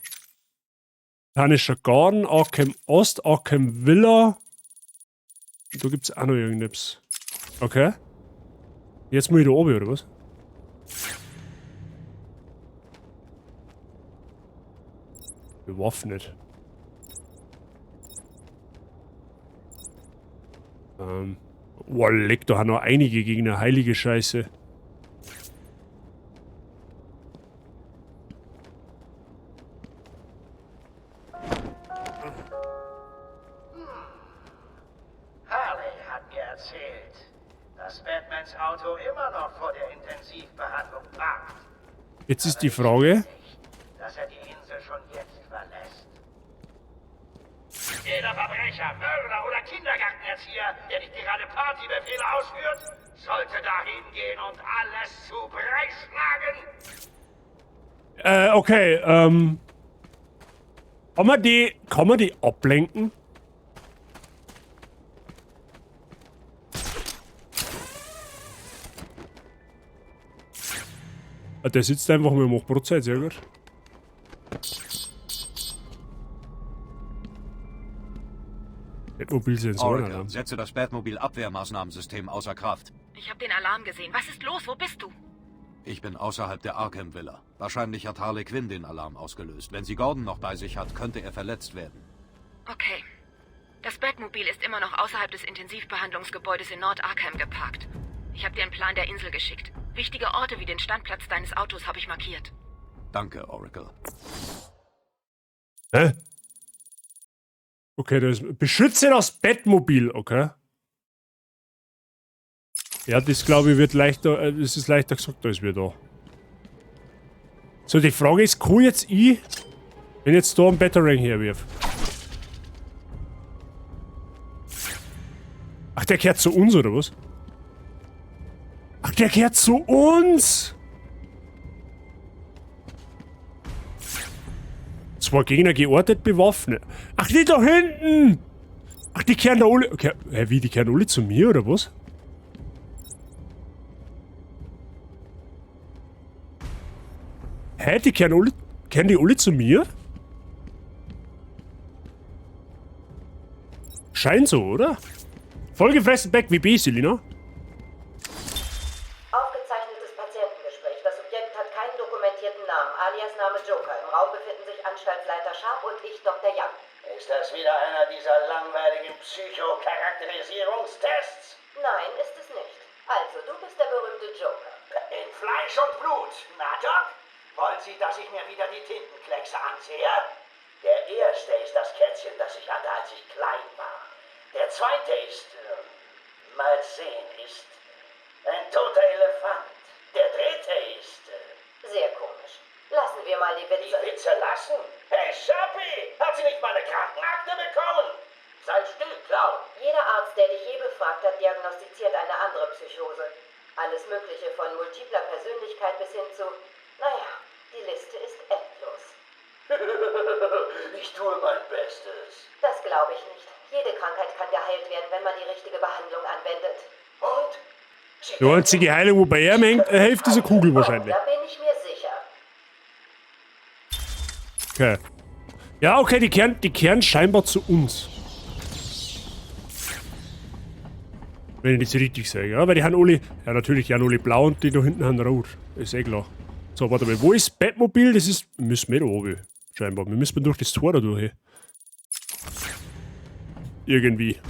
Botanischer Garten, Arkham Ost, Arkham Villa. Und da gibt's auch noch irgendetwas. Okay. Jetzt muss ich da oben, oder was? Bewaffnet. Oh, leck, da haben noch einige Gegner. Heilige Scheiße. Harley hat mir erzählt, dass Batmans Auto immer noch vor der Intensivbehandlung parkt. Jetzt ist die Frage, dass er die Insel schon jetzt verlässt. Jeder Verbrecher, Mörder oder Kindergartenerzieher, der nicht gerade Partybefehle ausführt, sollte dahin gehen und alles zu Brei schlagen. Okay, kann man die ablenken? Ah, der sitzt einfach mit dem Brotzeit, sehr gut. Batmobil-Sensoren, Oracle, Alter. setze das Batmobil-Abwehrmaßnahmensystem außer Kraft. Ich hab den Alarm gesehen. Was ist los? Wo bist du? Ich bin außerhalb der Arkham Villa. Wahrscheinlich hat Harley Quinn den Alarm ausgelöst. Wenn sie Gordon noch bei sich hat, könnte er verletzt werden. Okay. Das Batmobil ist immer noch außerhalb des Intensivbehandlungsgebäudes in Nord-Arkham geparkt. Ich hab dir einen Plan der Insel geschickt. Wichtige Orte wie den Standplatz deines Autos habe ich markiert. Danke, Oracle. Hä? Okay, das ist, beschütze das Batmobil, okay. Ja, das glaube ich wird leichter, das ist leichter gesagt als wir da. So, die Frage ist, kann jetzt ich, wenn ich jetzt da einen Batarang herwirf? Ach, der kehrt zu uns, oder was? Ach, der kehrt zu uns! Zwei Gegner geortet, bewaffnet. Ach, die da hinten! Ach, die kehren da alle... Okay, hä, wie, die kehren alle zu mir, oder was? Hä, die kehren alle... Kehren die alle zu mir? Scheint so, oder? Vollgefressen Back wie B, Selina. Aufgezeichnetes Patientengespräch. Das Subjekt hat keinen dokumentierten Namen. Alias-Name Joker. Im Raum befinden sich Anstaltsleiter Sharp und ich, Dr. Young. Ist das wieder einer dieser langweiligen Psychocharakterisierungstests? Nein, ist es nicht. Also, du bist der berühmte Joker. In Fleisch und Blut. Na, Doc? Wollen Sie, dass ich mir wieder die Tintenkleckse ansehe? Der erste ist das Kätzchen, das ich hatte, als ich klein war. Der zweite ist, mal sehen, ist ein toter Elefant. Der dritte ist, Sehr komisch. Lassen wir mal die Witze. Die Witze lassen? Hey, Sharpie! Hat sie nicht meine Krankenakte bekommen? Sei still, Clown! Jeder Arzt, der dich je befragt hat, diagnostiziert eine andere Psychose. Alles Mögliche von multipler Persönlichkeit bis hin zu, naja, die Liste ist endlos. Ich tue mein Bestes. Das glaube ich nicht. Jede Krankheit kann geheilt werden, wenn man die richtige Behandlung anwendet. Und? Die einzige Heilung, wo bei ihm hängt, hilft diese Kugel wahrscheinlich. Da bin ich mir sicher. Okay. Ja, okay, die kehren scheinbar zu uns. Wenn ich das richtig sage, ja, weil die haben alle, ja natürlich, die haben alle blau und die da hinten haben rot. Ist eh klar. So, warte mal, wo ist Batmobil? Das ist, müssen wir da oben, scheinbar. Wir müssen durch das Tor da durch. Irgendwie.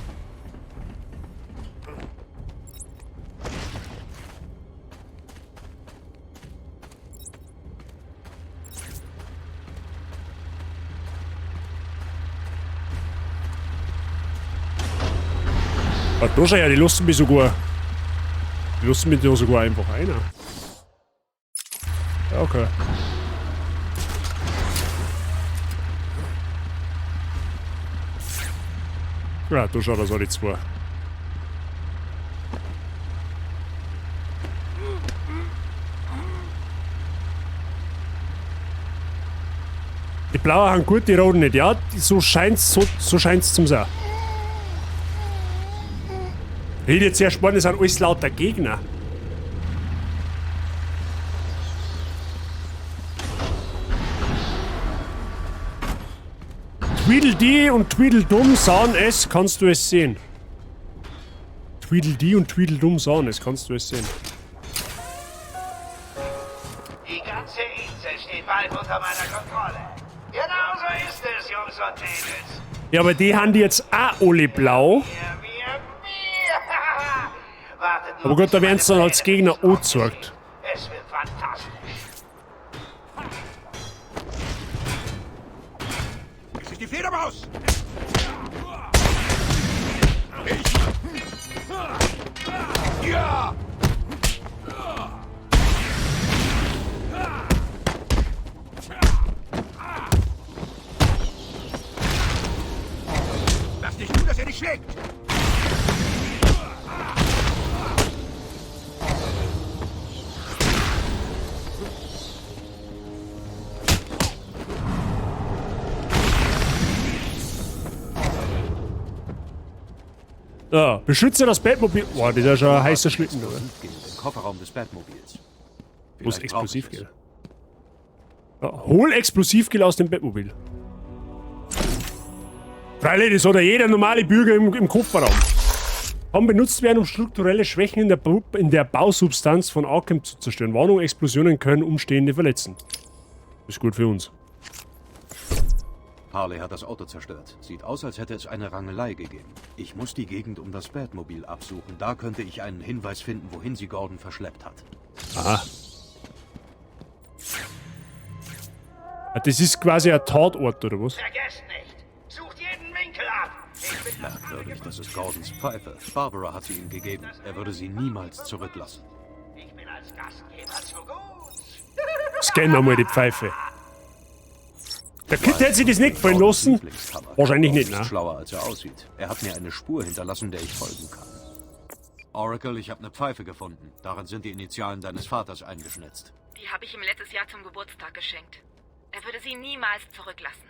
Ah, da schau ja, die lassen mich sogar. Die lassen mich da sogar einfach rein. Ja, okay. Ja, da schaut das alle zwei. Die blauen haben gut, die roten nicht. Ja, so scheint's, so scheint's zum sein. Ich hätte jetzt erst gemeint, das sind alles lauter Gegner. Tweedledee und Tweedledum sahen es, kannst du es sehen. Tweedledee und Tweedledum sahen es, kannst du es sehen. Die ganze Insel steht bald unter meiner Kontrolle. Genau so ist es, Jungs und Mädels. Ja, aber die haben die jetzt auch alle blau. Aber gut, da werden sie dann als Gegner angezeigt. Es wird fantastisch. Es ist die Fledermaus! Ich... Ja! Lass nicht zu, dass er dich schlägt! Ja, beschütze das Batmobil. Boah, das ist ja schon ein heißer Schlitten, oder? Im Kofferraum des Batmobils. Wo ist Explosivgel? Ja, hol Explosivgel aus dem Batmobil. Freilich, das hat ja jeder normale Bürger im Kofferraum. Kann benutzt werden, um strukturelle Schwächen in der Bausubstanz von Arkham zu zerstören. Warnung, Explosionen können Umstehende verletzen. Ist gut für uns. Harley hat das Auto zerstört. Sieht aus, als hätte es eine Rangelei gegeben. Ich muss die Gegend um das Batmobil absuchen. Da könnte ich einen Hinweis finden, wohin sie Gordon verschleppt hat. Aha. Das ist quasi ein Tatort, oder was? Vergesst nicht! Sucht jeden Winkel ab! Merkwürdig, das ist Gordons Pfeife. Barbara hat sie ihm gegeben. Er würde sie niemals zurücklassen. Ich bin als Gastgeber zu gut. Scannen wir mal die Pfeife. Der Kid hätte sich das nicht gefallen lassen. Wahrscheinlich nicht, ne? Ist schlauer, als er aussieht. Er hat mir eine Spur hinterlassen, der ich folgen kann. Oracle, ich habe eine Pfeife gefunden. Darin sind die Initialen deines Vaters eingeschnitzt. Die habe ich ihm letztes Jahr zum Geburtstag geschenkt. Er würde sie niemals zurücklassen.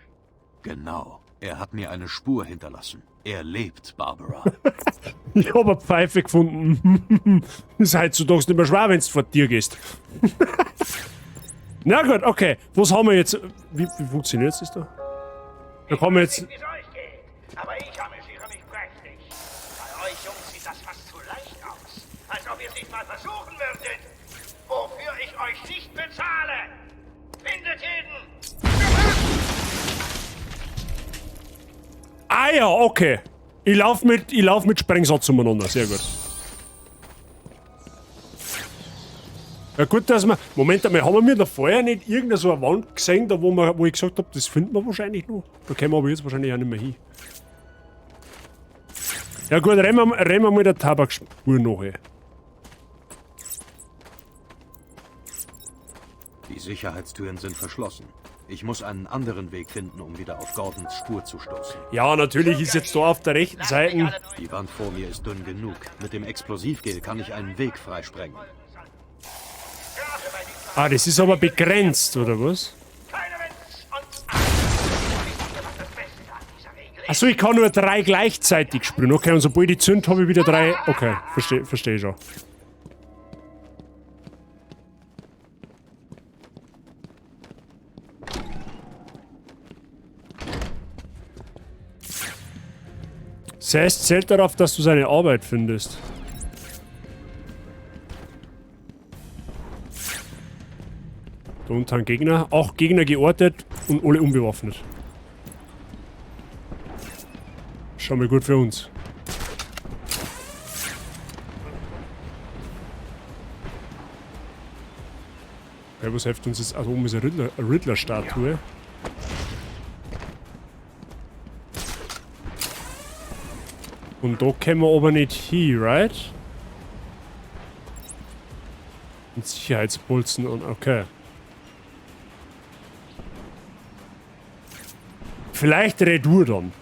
Genau. Er hat mir eine Spur hinterlassen. Er lebt, Barbara. Ich habe eine Pfeife gefunden. Ist heutzutage nicht mehr schwer, wenn du vor dir gehst. Na gut, okay. Was haben wir jetzt? Wie funktioniert das da? Da kommen wir jetzt. Aber ich amüsiere mich prächtig. Bei euch Jungs ich nicht bezahle. Findet ihn! Ah ja, okay. Ich lauf mit Sprengsatz umeinander. Sehr gut. Ja gut, dass wir... Moment einmal, haben wir da vorher nicht irgendeine so eine Wand gesehen, da wo ich gesagt habe, das finden wir wahrscheinlich noch? Da kommen wir aber jetzt wahrscheinlich auch nicht mehr hin. Ja gut, rennen wir mal der Tabakspur nach. Ey. Die Sicherheitstüren sind verschlossen. Ich muss einen anderen Weg finden, um wieder auf Gordons Spur zu stoßen. Ja, natürlich ist jetzt da auf der rechten Seite... Die Wand vor mir ist dünn genug. Mit dem Explosivgel kann ich einen Weg freisprengen. Ah, das ist aber begrenzt, oder was? Achso, ich kann nur 3 gleichzeitig sprühen. Okay, und sobald ich zünd, habe ich wieder 3. Okay, verstehe schon. Cess zählt darauf, dass du seine Arbeit findest. Da unten ein Gegner. Auch Gegner geortet und alle unbewaffnet. Schon mal gut für uns. Okay, was hilft uns jetzt? Also oben ist eine Riddler-Statue. Und da kommen wir aber nicht hin, right? Und Sicherheitsbolzen und okay. Vielleicht Redur dann.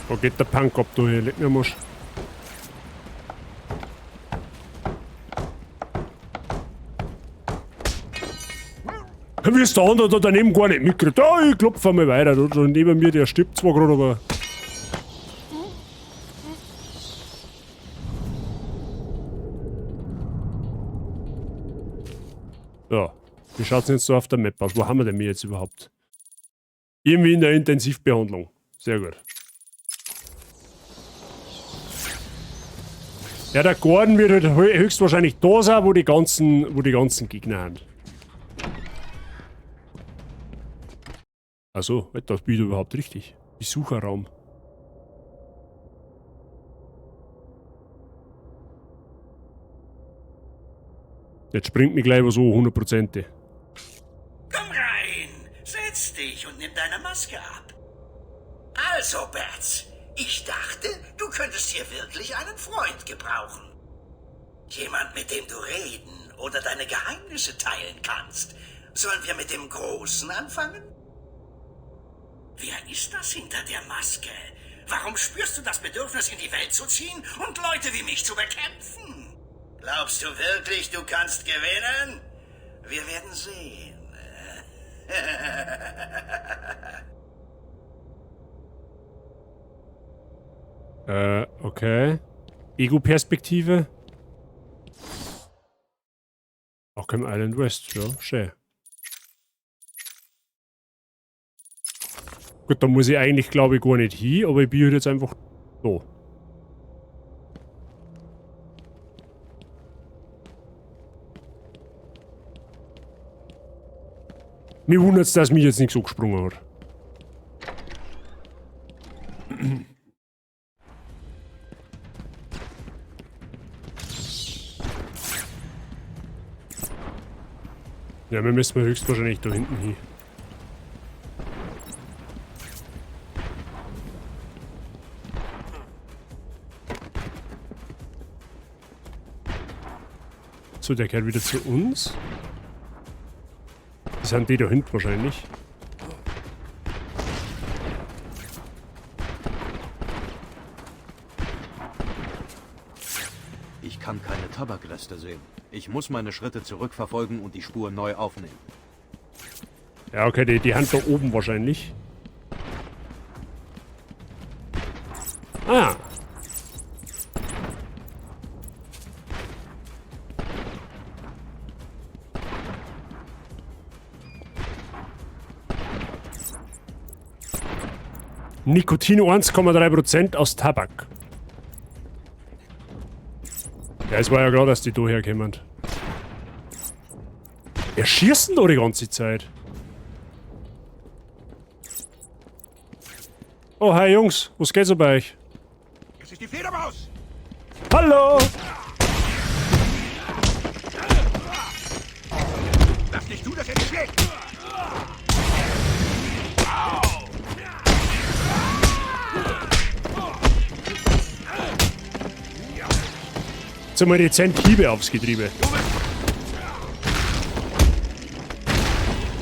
Wo geht der Punk ab, du hier? Leck mir am Arsch. Wie ist der andere da daneben gar nicht mitkriegt? Oh, ich klopfe mal weiter. Da neben mir, der stirbt zwar gerade, aber... Ja, wie schaut's denn jetzt so auf der Map aus? Wo haben wir denn jetzt überhaupt? Irgendwie in der Intensivbehandlung. Sehr gut. Ja, der Gordon wird halt höchstwahrscheinlich da sein, wo die ganzen Gegner sind. Achso, das bin ich überhaupt richtig. Besucherraum. Jetzt springt mich gleich was an, 100%. Komm rein, setz dich und nimm deine Maske ab. Also, Bats, ich dachte, du könntest hier wirklich einen Freund gebrauchen. Jemand, mit dem du reden oder deine Geheimnisse teilen kannst. Sollen wir mit dem Großen anfangen? Wer ist das hinter der Maske? Warum spürst du das Bedürfnis, in die Welt zu ziehen und Leute wie mich zu bekämpfen? Glaubst du wirklich, du kannst gewinnen? Wir werden sehen. Okay. Ego-Perspektive. Arkham Island West, ja, schön. Gut, da muss ich eigentlich, glaube ich, gar nicht hin, aber ich bin halt jetzt einfach da. Mir wundert's, dass mich jetzt nichts angesprungen hat. Ja, wir müssen höchstwahrscheinlich da hinten hin. So, der kehrt wieder zu uns. Das sind die da hinten wahrscheinlich. Ich kann keine Tabakreste sehen. Ich muss meine Schritte zurückverfolgen und die Spur neu aufnehmen. Ja, okay, die Hand da oben wahrscheinlich. Ah. Nikotin 1,3% aus Tabak. Ja, es war ja klar, dass die da herkommen. Wer schießt denn da die ganze Zeit? Oh, hi Jungs, was geht so bei euch? Es ist die Fledermaus! Hallo! Lass nicht zu, dass er dich schlägt! Jetzt einmal dezent Hiebe aufs Getriebe.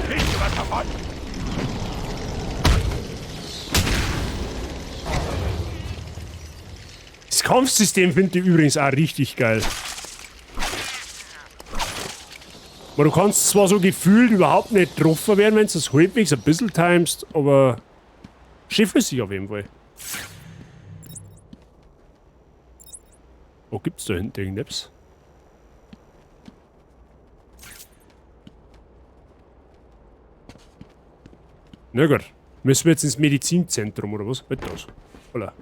Kriegst du was davon? Das Kampfsystem finde ich übrigens auch richtig geil. Aber du kannst zwar so gefühlt überhaupt nicht getroffen werden, wenn du das halbwegs ein bisschen timest, aber schön flüssig auf jeden Fall. Wo gibt's da hinten irgendetwas? Na gut. Müssen wir jetzt ins Medizinzentrum oder was? Wird das? Holla.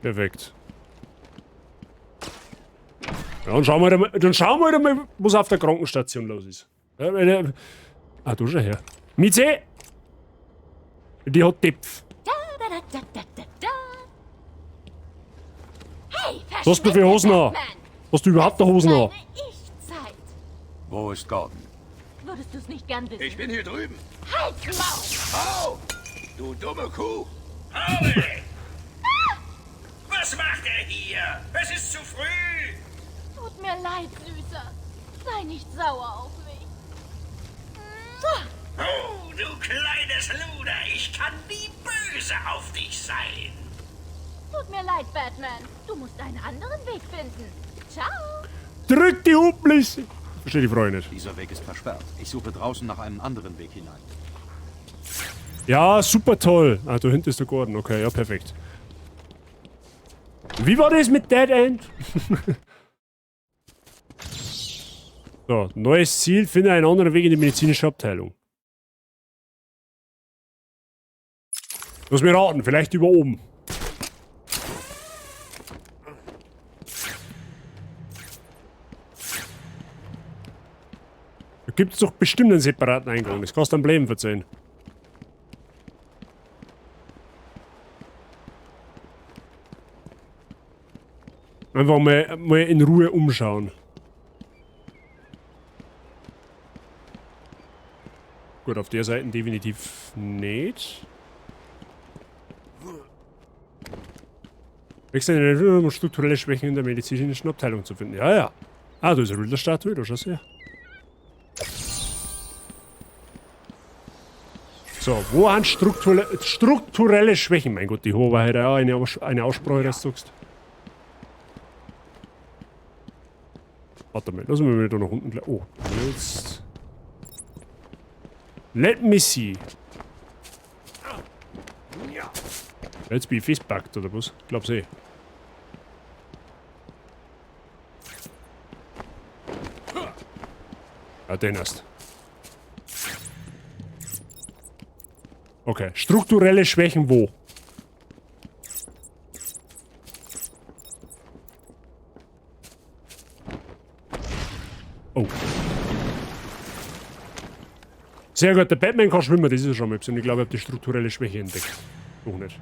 Perfekt. Ja, dann schauen wir halt einmal, dann schauen wir halt einmal, was auf der Krankenstation los ist. Ja, weil, ah, du schau her. Mieze! Die hat Tepf. Da, da, da, da, da, da, da. Hey, Was hast du für Hosen an? Hast du überhaupt eine Hosen an? Ich-Zeit. Wo ist Gordon? Würdest du's nicht gern wissen? Ich bin hier drüben. Halt's Maul! Au! Du dumme Kuh! Harley! Was macht er hier? Es ist zu früh! Tut mir leid, Süßer. Sei nicht sauer auf mich. Mua. Oh, du kleines Luder! Ich kann nie böse auf dich sein! Tut mir leid, Batman. Du musst einen anderen Weg finden. Ciao. Drück die Hublisse! Verstehe die Frage nicht. Dieser Weg ist versperrt. Ich suche draußen nach einem anderen Weg hinein. Ja, super toll. Ah, da hinten ist der Gordon. Okay, ja, perfekt. Wie war das mit Dead End? So, neues Ziel. Finde einen anderen Weg in die medizinische Abteilung. Lass mir raten, vielleicht über oben. Da gibt's doch bestimmt einen separaten Eingang. Das kannst du am Leben verzeihen. Einfach mal in Ruhe umschauen. Gut, auf der Seite definitiv nicht. Wechseln, um strukturelle Schwächen in der medizinischen Abteilung zu finden. Ja, ja. Ah, da ist eine Riddler-Statue, da schau her. So, wo haben strukturelle Schwächen? Mein Gott, die hohe war heute auch eine Aussprache, dass du sagst. Warte mal, lass mich mal da nach unten gleich. Oh, jetzt. Let me see. Jetzt bin ich festpackt, oder was? Glaub's eh. Ah, den erst. Okay, strukturelle Schwächen wo? Oh. Sehr gut, der Batman kann schwimmen, das ist ja schon mal etwas. Und ich glaube, ich habe die strukturelle Schwäche entdeckt. Noch nicht.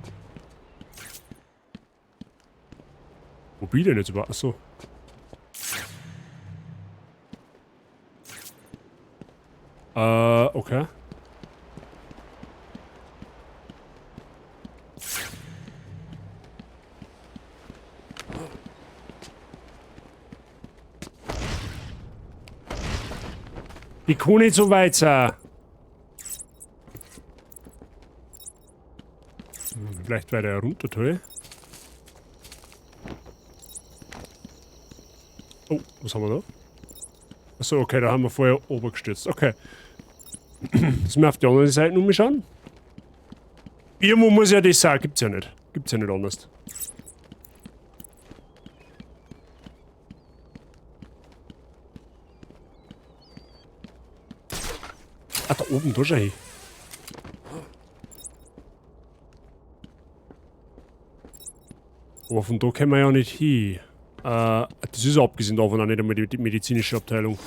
Wo bin ich denn jetzt überhaupt? Achso. Okay. Ich kann nicht so weit sein. Vielleicht weiter runter, toll. Oh, was haben wir da? Achso, okay, da haben wir vorher oben gestürzt. Okay. Müssen wir auf die andere Seite umschauen? Irgendwo muss ja das sein. Gibt's ja nicht. Gibt's ja nicht anders. Ah, da. oben, da schau hin. Aber von da können wir ja nicht hin. Das ist abgesehen davon auch nicht einmal die medizinische Abteilung.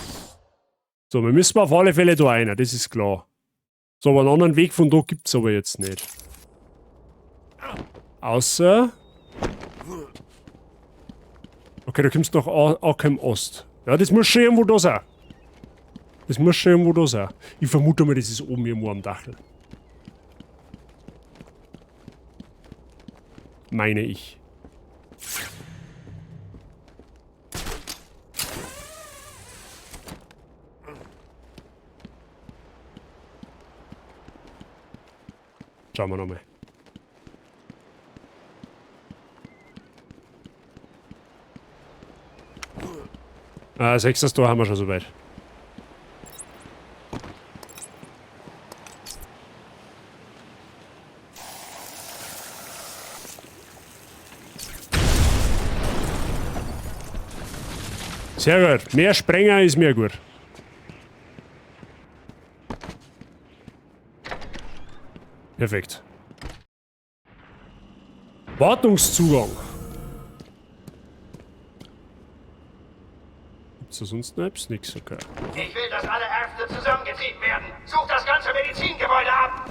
So, wir müssen auf alle Fälle da rein, das ist klar. So, aber einen anderen Weg von da gibt's aber jetzt nicht. Außer... Okay, du kommst nach Arkham Ost. Ja, das muss schon irgendwo da sein. Das muss schon irgendwo da sein. Ich vermute mal, das ist oben irgendwo am Dachl. Meine ich. Schauen wir nochmal. Ah, sechstes Tor haben wir schon soweit. Sehr gut. Mehr Sprenger ist mir gut. Perfekt. Wartungszugang. Gibt's da sonst noch etwas? Nix, okay. Ich will, dass alle Ärzte zusammengetrieben werden. Sucht das ganze Medizingebäude ab.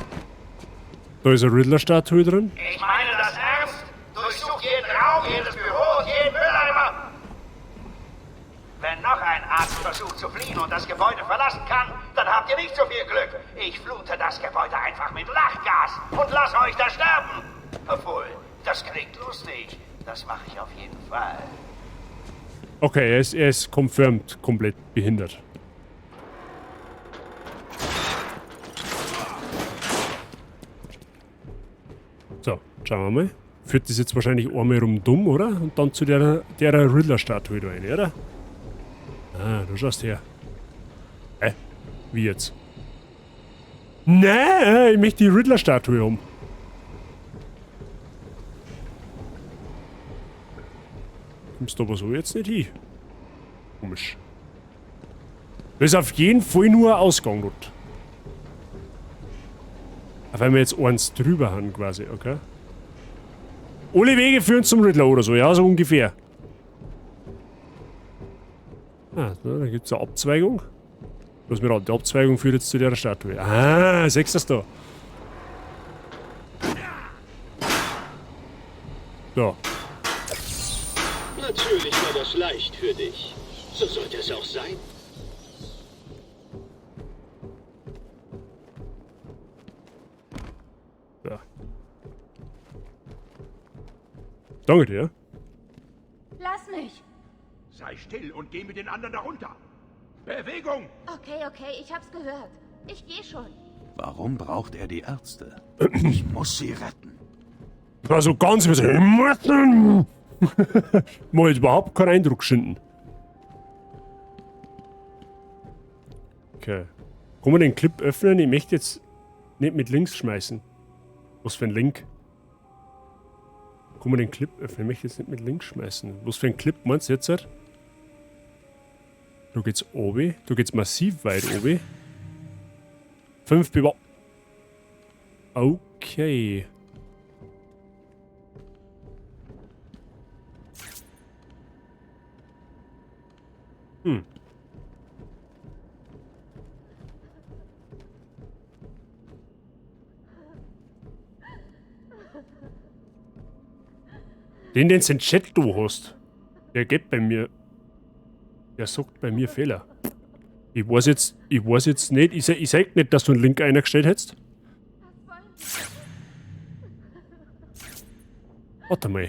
Da ist eine Riddler-Statue drin. Ich meine das ernst. Durchsucht jeden Raum, jedes Büro und jeden Mülleimer. Wenn noch ein Arzt versucht zu fliehen und das Gebäude verlassen kann, dann habt ihr nicht so viel Glück. Ich flute das Gebäude einfach mit Lachgas und lasse euch da sterben. Obwohl, das klingt lustig. Das mache ich auf jeden Fall. Okay, er ist confirmed komplett behindert. So, schauen wir mal. Führt das jetzt wahrscheinlich einmal rundum, oder? Und dann zu der Riddler-Statue da rein, oder? Ah, du schaust her. Hä? Wie jetzt? Nein, ich möchte die Riddler-Statue haben. Kommst du aber so jetzt nicht hin? Komisch. Das ist auf jeden Fall nur ein Ausgang dort. Auch wenn wir jetzt eins drüber haben quasi, okay? Alle Wege führen zum Riddler oder so, ja, so ungefähr. Ah, da gibt's eine Abzweigung. Lass mich raten, die Abzweigung führt jetzt zu der Statue. Ah, siehst du das da? So. Natürlich war das leicht für dich. So sollte es auch sein. Ja. Danke dir. Lass mich. Sei still und geh mit den anderen da runter. Bewegung! Okay, okay, ich hab's gehört. Ich geh schon. Warum braucht er die Ärzte? Ich muss sie retten. Also ganz Mal jetzt überhaupt keinen Eindruck schinden. Okay. Kann man den Clip öffnen? Ich möchte jetzt nicht mit links schmeißen. Was für ein Link? Kann man den Clip öffnen? Ich möchte jetzt nicht mit links schmeißen. Was für ein Clip meinst du jetzt? Da geht's oben. Da geht's massiv weit oben. 5 Bewa. Okay. Hm. Den du in Chat du hast, der geht bei mir. Der sagt bei mir Fehler. Ich weiß jetzt nicht, ich sag nicht, dass du einen Link eingestellt hättest. Warte mal.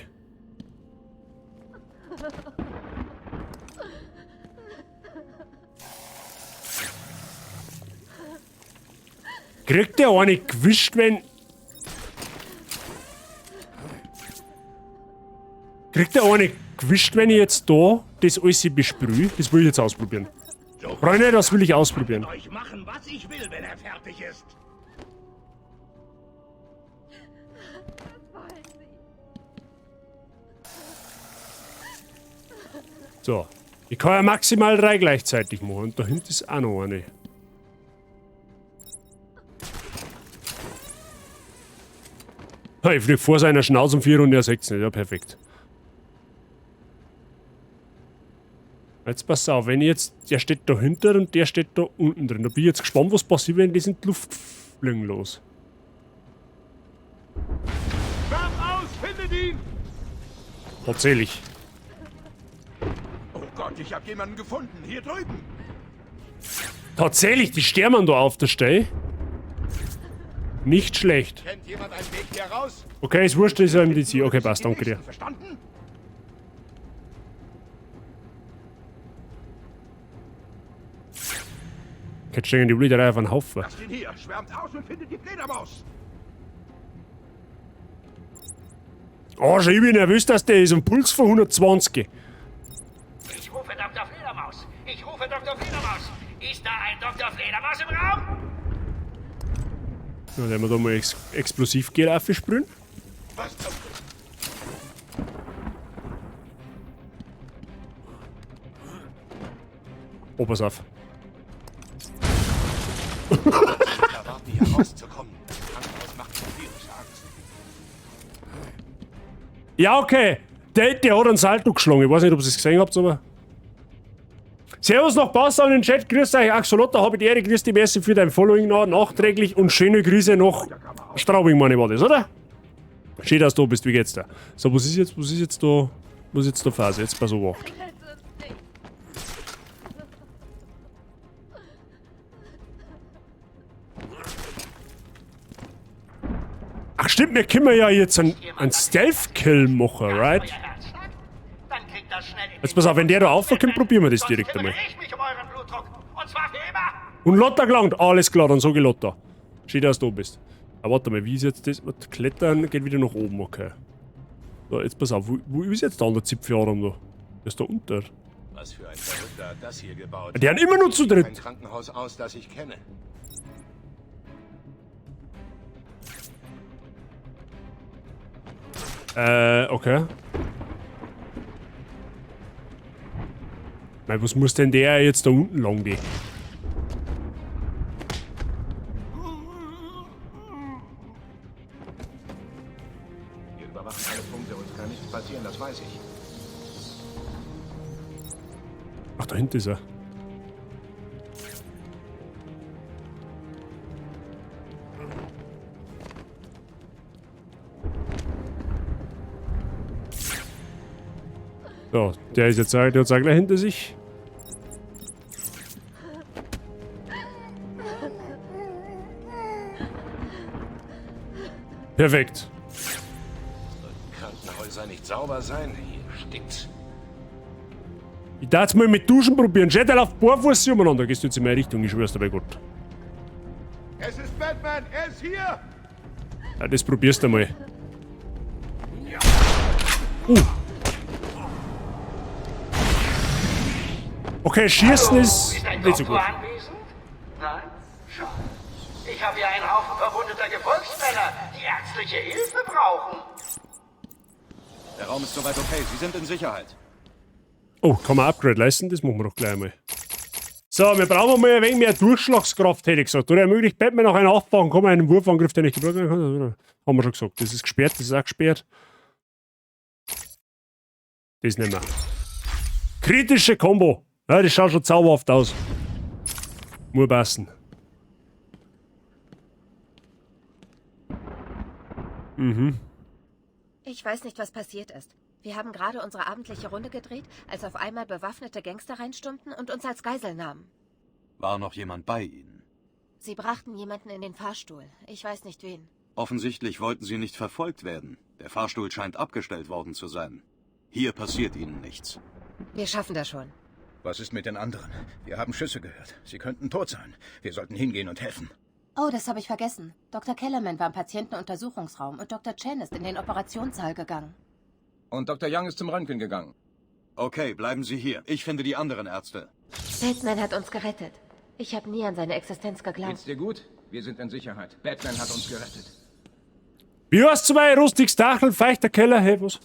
Kriegt der eine gewischt, wenn... Kriegt der eine gewischt, wenn ich jetzt da das alles besprühe? Das will ich jetzt ausprobieren. Freunde, das will ich ausprobieren. Ich machen, was ich will, wenn er fertig ist. So. Ich kann ja maximal 3 gleichzeitig machen. Und da hinten ist auch noch eine. Ich flieg vor seiner Schnauze um 4 und er sieht's nicht. Ja, perfekt. Jetzt pass auf, wenn ich jetzt. Der steht da hinter und der steht da unten drin. Da bin ich jetzt gespannt, was passiert, wenn die in die Luft fliegen los. Schwärmt aus! Findet ihn! Tatsächlich. Oh Gott, ich habe jemanden gefunden. Hier drüben. Tatsächlich, die sterben da auf der Stelle. Nicht schlecht. Kennt jemand einen Weg hier raus? Okay, ist wurscht, das ist ja Medizin. Okay, passt, danke dir. Verstanden? Jetzt stehen die wieder auf einen Haufen. Lasst ihn hier. Schwärmt aus und findet die Fledermaus. Oh, schon ich bin nervös, dass der ist. Ein Puls von 120. Ich rufe Dr. Fledermaus. Ich rufe Dr. Fledermaus. Ist da ein Dr. Fledermaus im Raum? Dann werden wir da mal Explosivgel aufsprühen. Was zum... Oh, pass auf. Erwarten, hier rauszukommen. Das Krankenhaus macht mir tierische Angst. Ja, okay. Der hat einen Salto geschlagen. Ich weiß nicht, ob ihr es gesehen habt, aber. Servus nach Passau in den Chat. Grüß euch, Axolotl. Hab ich die Ehre. Grüß dich, merci für dein Following noch, nachträglich und schöne Grüße nach Straubing, meine ich, war das, oder? Schön, dass du da bist. Wie geht's dir? So, was ist jetzt, was ist jetzt da, was ist jetzt da Phase? Jetzt pass auf, acht. Ach stimmt, wir können ja jetzt einen Stealth-Kill machen, right? Jetzt pass auf, wenn der da raufkommt, probieren wir das direkt einmal. Und Lotta gelangt, alles klar, dann sag ich Lotta. Schön, dass du da bist. Aber warte mal, wie ist jetzt das? Warte, Klettern geht wieder nach oben, okay. So, jetzt pass auf, wo ist jetzt der andere Zipfeladam da? Der ist da unter. Was für ein Verrückter hat das hier gebaut? Die haben immer nur zu dritt. Ein Krankenhaus aus, das ich kenne. Okay. Mei, was muss denn der jetzt da unten lang gehen? Wir überwachen alle Punkte, uns kann nichts passieren, das weiß ich. Ach, da hinten ist er. So, der ist jetzt, der hat's auch gleich hinter sich. Perfekt. Sollten Krankenhäuser nicht sauber sein? Hier stinkt's. Ich darf mal mit Duschen probieren. Jet, der läuft barfuß umeinander. Gehst du jetzt in meine Richtung, ich schwör's dir bei Gott. Es ist Batman, er ist hier! Ja, das probierst du mal. Okay, Schießen ist Ist ein nicht so gut. Doktor anwesend? Nein? Schade. Ich habe hier einen Haufen verwundeter Gefolgsmänner, die ärztliche Hilfe brauchen. Der Raum ist soweit okay. Sie sind in Sicherheit. Oh, kann man Upgrade leisten? Das machen wir doch gleich einmal. So, wir brauchen mal ein wenig mehr Durchschlagskraft, hätte ich gesagt. Oder ermöglicht Batman noch einen Aufwachen, kann man einen Wurfangriff, der nicht gebraucht werden kann. Haben wir schon gesagt. Das ist gesperrt, das ist auch gesperrt. Das nehmen wir. Kritische Kombo. Ja, das schaut schon zauberhaft aus. Muss passen. Mhm. Ich weiß nicht, was passiert ist. Wir haben gerade unsere abendliche Runde gedreht, als auf einmal bewaffnete Gangster reinstürmten und uns als Geisel nahmen. War noch jemand bei Ihnen? Sie brachten jemanden in den Fahrstuhl. Ich weiß nicht wen. Offensichtlich wollten Sie nicht verfolgt werden. Der Fahrstuhl scheint abgestellt worden zu sein. Hier passiert Ihnen nichts. Wir schaffen das schon. Was ist mit den anderen? Wir haben Schüsse gehört. Sie könnten tot sein. Wir sollten hingehen und helfen. Oh, das habe ich vergessen. Dr. Kellerman war im Patientenuntersuchungsraum und Dr. Chen ist in den Operationssaal gegangen. Und Dr. Young ist zum Röntgen gegangen. Okay, bleiben Sie hier. Ich finde die anderen Ärzte. Batman hat uns gerettet. Ich habe nie an seine Existenz geglaubt. Geht's dir gut? Wir sind in Sicherheit. Batman hat uns gerettet. Wie heißt zwei rustiges Dachel, feuchter Keller? Hey, was?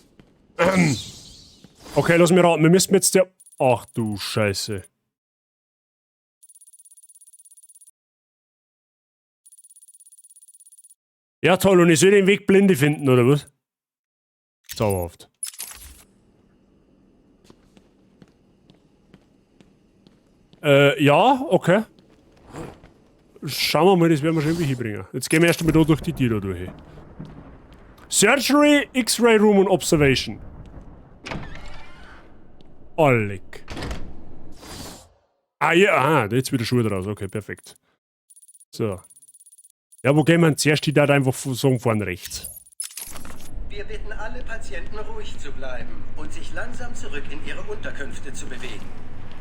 Okay, lass mich raten. Wir müssen jetzt der. Ach du Scheiße. Ja, toll, und ich soll den Weg Blinde finden, oder was? Zauberhaft. Ja, okay. Schauen wir mal, das werden wir schon irgendwie hinbringen. Jetzt gehen wir erst einmal da durch die Tür da durch. Surgery, X-Ray Room und Observation. Alec. Ah ja, aha, jetzt wieder Schuhe draus. Okay, perfekt. So. Ja, wo gehen wir denn zuerst? Die da einfach sagen, vorne rechts. Wir bitten alle Patienten, ruhig zu bleiben und sich langsam zurück in ihre Unterkünfte zu bewegen.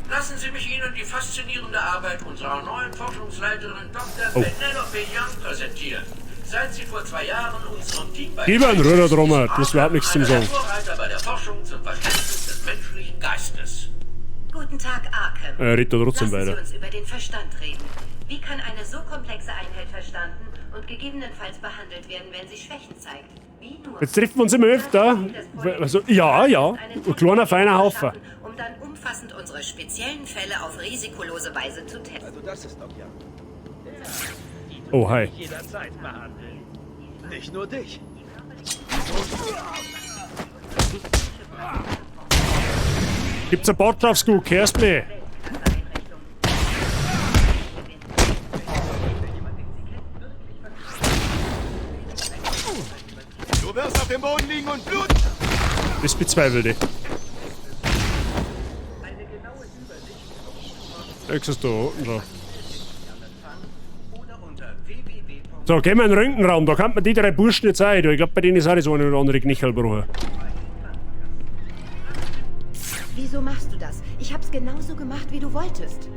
Lassen Sie mich Ihnen die faszinierende Arbeit unserer neuen Forschungsleiterin Dr. Oh. Penelope Young präsentieren. Seit sie vor 2 Jahren unserem Team Gib einen Röder drum, du hast überhaupt nichts zum einer Sagen. der Vorreiter bei der Forschung zum Verständnis des menschlichen Geistes. Guten Tag, Arkham. Red da trotzdem Lassen weiter. Sie uns über den Verstand reden. Wie kann eine so komplexe Einheit verstanden und gegebenenfalls behandelt werden, wenn sie Schwächen zeigt? Wie nur? Jetzt treffen wir uns immer öfter. Also, ja, ja. Ein kleiner, feiner Haufen. Um dann umfassend unsere speziellen Fälle auf risikolose Weise zu testen. Also das ist doch ja. Oh, hi. Jederzeit behandeln. Nicht nur dich. Gibt's ein Bot drauf, Scoop? Hörst mich? Du wirst auf dem Boden liegen und bluten. Das bezweifle ich. Extra da unten schon. So, gehen wir in den Röntgenraum, da kann man die drei Burschen jetzt auch. Ich glaub, bei denen ist auch das eine oder andere Knöchel gebrochen. Wieso machst du das? Ich hab's genauso gemacht, wie du wolltest.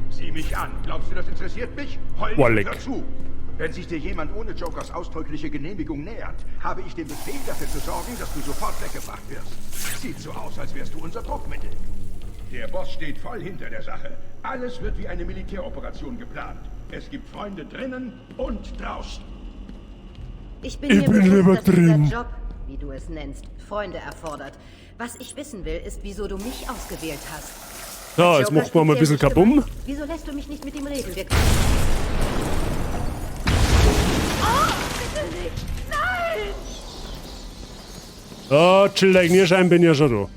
Sieh mich an. Glaubst du, das interessiert mich? Heul Boah, nicht leck. dazu. Wenn sich dir jemand ohne Jokers ausdrückliche Genehmigung nähert, habe ich den Befehl, dafür zu sorgen, dass du sofort weggebracht wirst. Sieht so aus, als wärst du unser Druckmittel. Der Boss steht voll hinter der Sache. Alles wird wie eine Militäroperation geplant. Es gibt Freunde drinnen und draußen. Ich bin Ich mir bin bewusst, lieber dass dieser drin. Job, wie du es nennst, Freunde erfordert. Was ich wissen will, ist, wieso du mich ausgewählt hast. So, jetzt Joker machen wir mal ein bisschen speziell kabum. gemacht. Wieso lässt du mich nicht mit ihm reden? Wir Oh, bitte nicht! Nein! Oh, chill dein Knirschein, bin ja schon da.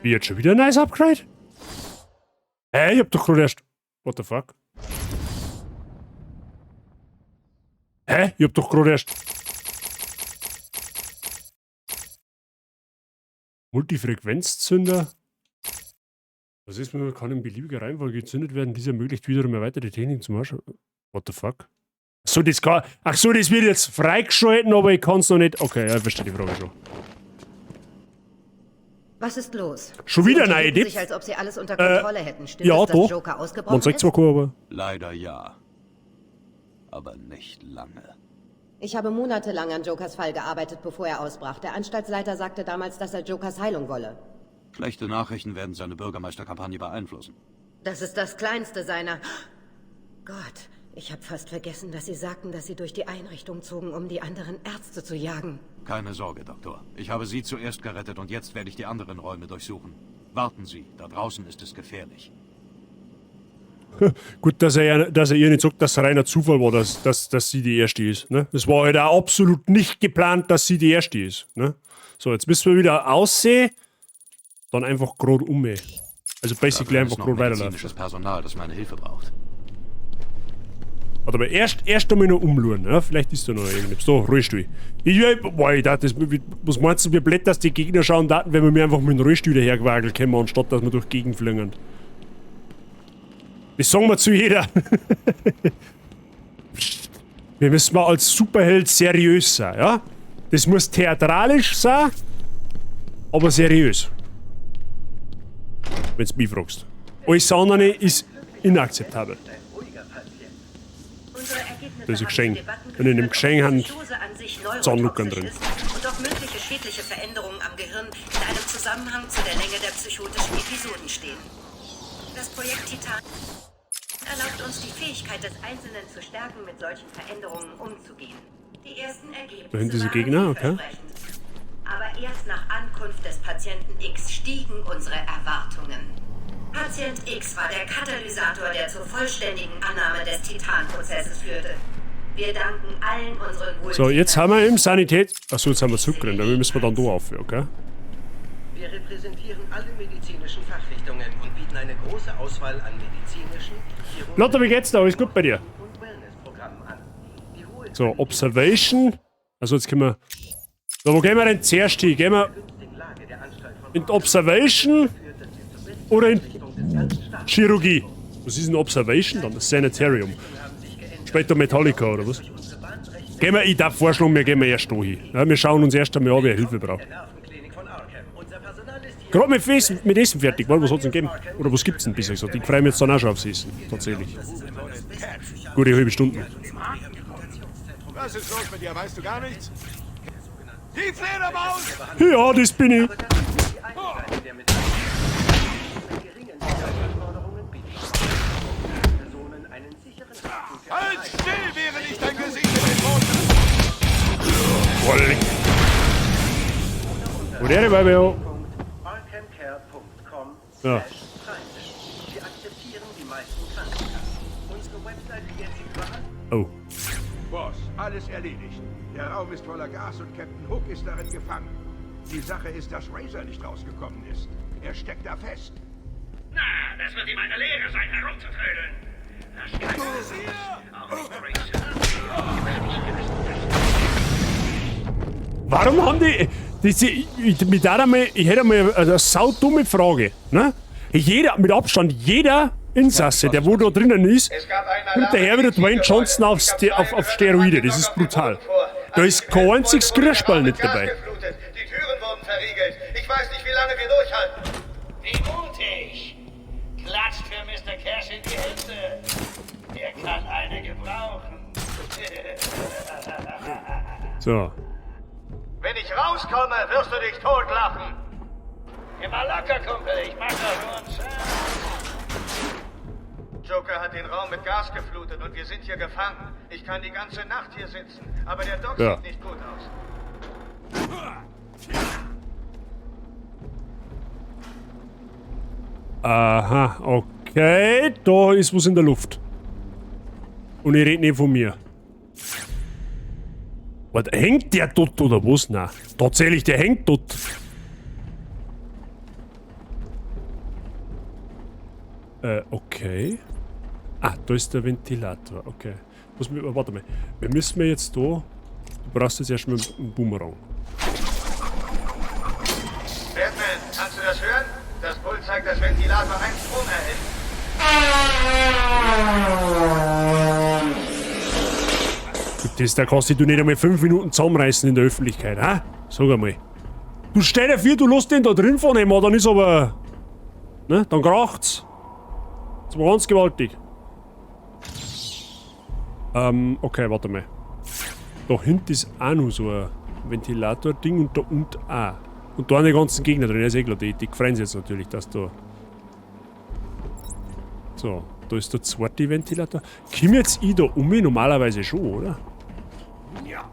Wie, jetzt schon wieder ein neues Upgrade? Hä, ich hab doch gerade erst... What the fuck? Hä? Ich hab doch gerade erst... Multifrequenzzünder? Was ist, man kann in beliebiger Reihenfolge gezündet werden. Dies ermöglicht wiederum erweiterte Technik zum Marsch. What the fuck? So, das kann... Ach so, das wird jetzt freigeschalten, aber ich kann's noch nicht... Okay, ja, ich verstehe die Frage schon. Was ist los? Schon wieder Sie eine unterhielten Idee? sich, als ob sie alles unter Kontrolle hätten. Stimmt ja, es, dass doch. Joker ausgebrochen Man sagt ist? zwar kein, aber... Leider ja. Aber nicht lange. Ich habe monatelang an Jokers Fall gearbeitet, bevor er ausbrach. Der Anstaltsleiter sagte damals, dass er Jokers Heilung wolle. Schlechte Nachrichten werden seine Bürgermeisterkampagne beeinflussen. Das ist das kleinste seiner... Gott, ich habe fast vergessen, dass Sie sagten, dass Sie durch die Einrichtung zogen, um die anderen Ärzte zu jagen. Keine Sorge, Doktor. Ich habe Sie zuerst gerettet und jetzt werde ich die anderen Räume durchsuchen. Warten Sie, da draußen ist es gefährlich. Gut, dass er ihr nicht sagt, dass es reiner Zufall war, dass sie die Erste ist. Ne? Es war halt auch absolut nicht geplant, dass sie die Erste ist. Ne? So, jetzt müssen wir wieder aussehen. Dann einfach gerade um. Also basically Da drin ist einfach noch gerade weiterlaufen. medizinisches Personal, das meine Hilfe braucht. Warte mal, erst einmal noch umschauen. Ja? Vielleicht ist da noch irgendetwas. Da, Rollstuhl. Boah, ich dachte, was meinst du, wie blöd, dass die Gegner schauen daten, wenn wir mir einfach mit dem Rollstuhl dahergewackelt kommen, anstatt dass wir durch die Gegend fliegen. Das sagen wir zu jeder. Wir müssen mal als Superheld seriös sein, ja? Das muss theatralisch sein, aber seriös. Wenn's mich fragst. Alles andere ist inakzeptabel. Unsere Ergebnisse Da ist ein haben Geschenk. zu Debatten Und in dem geführt, Geschenk ob haben Psychose an sich neurotoxisch Zahnluckern drin. ist und ob mögliche schädliche Veränderungen am Gehirn in einem Zusammenhang zu der Länge der psychotischen Episoden stehen. Das Projekt Titan erlaubt uns, die Fähigkeit des Einzelnen zu stärken, mit solchen Veränderungen umzugehen. Die ersten Ergebnisse Da hinten diese waren Gegner, okay. vielversprechend. Aber erst nach Ankunft des Patienten X stiegen unsere Erwartungen. Patient X war der Katalysator, der zur vollständigen Annahme des Titan-Prozesses führte. Wir danken allen unseren So, jetzt haben wir im Sanität... Achso, jetzt haben wir zurückgerannt, aber müssen wir dann da auf, okay? Wir repräsentieren alle medizinischen Fachrichtungen und bieten eine große Auswahl an medizinischen, Lotta, wie geht's da? Alles gut bei dir? und Wellnessprogrammen an. Die hohe So, Observation. Also jetzt können wir... So, wo gehen wir denn zuerst hin? Gehen wir in die Observation oder in Chirurgie? Was ist denn Observation dann? Das Sanitarium. Später Metallica oder was? Gehen wir, ich darf vorschlagen, wir gehen wir erst da hin. Ja, wir schauen uns erst einmal an, wer Hilfe braucht. Gerade mit Essen, mit Essen fertig, was hat's denn gegeben? Oder was gibt's denn bisher gesagt? Ich freue mich jetzt dann auch schon aufs Essen, tatsächlich. Gute halbe Stunde. Was ist los mit dir? Weißt du gar nichts? Die Fledermaus! Ja, das bin ich. Halt still, während ich dein Gesicht in den Boden... Boah, leck. Wo der war, ja. Ja. Wir akzeptieren die meisten Krankenkassen. Unsere Website klärt Sie über alle Oh. Boss, alles erledigt. Der Raum ist voller Gas und Captain Hook ist darin gefangen. Die Sache ist, dass Razor nicht rausgekommen ist. Er steckt da fest. Na, das wird ihm eine Lehre sein, herumzutrödeln. Das kann auch nicht Razor. Im Stich gelassen, das Warum haben die. Das, ich, mit der einmal, ich hätte einmal eine saudumme Frage. Ne? Jeder, mit Abstand, jeder Insasse, der wo da drinnen ist, kommt daher wieder Dwayne Johnson auf, auf Steroide. Das ist brutal. Da ist kein einziges Grießball nicht dabei. Die Türen wurden verriegelt. Ich weiß nicht, wie lange wir durchhalten. Wie mutig! Klatscht für Mr. Cash in die Hände. Er kann eine gebrauchen. So. Wenn ich rauskomme, wirst du dich totlachen. Immer locker, Kumpel. Ich mach doch nur einen Scherz. Joker hat den Raum mit Gas geflutet und wir sind hier gefangen. Ich kann die ganze Nacht hier sitzen, aber der Doc Ja. sieht nicht gut aus. Aha, okay. Da ist was in der Luft. Und ich rede nicht von mir. Warte, hängt der dort oder was? Nein. Tatsächlich, der hängt dort. Okay. Ah, da ist der Ventilator. Okay. Was, warte mal. Wir müssen wir jetzt da... Du brauchst jetzt erstmal einen Boomerang. Batman, kannst du das hören? Das Pult zeigt, dass Ventilator 1 Strom erhält. Das, da kannst du nicht einmal 5 Minuten zusammenreißen in der Öffentlichkeit, ha? Sag einmal. Du stell dir vor, du lässt den da drin fahren, ey, dann ist aber... Ne? Dann kracht's. Das war ganz gewaltig. Okay, warte mal. Da hinten ist auch noch so ein Ventilator-Ding und da unten auch. Und da sind die ganzen Gegner drin, das ist eh klar, die freuen sich jetzt natürlich, dass da... So, da ist der zweite Ventilator. Komm jetzt ich da um? Normalerweise schon, oder? Ja.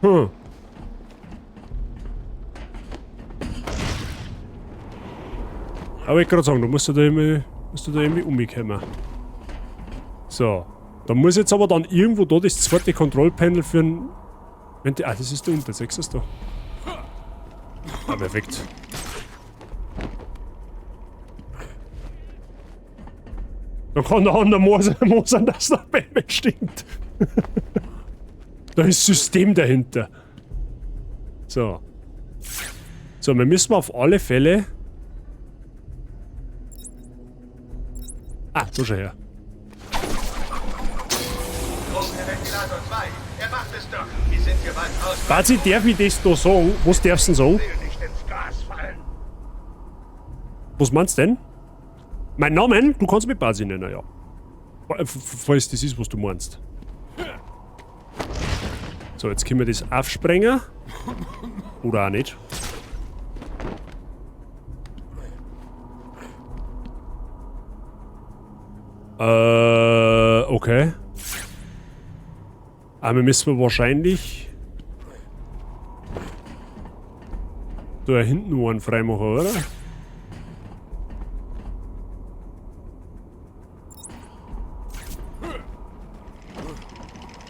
Du! Hm. Aber ich gerade sagen, du musst da irgendwie, umkommen. So. Da muss jetzt aber dann irgendwo da das zweite Kontrollpanel für ein... Ah, das ist da unten, siehst du das da? Ah, perfekt. Da kann der andere mosern, dass der Batman stinkt. Da ist System dahinter. So. So, wir müssen auf alle Fälle... Ah, da schau her. Ventilator 2. Er macht es doch. Wir sind hier bald raus. Bazi, darf ich das da sagen? Was darfst du denn sagen? Will nicht ins Gas fallen. Was meinst du denn? Mein Namen? Du kannst mich Bazi nennen, ja. Falls das ist, was du meinst. So, jetzt können wir das aufsprengen. Oder auch nicht. Okay. Aber wir müssen wahrscheinlich... Da hinten einen freimachen, oder?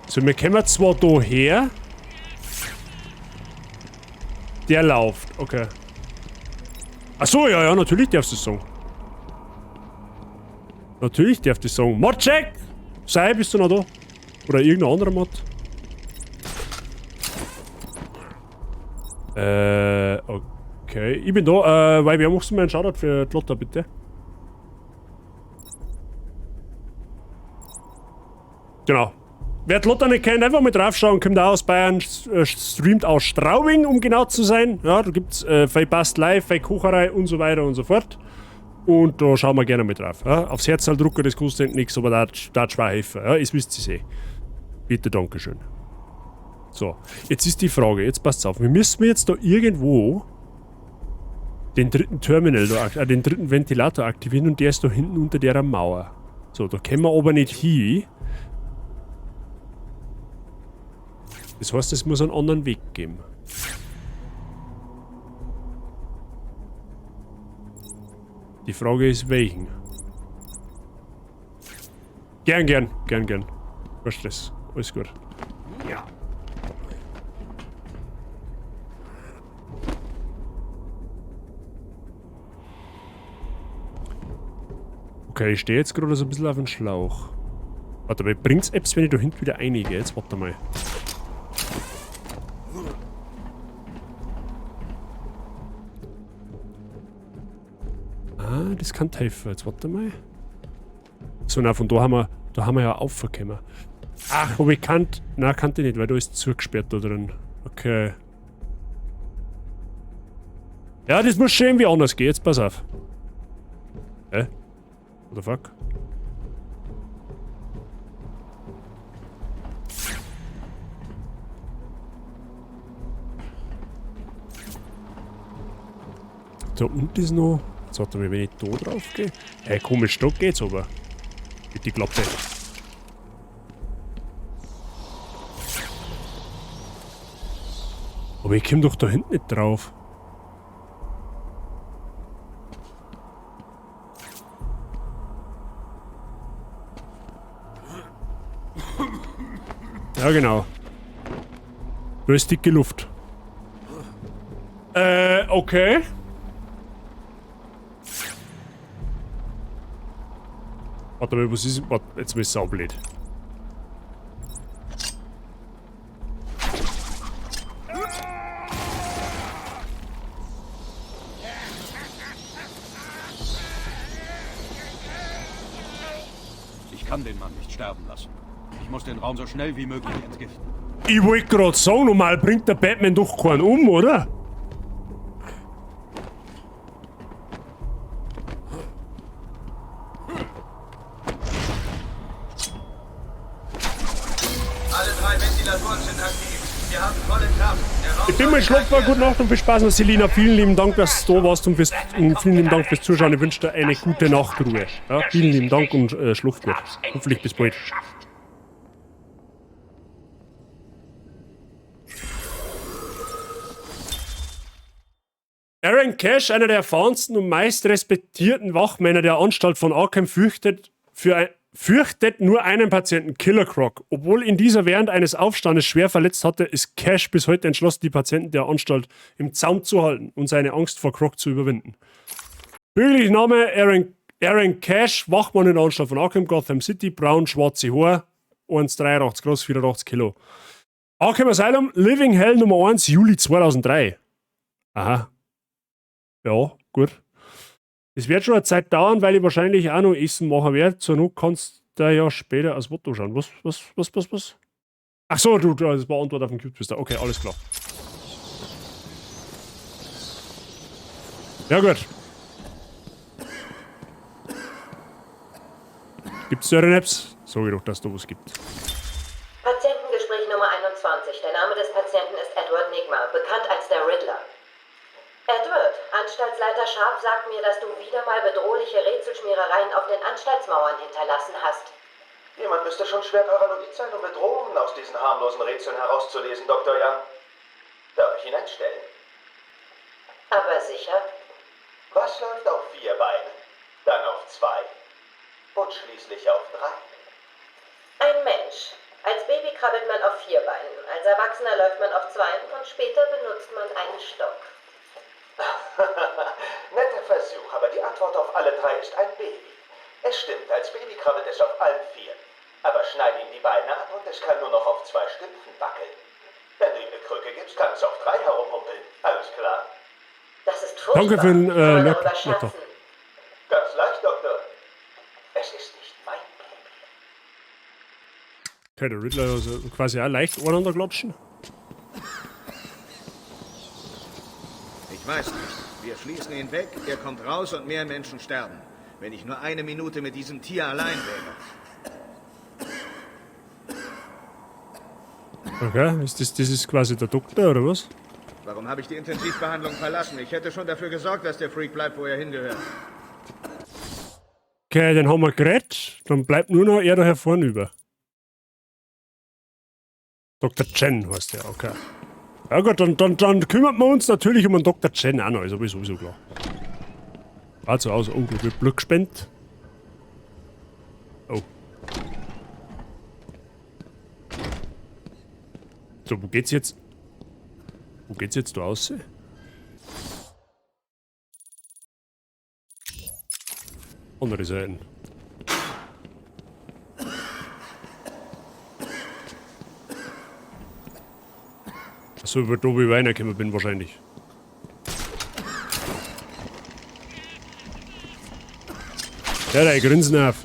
So, wir kommen zwar da her. Der läuft, okay. Achso, ja, ja, natürlich darfst du sagen. Natürlich darf ich sagen. Modcheck! Sei, bist du noch da? Oder irgendein anderer Mod? Okay. Ich bin da, weil wer machst du mir einen Shoutout für Lotta, bitte? Genau. Wer Lotta nicht kennt, einfach mal draufschauen, kommt auch aus Bayern, streamt aus Straubing, um genau zu sein. Ja, da gibt's viel Bastelei, viel Kocherei und so weiter und so fort. Und da schauen wir gerne mal drauf. Ja? Aufs Herz drucken, das kostet nichts, aber da schwer helfen. Ja, das wisst ihr eh. Bitte, Dankeschön. So, jetzt ist die Frage, jetzt passt's auf. Wir müssen jetzt da irgendwo den dritten Terminal, da, den dritten Ventilator aktivieren und der ist da hinten unter der Mauer. So, da können wir aber nicht hin. Das heißt, es muss einen anderen Weg geben. Die Frage ist, welchen? Gern, gern, gern, gern. Kein Stress. Alles gut. Ja. Okay, ich stehe jetzt gerade so ein bisschen auf dem Schlauch. Warte mal, bringt's etwas, wenn ich da hinten wieder reingehe? Jetzt warte mal. Ah, das kann helfen. Jetzt warte mal. So, na, von da haben wir ja aufgekommen. Ach, aber ich kann. Nein, kann ich nicht, weil da ist zugesperrt da drin. Okay. Ja, das muss schon irgendwie anders gehen. Jetzt pass auf. Hä? What the fuck? Da unten ist noch. Jetzt warte mal, wenn ich da drauf gehe. Hey, komisch, da geht's aber. Mit die Klappe. Aber ich komm doch da hinten nicht drauf. Ja, genau. Da ist dicke Luft. Okay. Warte mal, was ist... Warte, jetzt bin ich saublöd. Ich kann den Mann nicht sterben lassen. Ich muss den Raum so schnell wie möglich entgiften. Ich wollte gerade sagen, normal bringt der Batman doch keinen um, oder? Alle drei Ventilatoren sind aktiv. Wir haben volle Kraft. Der Raum Ich bin mal Schlupfer, gute Nacht und viel Spaß noch, Selina. Vielen lieben Dank, dass du da warst und vielen lieben Dank fürs Zuschauen. Ich wünsche dir eine gute Nachtruhe. Ja, vielen lieben Dank und schlaf gut. Hoffentlich bis bald. Aaron Cash, einer der erfahrensten und meist respektierten Wachmänner der Anstalt von Arkham, fürchtet nur einen Patienten, Killer Croc. Obwohl ihn dieser während eines Aufstandes schwer verletzt hatte, ist Cash bis heute entschlossen, die Patienten der Anstalt im Zaum zu halten und seine Angst vor Croc zu überwinden. Bürgerlicher Name Aaron Cash, Wachmann in der Anstalt von Arkham, Gotham City, braun, schwarze Haare, 1,83 groß, 84 Kilo. Arkham Asylum, Living Hell Nummer 1, Juli 2003. Aha. Ja, gut. Es wird schon eine Zeit dauern, weil ich wahrscheinlich auch noch Essen machen werde. Zur Not kannst du ja später als Motto schauen. Was? Ach so, du, das war Antwort auf den Cube Twister. Okay, alles klar. Ja, gut. Gibt's da Apps? Sag ich doch, dass da was gibt. Patientengespräch Nummer 21. Der Name des Patienten ist Edward Nigma, bekannt als der Riddler. Edward, Anstaltsleiter Sharp sagt mir, dass du wieder mal bedrohliche Rätselschmierereien auf den Anstaltsmauern hinterlassen hast. Jemand müsste schon schwer paranoid sein, um Bedrohungen aus diesen harmlosen Rätseln herauszulesen, Dr. Young. Darf ich ihn einstellen? Aber sicher. Was läuft auf 4 Beinen, dann auf 2 und schließlich auf 3? Ein Mensch. Als Baby krabbelt man auf 4 Beinen, als Erwachsener läuft man auf 2 und später benutzt man einen Stock. Netter Versuch, aber die Antwort auf alle 3 ist ein Baby. Es stimmt, als Baby krabbelt es auf allen 4. Aber schneid ihm die Beine ab und es kann nur noch auf 2 Stümpfen wackeln. Wenn du ihm eine Krücke gibst, kann es auf 3 herumhumpeln. Alles klar? Das ist furchtbar. Danke für den Kann man Lurk, darüber Doktor. scherzen? Ganz leicht, Doktor. Es ist nicht mein Baby. Okay, der Riddler also quasi auch leicht aneinander klatschen. Ich weiß nicht. Wir schließen ihn weg, er kommt raus und mehr Menschen sterben. Wenn ich nur eine Minute mit diesem Tier allein wäre. Okay, ist das ist quasi der Doktor, oder was? Warum habe ich die Intensivbehandlung verlassen? Ich hätte schon dafür gesorgt, dass der Freak bleibt, wo er hingehört. Okay, den haben wir gerettet. Dann bleibt nur noch er da vorne über. Dr. Chen heißt der, okay. Ja gut, dann kümmern wir uns natürlich um den Dr. Chen auch noch, ist aber sowieso klar. Also, also, oh, da wird Blut gespendet. Oh. So, wo geht's jetzt? Wo geht's jetzt da raus? Andere Seiten. So, über da, wo ich reingekommen bin, wahrscheinlich. Ja, da grinsen auf.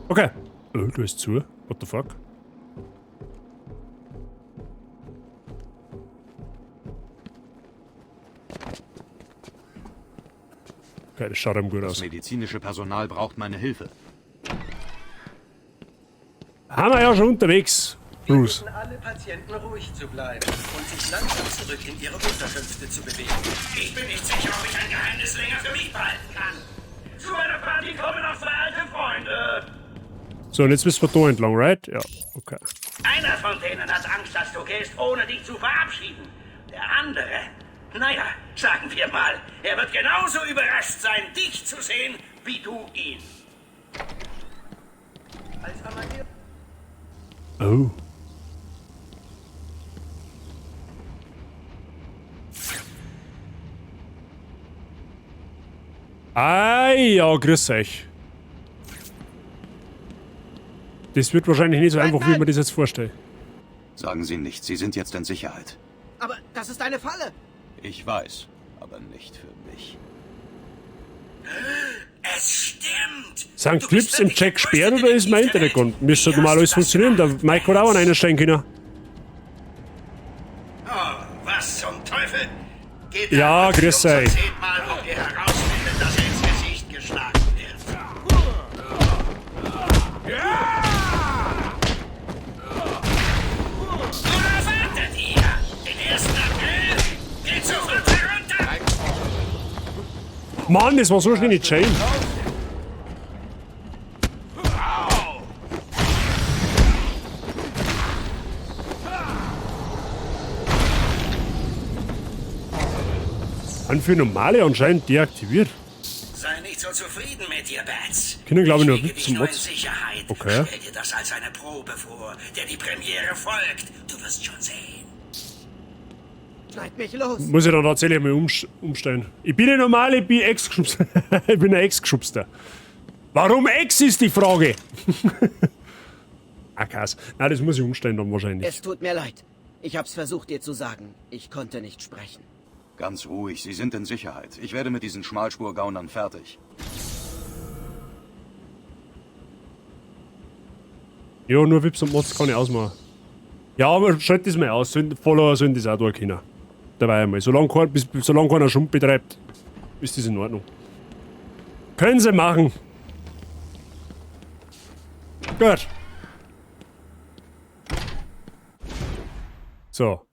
Okay. Oh, du bist zu. What the fuck? Okay, das schaut einem gut Das aus. medizinische Personal braucht meine Hilfe. Haben wir ja schon unterwegs, Bruce. Wir bitten alle Patienten ruhig zu bleiben und sich langsam zurück in ihre Unterkünfte zu bewegen. Ich bin nicht sicher, ob ich ein Geheimnis länger für mich behalten kann. Zu meiner Party kommen noch 2 alte Freunde. So, und jetzt müssen wir da entlang, right? Ja, okay. Einer von denen hat Angst, dass du gehst, ohne dich zu verabschieden. Der andere, naja, sagen wir mal, er wird genauso überrascht sein, dich zu sehen, wie du ihn. Als Amadeus. Oh. Ah ja, grüß euch. Das wird wahrscheinlich nicht so einfach, wie man das jetzt vorstellt. Sagen Sie nichts, Sie sind jetzt in Sicherheit. Aber das ist eine Falle. Ich weiß, aber nicht für mich. Es stimmt! Sind Clips im Chat gesperrt oder ist mein Internet gone? Müsste normal alles funktionieren. Der Mike hat auch einen einstellen können. Oh, was zum Teufel? Geht Ja, grüß euch. Seht mal, ob ihr herausfindet, dass er ins Gesicht geschlagen wird. Worauf wartet ihr? Den 1. April? Geht sofort herunter! Mann, das war so schnell nicht Chain. An für normale anscheinend deaktiviert. Sei nicht so zufrieden mit dir, Bats. Können, glaube ich, nur wiege Witz dich zum nur in Mods. Sicherheit. Okay. Stell dir das als eine Probe vor, der die Premiere folgt. Du wirst schon sehen. Schneid mich los. Muss ich dann tatsächlich mal umstellen. Ich bin nicht normal, ich bin Ex-Geschubster. Ich bin ein Ex-Geschubster. Warum Ex ist die Frage? Ah, Kass. Nein, das muss ich umstellen dann wahrscheinlich. Es tut mir leid. Ich hab's versucht, dir zu sagen. Ich konnte nicht sprechen. Ganz ruhig, Sie sind in Sicherheit. Ich werde mit diesen Schmalspurgaunern fertig. Ja, nur Wips und Mods kann ich ausmachen. Ja, aber schalt das mal aus. Follower sollen das auch da können. Dabei einmal. Solange keiner Schump betreibt, ist das in Ordnung. Können sie machen. Gut. So.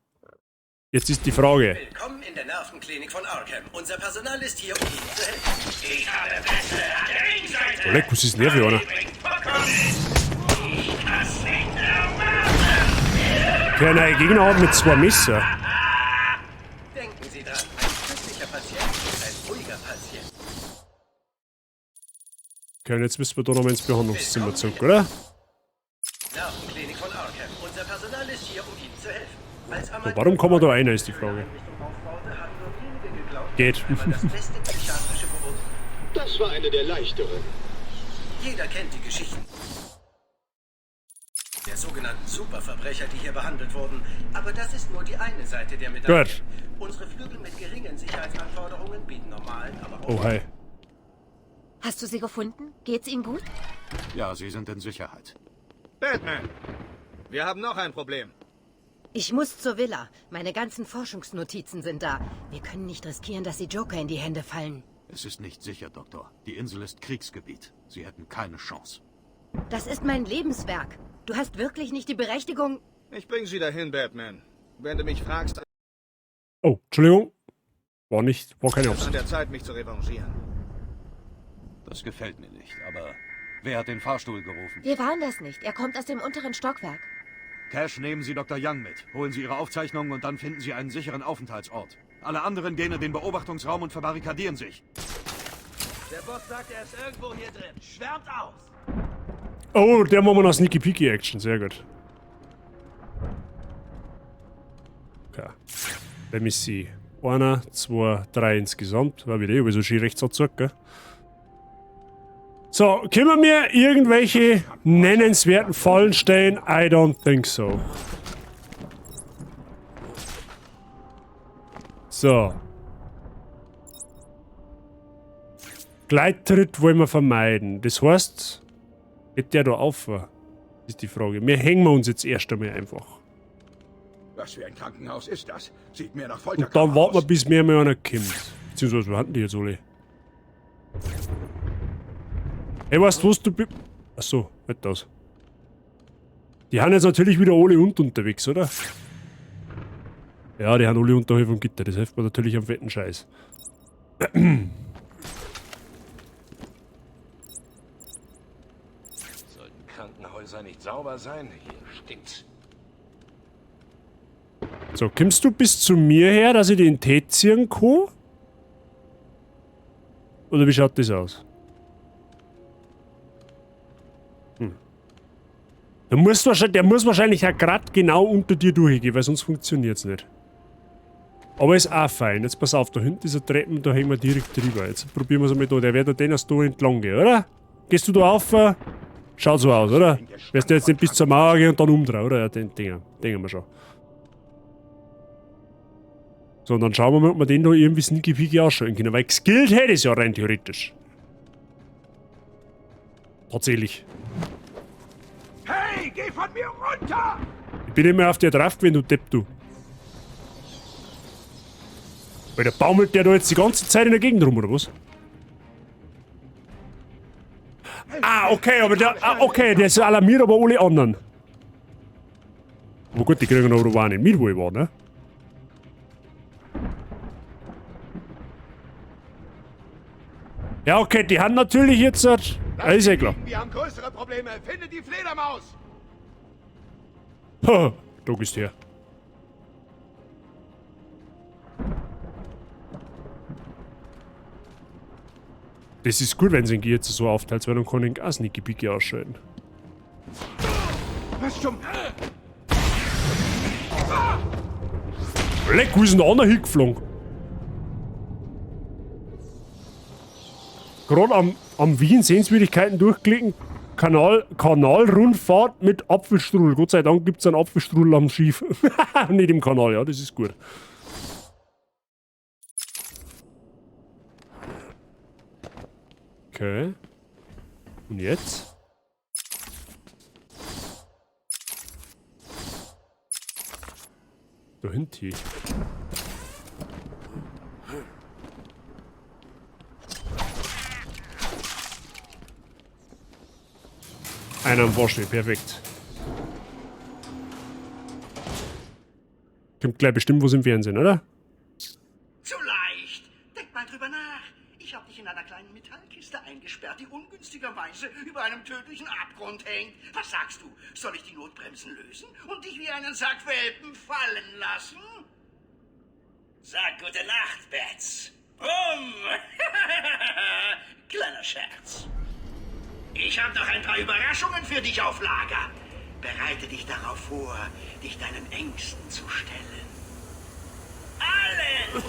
Jetzt ist die Frage. Willkommen in der Nervenklinik von Arkham. Unser Personal ist hier, um Ihnen zu helfen. Ich habe Bässe an der Ringseite. Oh, leck, was ist denn der für einer? Ich kann's nicht erwarten. Okay, nein, Gegner hat mit 2 Messer. Denken Sie dran, ein glücklicher Patient ist ein ruhiger Patient. Okay, und jetzt müssen wir da nochmal ins Behandlungszimmer zurück, oder? Nervenklinik von Arkham. Unser Personal ist hier, um Ihnen zu helfen. Als So, warum kann man da einer, ist die Frage. Geht. Das war eine der leichteren. Jeder kennt die Geschichten der sogenannten Superverbrecher, die hier behandelt wurden. Aber das ist nur die eine Seite der Medaille. Gut. Unsere Flügel mit geringen Sicherheitsanforderungen bieten normalen, aber auch Oh, hi. Hast du sie gefunden? Geht's ihnen gut? Ja, sie sind in Sicherheit. Batman! Wir haben noch ein Problem. Ich muss zur Villa. Meine ganzen Forschungsnotizen sind da. Wir können nicht riskieren, dass sie Joker in die Hände fallen. Es ist nicht sicher, Doktor. Die Insel ist Kriegsgebiet. Sie hätten keine Chance. Das ist mein Lebenswerk. Du hast wirklich nicht die Berechtigung. Ich bring sie dahin, Batman. Wenn du mich fragst, Oh, Entschuldigung. War keine ist es an Absicht. der Zeit, mich zu revanchieren. Das gefällt mir nicht, aber wer hat den Fahrstuhl gerufen? Wir waren das nicht. Er kommt aus dem unteren Stockwerk. Cash, nehmen Sie Dr. Young mit. Holen Sie Ihre Aufzeichnungen und dann finden Sie einen sicheren Aufenthaltsort. Alle anderen gehen in den Beobachtungsraum und verbarrikadieren sich. Der Boss sagt, er ist irgendwo hier drin. Schwärmt aus! Oh, der machen wir noch Sneaky Peeky Action. Sehr gut. Okay. Let me see. Einer, zwei, drei insgesamt. War wieder eh so schön rechts zurück, gell? So, können wir mir irgendwelche nennenswerten Fallen stellen? I don't think so. So. Gleittritt wollen wir vermeiden. Das heißt, geht der da auf? Ist die Frage. Wir hängen wir uns jetzt erst einmal einfach. Was für ein Krankenhaus ist das? Sieht mehr nach Und Folterkammer dann warten wir, aus. bis mehr mal einer kommt. Beziehungsweise, wo hatten die jetzt alle? Hey, weißt du was, du bist... Achso, halt das. Die haben jetzt natürlich wieder alle unten unterwegs, oder? Ja, die haben alle unterhalb vom Gitter. Das hilft mir natürlich am fetten Scheiß. Sollten Krankenhäuser nicht sauber sein? Hier stinkt's. So, kommst du bis zu mir her, dass ich den Tee ziehen kann? Oder wie schaut das aus? Hm. Der muss wahrscheinlich auch grad genau unter dir durchgehen, weil sonst funktioniert's nicht. Aber ist auch fein. Jetzt pass auf, da hinten ist eine Treppe, da hängen wir direkt drüber. Jetzt probieren wir's einmal da. Der wird da den erst da entlang gehen, oder? Gehst du da auf? Schaut so aus, oder? Wirst du jetzt nicht bis zur Mauer gehen und dann umdrehen, oder? Ja, den denken wir schon. So, und dann schauen wir mal, ob wir den da irgendwie sneaky peeky ausschauen können. Weil geskillt hätte ich es ja rein theoretisch. Tatsächlich. Hey, geh von mir runter! Ich bin immer auf dir drauf gewesen, du Depp, du. Weil der baumelt der da jetzt die ganze Zeit in der Gegend rum, oder was? Ah, okay, aber der... Ah, okay, der ist alarmiert, aber alle anderen. Aber gut, die kriegen aber auch nicht mit, wo ich war, ne? Ja, okay, die haben natürlich jetzt... Ja, ist ja klar. Wir haben größere Probleme. Finde die Fledermaus! Ha, da gehst du her. Das ist gut, wenn sie ihn jetzt so aufteilt, weil dann kann ich auch Sneaky Peeky ausschalten. Was zum... Leck, wo ist denn der andere hingeflogen? Gerade am Wien Sehenswürdigkeiten durchklicken. Kanalrundfahrt mit Apfelstrudel. Gott sei Dank gibt's einen Apfelstrudel am Schiff. Nicht im Kanal, ja, das ist gut. Okay. Und jetzt? Da hinten. Einer am Vorsteh, perfekt. Kommt gleich bestimmt was im Fernsehen, oder? Zu leicht. Denk mal drüber nach. Ich hab dich in in einer kleinen Metallkiste eingesperrt, die ungünstigerweise über einem tödlichen Abgrund hängt. Was sagst du? Soll ich die Notbremsen lösen und dich wie einen Sack Welpen fallen lassen? Sag gute Nacht, Bats. Brumm! Kleiner Scherz. Ich habe noch ein paar Überraschungen für dich auf Lager. Bereite dich darauf vor, dich deinen Ängsten zu stellen. Allen!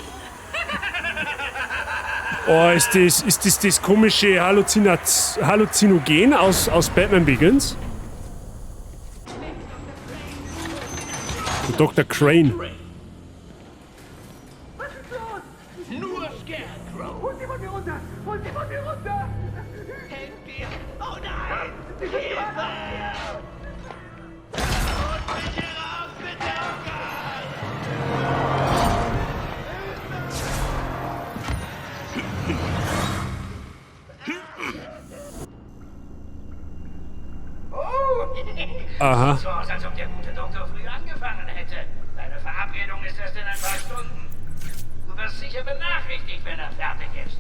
Oh, ist das das komische Halluzinogen aus Batman Begins? Der Dr. Crane. Was ist los? Nur Scarecrow. Hol sie von mir runter! Hol sie von mir runter! Helft mir! Oh nein! Hilfe! Holt mich hier raus, bitte! Oh Gott! Oh! Aha. Sieht so aus, als ob der gute Doktor früh angefangen hätte. Deine Verabredung ist erst in ein paar Stunden. Du wirst sicher benachrichtigt, wenn er fertig ist.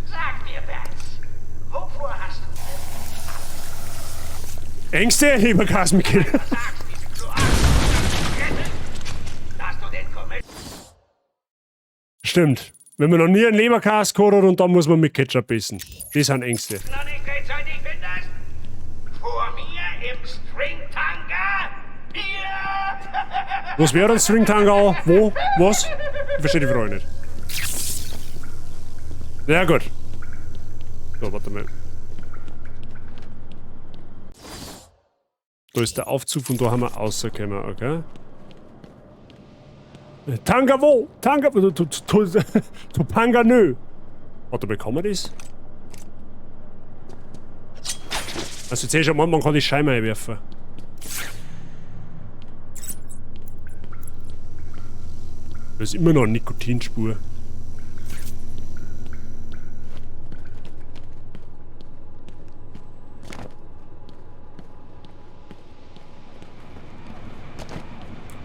Sag mir, Bats, wovor hast du denn Ängste, lieber Carsten-Michael? Dass du den Commissioner Stimmt. Wenn man noch nie einen Leberkäse gehabt hat und dann muss man mit Ketchup essen. Das sind Ängste. nicht rechtzeitig findest? Vor mir im Stringtanga? Hier! Was wäre ein Stringtanga? Wo? Was? Ich verstehe die Frage nicht. Ja, gut. So, warte mal. Da ist der Aufzug, von da haben wir rausgekommen, okay? Tanga wo? Tanga... Topanga nö. Warte mal, kann man das? Also jetzt sehe ich schon mal, man kann die Scheibe einwerfen. Da ist immer noch eine Nikotinspur.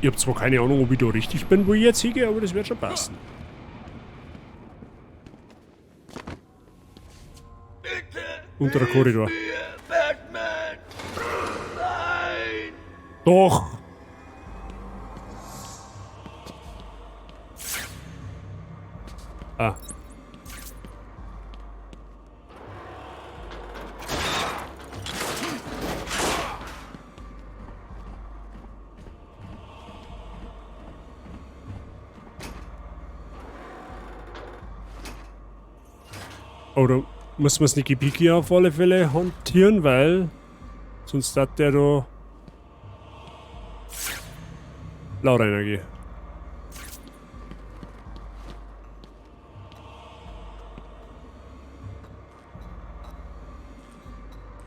Ich hab zwar keine Ahnung, ob ich da richtig bin, wo ich jetzt hingehe, aber das wird schon passen. Unterer Korridor. Batman! Nein! Doch! Ah. Oder muss man Sneaky Peeky auf alle Fälle hantieren, weil sonst hat der da lauter Energie.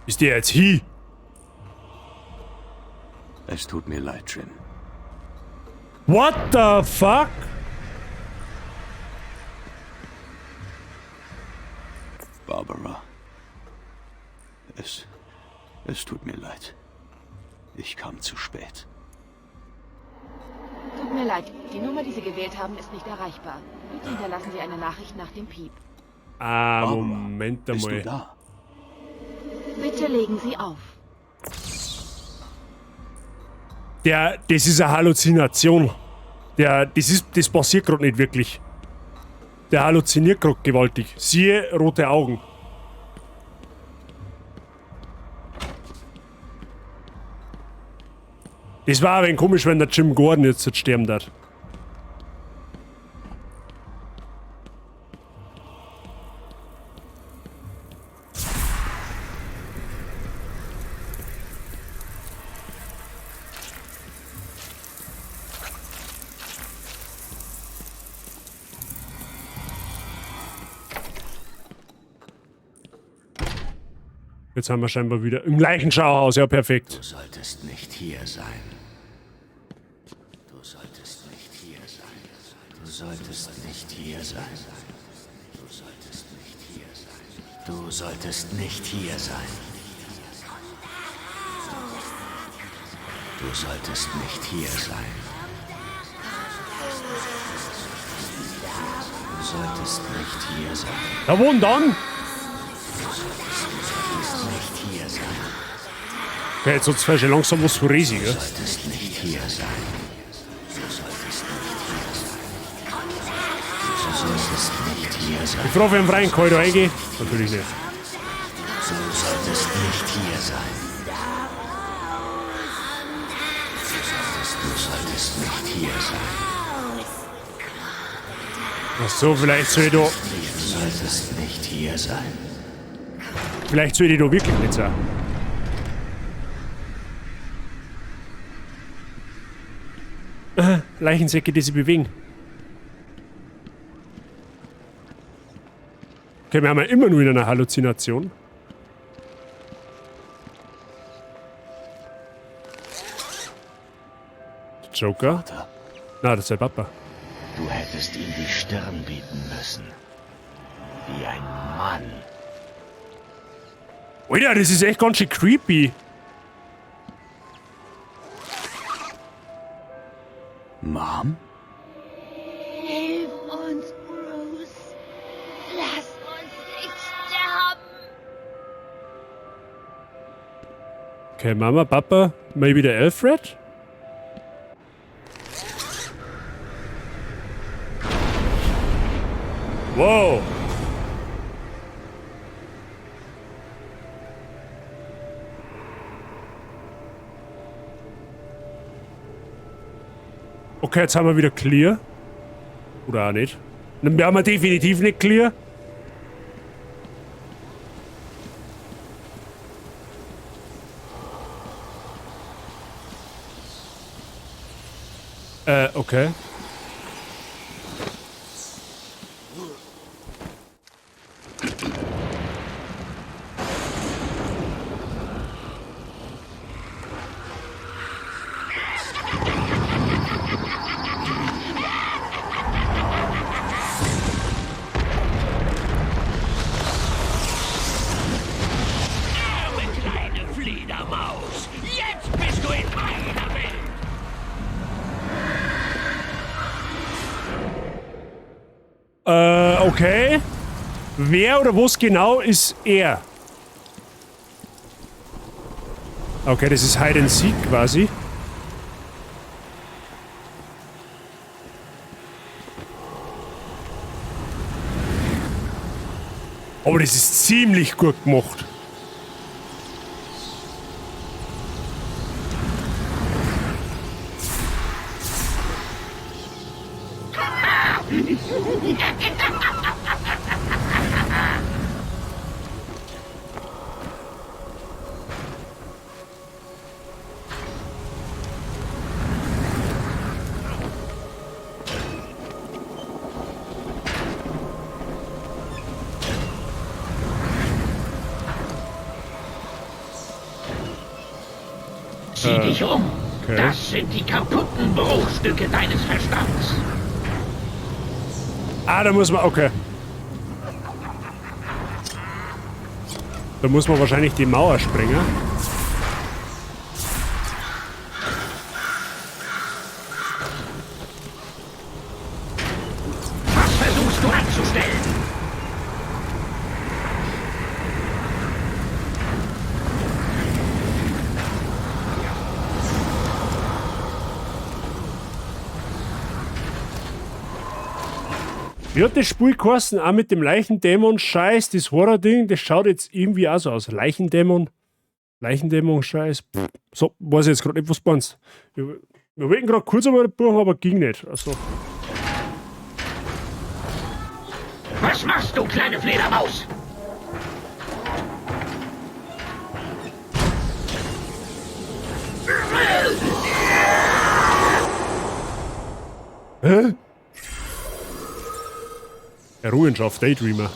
Ist der jetzt hier? Es tut mir leid, Jim. What the fuck? Barbara. Es tut mir leid. Ich kam zu spät. Tut mir leid, die Nummer, die Sie gewählt haben, ist nicht erreichbar. Bitte hinterlassen Sie eine Nachricht nach dem Piep. Ah, Barbara, Moment bist einmal. du da? Bitte legen Sie auf. Das ist eine Halluzination. Das passiert gerade nicht wirklich. Der halluziniert gerade gewaltig. Siehe rote Augen. Das war ein wenig komisch, wenn der Jim Gordon jetzt sterben darf. Jetzt haben wir scheinbar wieder im Leichenschauhaus, ja perfekt. Du solltest nicht hier sein. Du solltest nicht hier sein. Du solltest nicht hier sein. Du solltest nicht hier sein. Du solltest nicht hier sein. Du solltest nicht hier sein. Du solltest nicht hier sein. Ja, wo denn dann? Du solltest nicht hier sein. Okay, jetzt wird's vielleicht schon langsam was zu riesig, Du gell? solltest nicht hier sein. Du solltest nicht hier sein. Du solltest nicht hier sein. Ich frage, wer im freien Korridor reingeht. Natürlich nicht. Du solltest nicht hier sein. Du solltest nicht hier sein. Ach so, vielleicht soll ich da. Du solltest nicht hier sein. Vielleicht soll ich da wirklich nicht sein. Aha, Leichensäcke, die sich bewegen. Okay, wir haben ja immer nur in einer Halluzination. Joker? Na, das ist der Papa. Du hättest ihm die Stirn bieten müssen. Wie ein Mann. Alter, das ist echt ganz schön creepy. Mom? Hilf uns, Bruce. Lass uns nicht sterben. Okay, Mama, Papa, maybe der Alfred? Wow. Okay, jetzt haben wir wieder clear. Oder auch nicht. Wir haben wir definitiv nicht clear. Okay. Arme kleine Fledermaus! Jetzt bist du in meiner Welt! Okay. Wer oder was genau ist er? Okay, das ist Hide and Seek quasi. Aber das ist ziemlich gut gemacht. Sieh dich um. Okay. Das sind die kaputten Bruchstücke deines Verstands. Ah, da muss man. Okay. Da muss man wahrscheinlich die Mauer sprengen. Was versuchst du anzustellen? Wie hat das Spiel geheißen? Auch mit dem Leichendämon-Scheiß, das Horror-Ding, das schaut jetzt irgendwie auch so aus. Leichendämon, Leichendämon-Scheiß. Pff, So, weiß ich jetzt gerade nicht, was du meinst. Wir, wir wollten gerade kurz einmal buchen, aber ging nicht. Also, Was machst du, kleine Fledermaus? Hä? Errungenschaft, Daydreamer.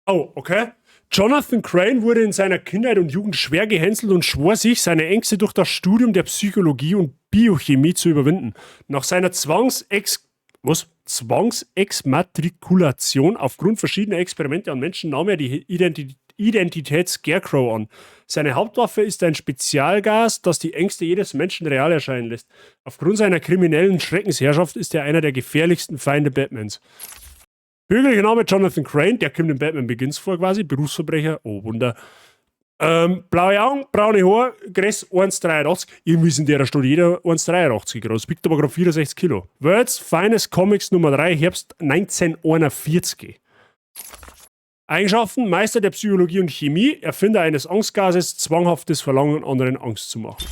Oh, okay. Jonathan Crane wurde in seiner Kindheit und Jugend schwer gehänselt und schwor sich, seine Ängste durch das Studium der Psychologie und Biochemie zu überwinden. Nach seiner Zwangsexmatrikulation aufgrund verschiedener Experimente an Menschen nahm er die Identität Scarecrow an. Seine Hauptwaffe ist ein Spezialgas, das die Ängste jedes Menschen real erscheinen lässt. Aufgrund seiner kriminellen Schreckensherrschaft ist er einer der gefährlichsten Feinde Batmans. Bürgerlicher Name Jonathan Crane, der kommt in Batman Begins vor quasi, Berufsverbrecher, oh Wunder. Blaue Augen, braune Haare, Größe 1,83. Irgendwie ist in der Stadt jeder 1,83 groß, wiegt aber gerade 64 Kilo. World's Finest Comics Nummer 3, Herbst 1941. Eigenschaften: Meister der Psychologie und Chemie, Erfinder eines Angstgases, zwanghaftes Verlangen, anderen Angst zu machen.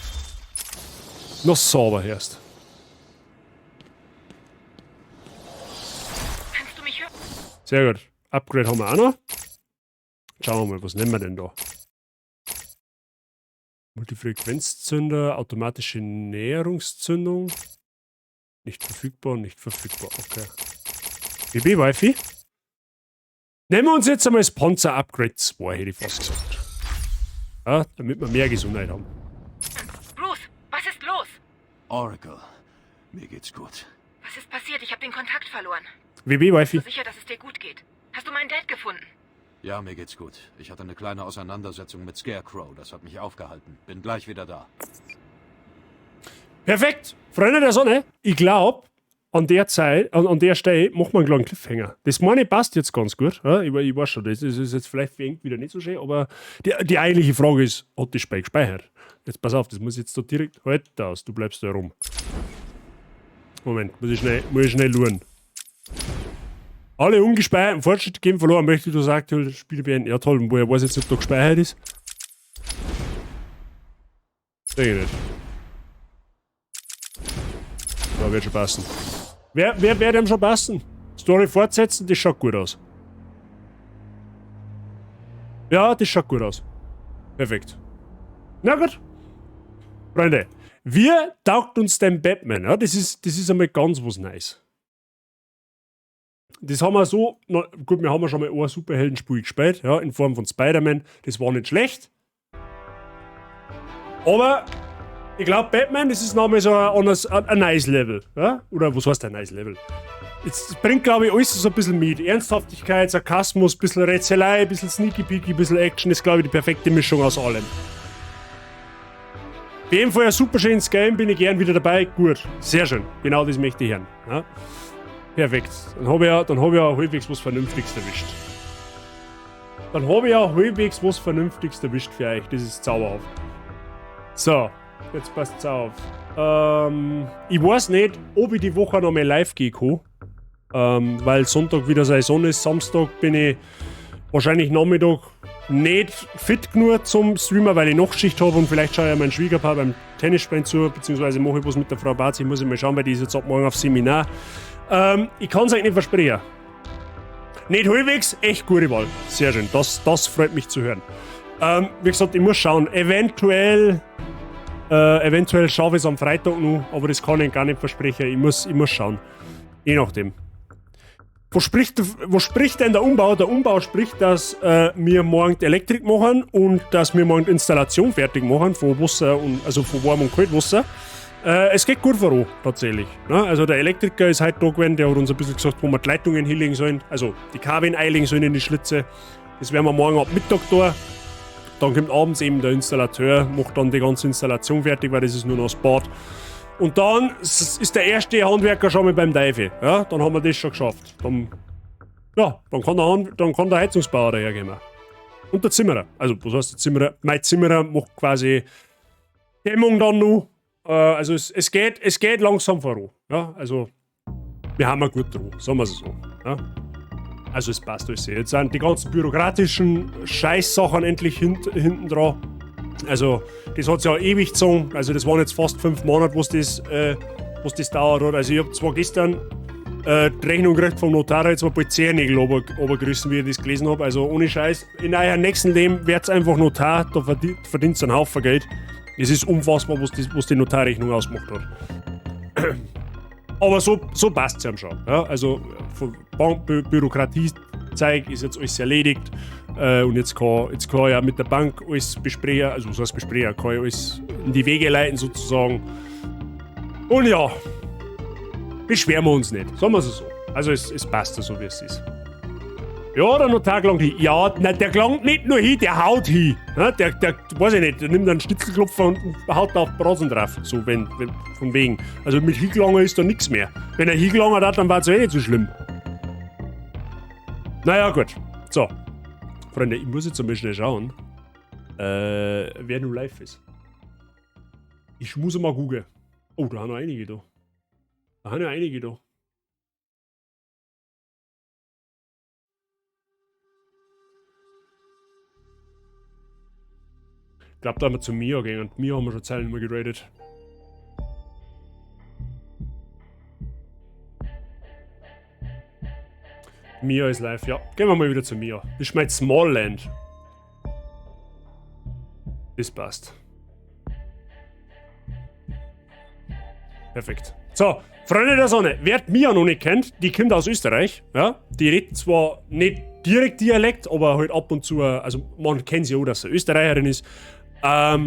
Noch sauber erst. Kannst du mich hören? Sehr gut. Upgrade haben wir auch noch. Schauen wir mal, was nehmen wir denn da? Multifrequenzzünder, automatische Näherungszündung. Nicht verfügbar, nicht verfügbar. Okay. BB Wi-Fi. Nehmen wir uns jetzt einmal das Panzer Upgrade 2, hätte ich fast gesagt. Ja, damit wir mehr Gesundheit haben. Bruce, was ist los? Oracle, mir geht's gut. Was ist passiert? Ich habe den Kontakt verloren. WB Wi-Fi. Bist du sicher, dass es dir gut geht? Hast du meinen Dad gefunden? Ja, mir geht's gut. Ich hatte eine kleine Auseinandersetzung mit Scarecrow. Das hat mich aufgehalten. Bin gleich wieder da. Perfekt! Freunde der Sonne, ich glaube, an der Zeit, an der Stelle machen wir einen kleinen Cliffhanger. Das meine passt jetzt ganz gut. Ja, ich weiß schon, das ist jetzt vielleicht für irgendwie wieder nicht so schön, aber die eigentliche Frage ist, hat das Spiel gespeichert? Jetzt pass auf, das muss ich jetzt da direkt halt aus, du bleibst da rum. Moment, muss ich schnell luren. Alle ungespeicherten Fortschritte gehen verloren, möchte du das aktuelle Spiel beenden. Ja toll, und woher weiß jetzt, ob da gespeichert ist? Denke ich nicht. Da wird schon passen. Wer wird ihm schon passen? Story fortsetzen, das schaut gut aus. Ja, das schaut gut aus. Perfekt. Na gut. Freunde, wie taugt uns denn Batman? Ja, das ist einmal ganz was Nice. Das haben wir so, na, gut, wir haben ja schon mal ein Superheldenspiel gespielt, ja, in Form von Spider-Man. Das war nicht schlecht. Aber ich glaub, Batman, das ist nochmal so ein nice Level. Ja? Oder was heißt ein nice Level? Es bringt, glaub ich, alles so ein bisschen mit. Ernsthaftigkeit, Sarkasmus, ein bisschen Rätselei, ein bisschen Sneaky Peeky, ein bisschen Action. Das ist, glaub ich, die perfekte Mischung aus allem. Auf jeden Fall ein super schönes Game, bin ich gern wieder dabei. Gut, sehr schön. Genau das möchte ich hören. Ja? Perfekt. Dann hab ich ja, dann hab ich ja halbwegs was Vernünftiges erwischt. Dann hab ich ja halbwegs was Vernünftiges erwischt für euch. Das ist zauberhaft. So, jetzt passt's auf. Ich weiß nicht, ob ich die Woche noch mal live gehen kann. Weil Sonntag wieder Saison ist. Samstag bin ich wahrscheinlich Nachmittag nicht fit genug zum Streamen, weil ich Nachtschicht habe und vielleicht schaue ich ja meinen Schwiegerpaar beim Tennisspielen zu, beziehungsweise mache ich was mit der Frau Barzi. Ich muss mal schauen, weil die ist jetzt ab morgen auf Seminar. Ich kann's euch nicht versprechen. Nicht halbwegs, echt gute Wahl. Sehr schön, das freut mich zu hören. Wie gesagt, ich muss schauen. Eventuell schaffe ich's am Freitag noch, aber das kann ich gar nicht versprechen. Ich muss schauen. Je nachdem. Wo spricht denn der Umbau? Der Umbau spricht, dass wir morgen die Elektrik machen und dass wir morgen die Installation fertig machen von Wasser und, also von warm und Kaltwasser. Es geht gut voran, tatsächlich. Ne? Also der Elektriker ist heute da gewesen, der hat uns ein bisschen gesagt, wo wir die Leitungen hinlegen sollen, also die Kabeln einlegen sollen in die Schlitze. Das werden wir morgen ab Mittag da. Dann kommt abends eben der Installateur, macht dann die ganze Installation fertig, weil das ist nur noch das Bad. Und dann ist der erste Handwerker schon mal beim Teufel. Ja, dann haben wir das schon geschafft. Dann, ja, dann kann der Hand, dann kann der Heizungsbauer daherkommen. Und der Zimmerer. Also, was heißt der Zimmerer? Mein Zimmerer macht quasi Dämmung dann noch. Also, es geht langsam voran. Ja, also, wir haben ja gut dran, sagen wir es so. Ja. Also, es passt alles. Jetzt sind die ganzen bürokratischen Scheißsachen endlich hinten dran. Also, das hat's ja ewig gezogen. Also, das waren jetzt fast 5 Monate, wo's das dauert hat. Also, ich hab zwar gestern die Rechnung gekriegt vom Notar, jetzt war bald Zehennägel runtergerissen, wie ich das gelesen hab. Also, ohne Scheiß, in eurem nächsten Leben wird's einfach Notar, da verdient ihr einen Haufen Geld. Es ist unfassbar, was die Notarrechnung ausgemacht hat. Aber so passt's ja schon. Ja, also, von Bankbürokratie-Zeug ist jetzt alles erledigt. Und jetzt kann ich ja mit der Bank alles besprechen, also was heißt besprechen, kann ich alles in die Wege leiten sozusagen. Und ja, beschweren wir uns nicht, sagen wir es so. Also es passt ja so, wie es ist. Ja, der Notar gelangt hin. Ja, nein, der gelangt nicht nur hin, der haut hin. Ja, der, weiß ich nicht, der nimmt einen Schnitzelklopfer und haut da auf Brasen drauf. So, wenn, von wegen. Also mit hingelangen ist da nichts mehr. Wenn er hingelangen hat, dann war es eh nicht so schlimm. Naja, gut. So. Freunde, ich muss jetzt einmal schnell schauen, wer nun live ist. Ich muss mal gucken. Oh, da haben noch einige da. Da haben noch einige da. Ich glaube, da haben wir zu Mia gegangen. Und Mia haben wir schon Zeilen immer geradet. Mia ist live, ja. Gehen wir mal wieder zu Mia. Das ist mein Smallland. Das passt. Perfekt. So, Freunde der Sonne, wer Mia noch nicht kennt, die kommt aus Österreich. Ja? Die redet zwar nicht direkt Dialekt, aber halt ab und zu, also man kennt sie auch, dass sie Österreicherin ist. Das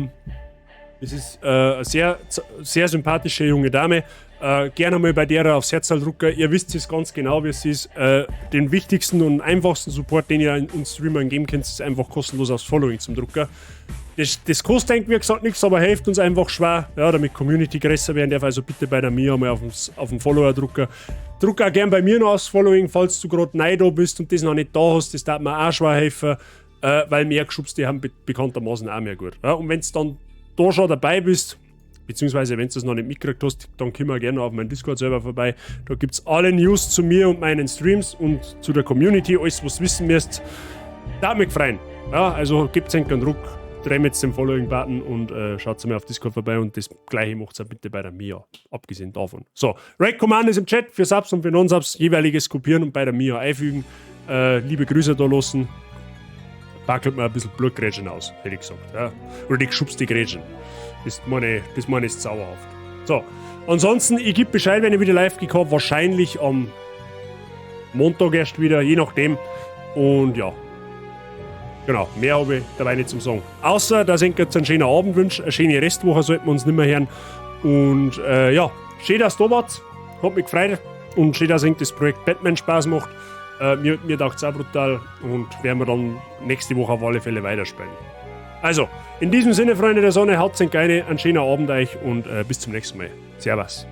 ist eine sehr, sehr sympathische junge Dame. Gerne mal bei der aufs Herz drücken. Ihr wisst es ganz genau, wie es ist. Den wichtigsten und einfachsten Support, den ihr uns Streamern geben könnt, ist einfach kostenlos aufs Following zum Drucker. Das kostet eigentlich, wie gesagt, nichts, aber hilft uns einfach schwer, ja, damit Community größer werden darf. Also bitte bei der Mia mal auf den Follower drucken. Druck auch gern bei mir noch aufs Following, falls du gerade neu da bist und das noch nicht da hast. Das darf mir auch schwer helfen, weil mehr Geschubste haben bekanntermaßen auch mehr gut. Ja, und wenn du dann da schon dabei bist, beziehungsweise wenn du das noch nicht mitgekriegt hast, dann komm wir gerne auf meinen Discord-Server vorbei. Da gibt's alle News zu mir und meinen Streams und zu der Community, alles was du wissen müsst. Da mich freuen. Ja, also gebt's einen Druck, dreht jetzt den Following-Button und schaut mal auf Discord vorbei und das gleiche macht's auch bitte bei der Mia, abgesehen davon. So, Raid Command ist im Chat für Subs und für Non-Subs, jeweiliges kopieren und bei der Mia einfügen. Liebe Grüße da lassen. Packelt mir ein bisschen Blutgrätschen aus, hätte ich gesagt. Ja. Oder die geschubste Grätschen. Das meine ich zauberhaft. So, ansonsten, ich gebe Bescheid, wenn ich wieder live gehe, wahrscheinlich am Montag erst wieder, je nachdem. Und ja, genau, mehr habe ich dabei nicht zum Sagen. Außer, dass ich jetzt einen schönen Abend wünsche, eine schöne Restwoche sollten wir uns nicht mehr hören. Und ja, schön, dass du da wart, hat mich gefreut. Und schön, dass das Projekt Batman Spaß macht. Mir taugt es auch brutal und werden wir dann nächste Woche auf alle Fälle weiterspielen. Also, in diesem Sinne, Freunde der Sonne, haut rein, einen schönen Abend euch und bis zum nächsten Mal. Servus.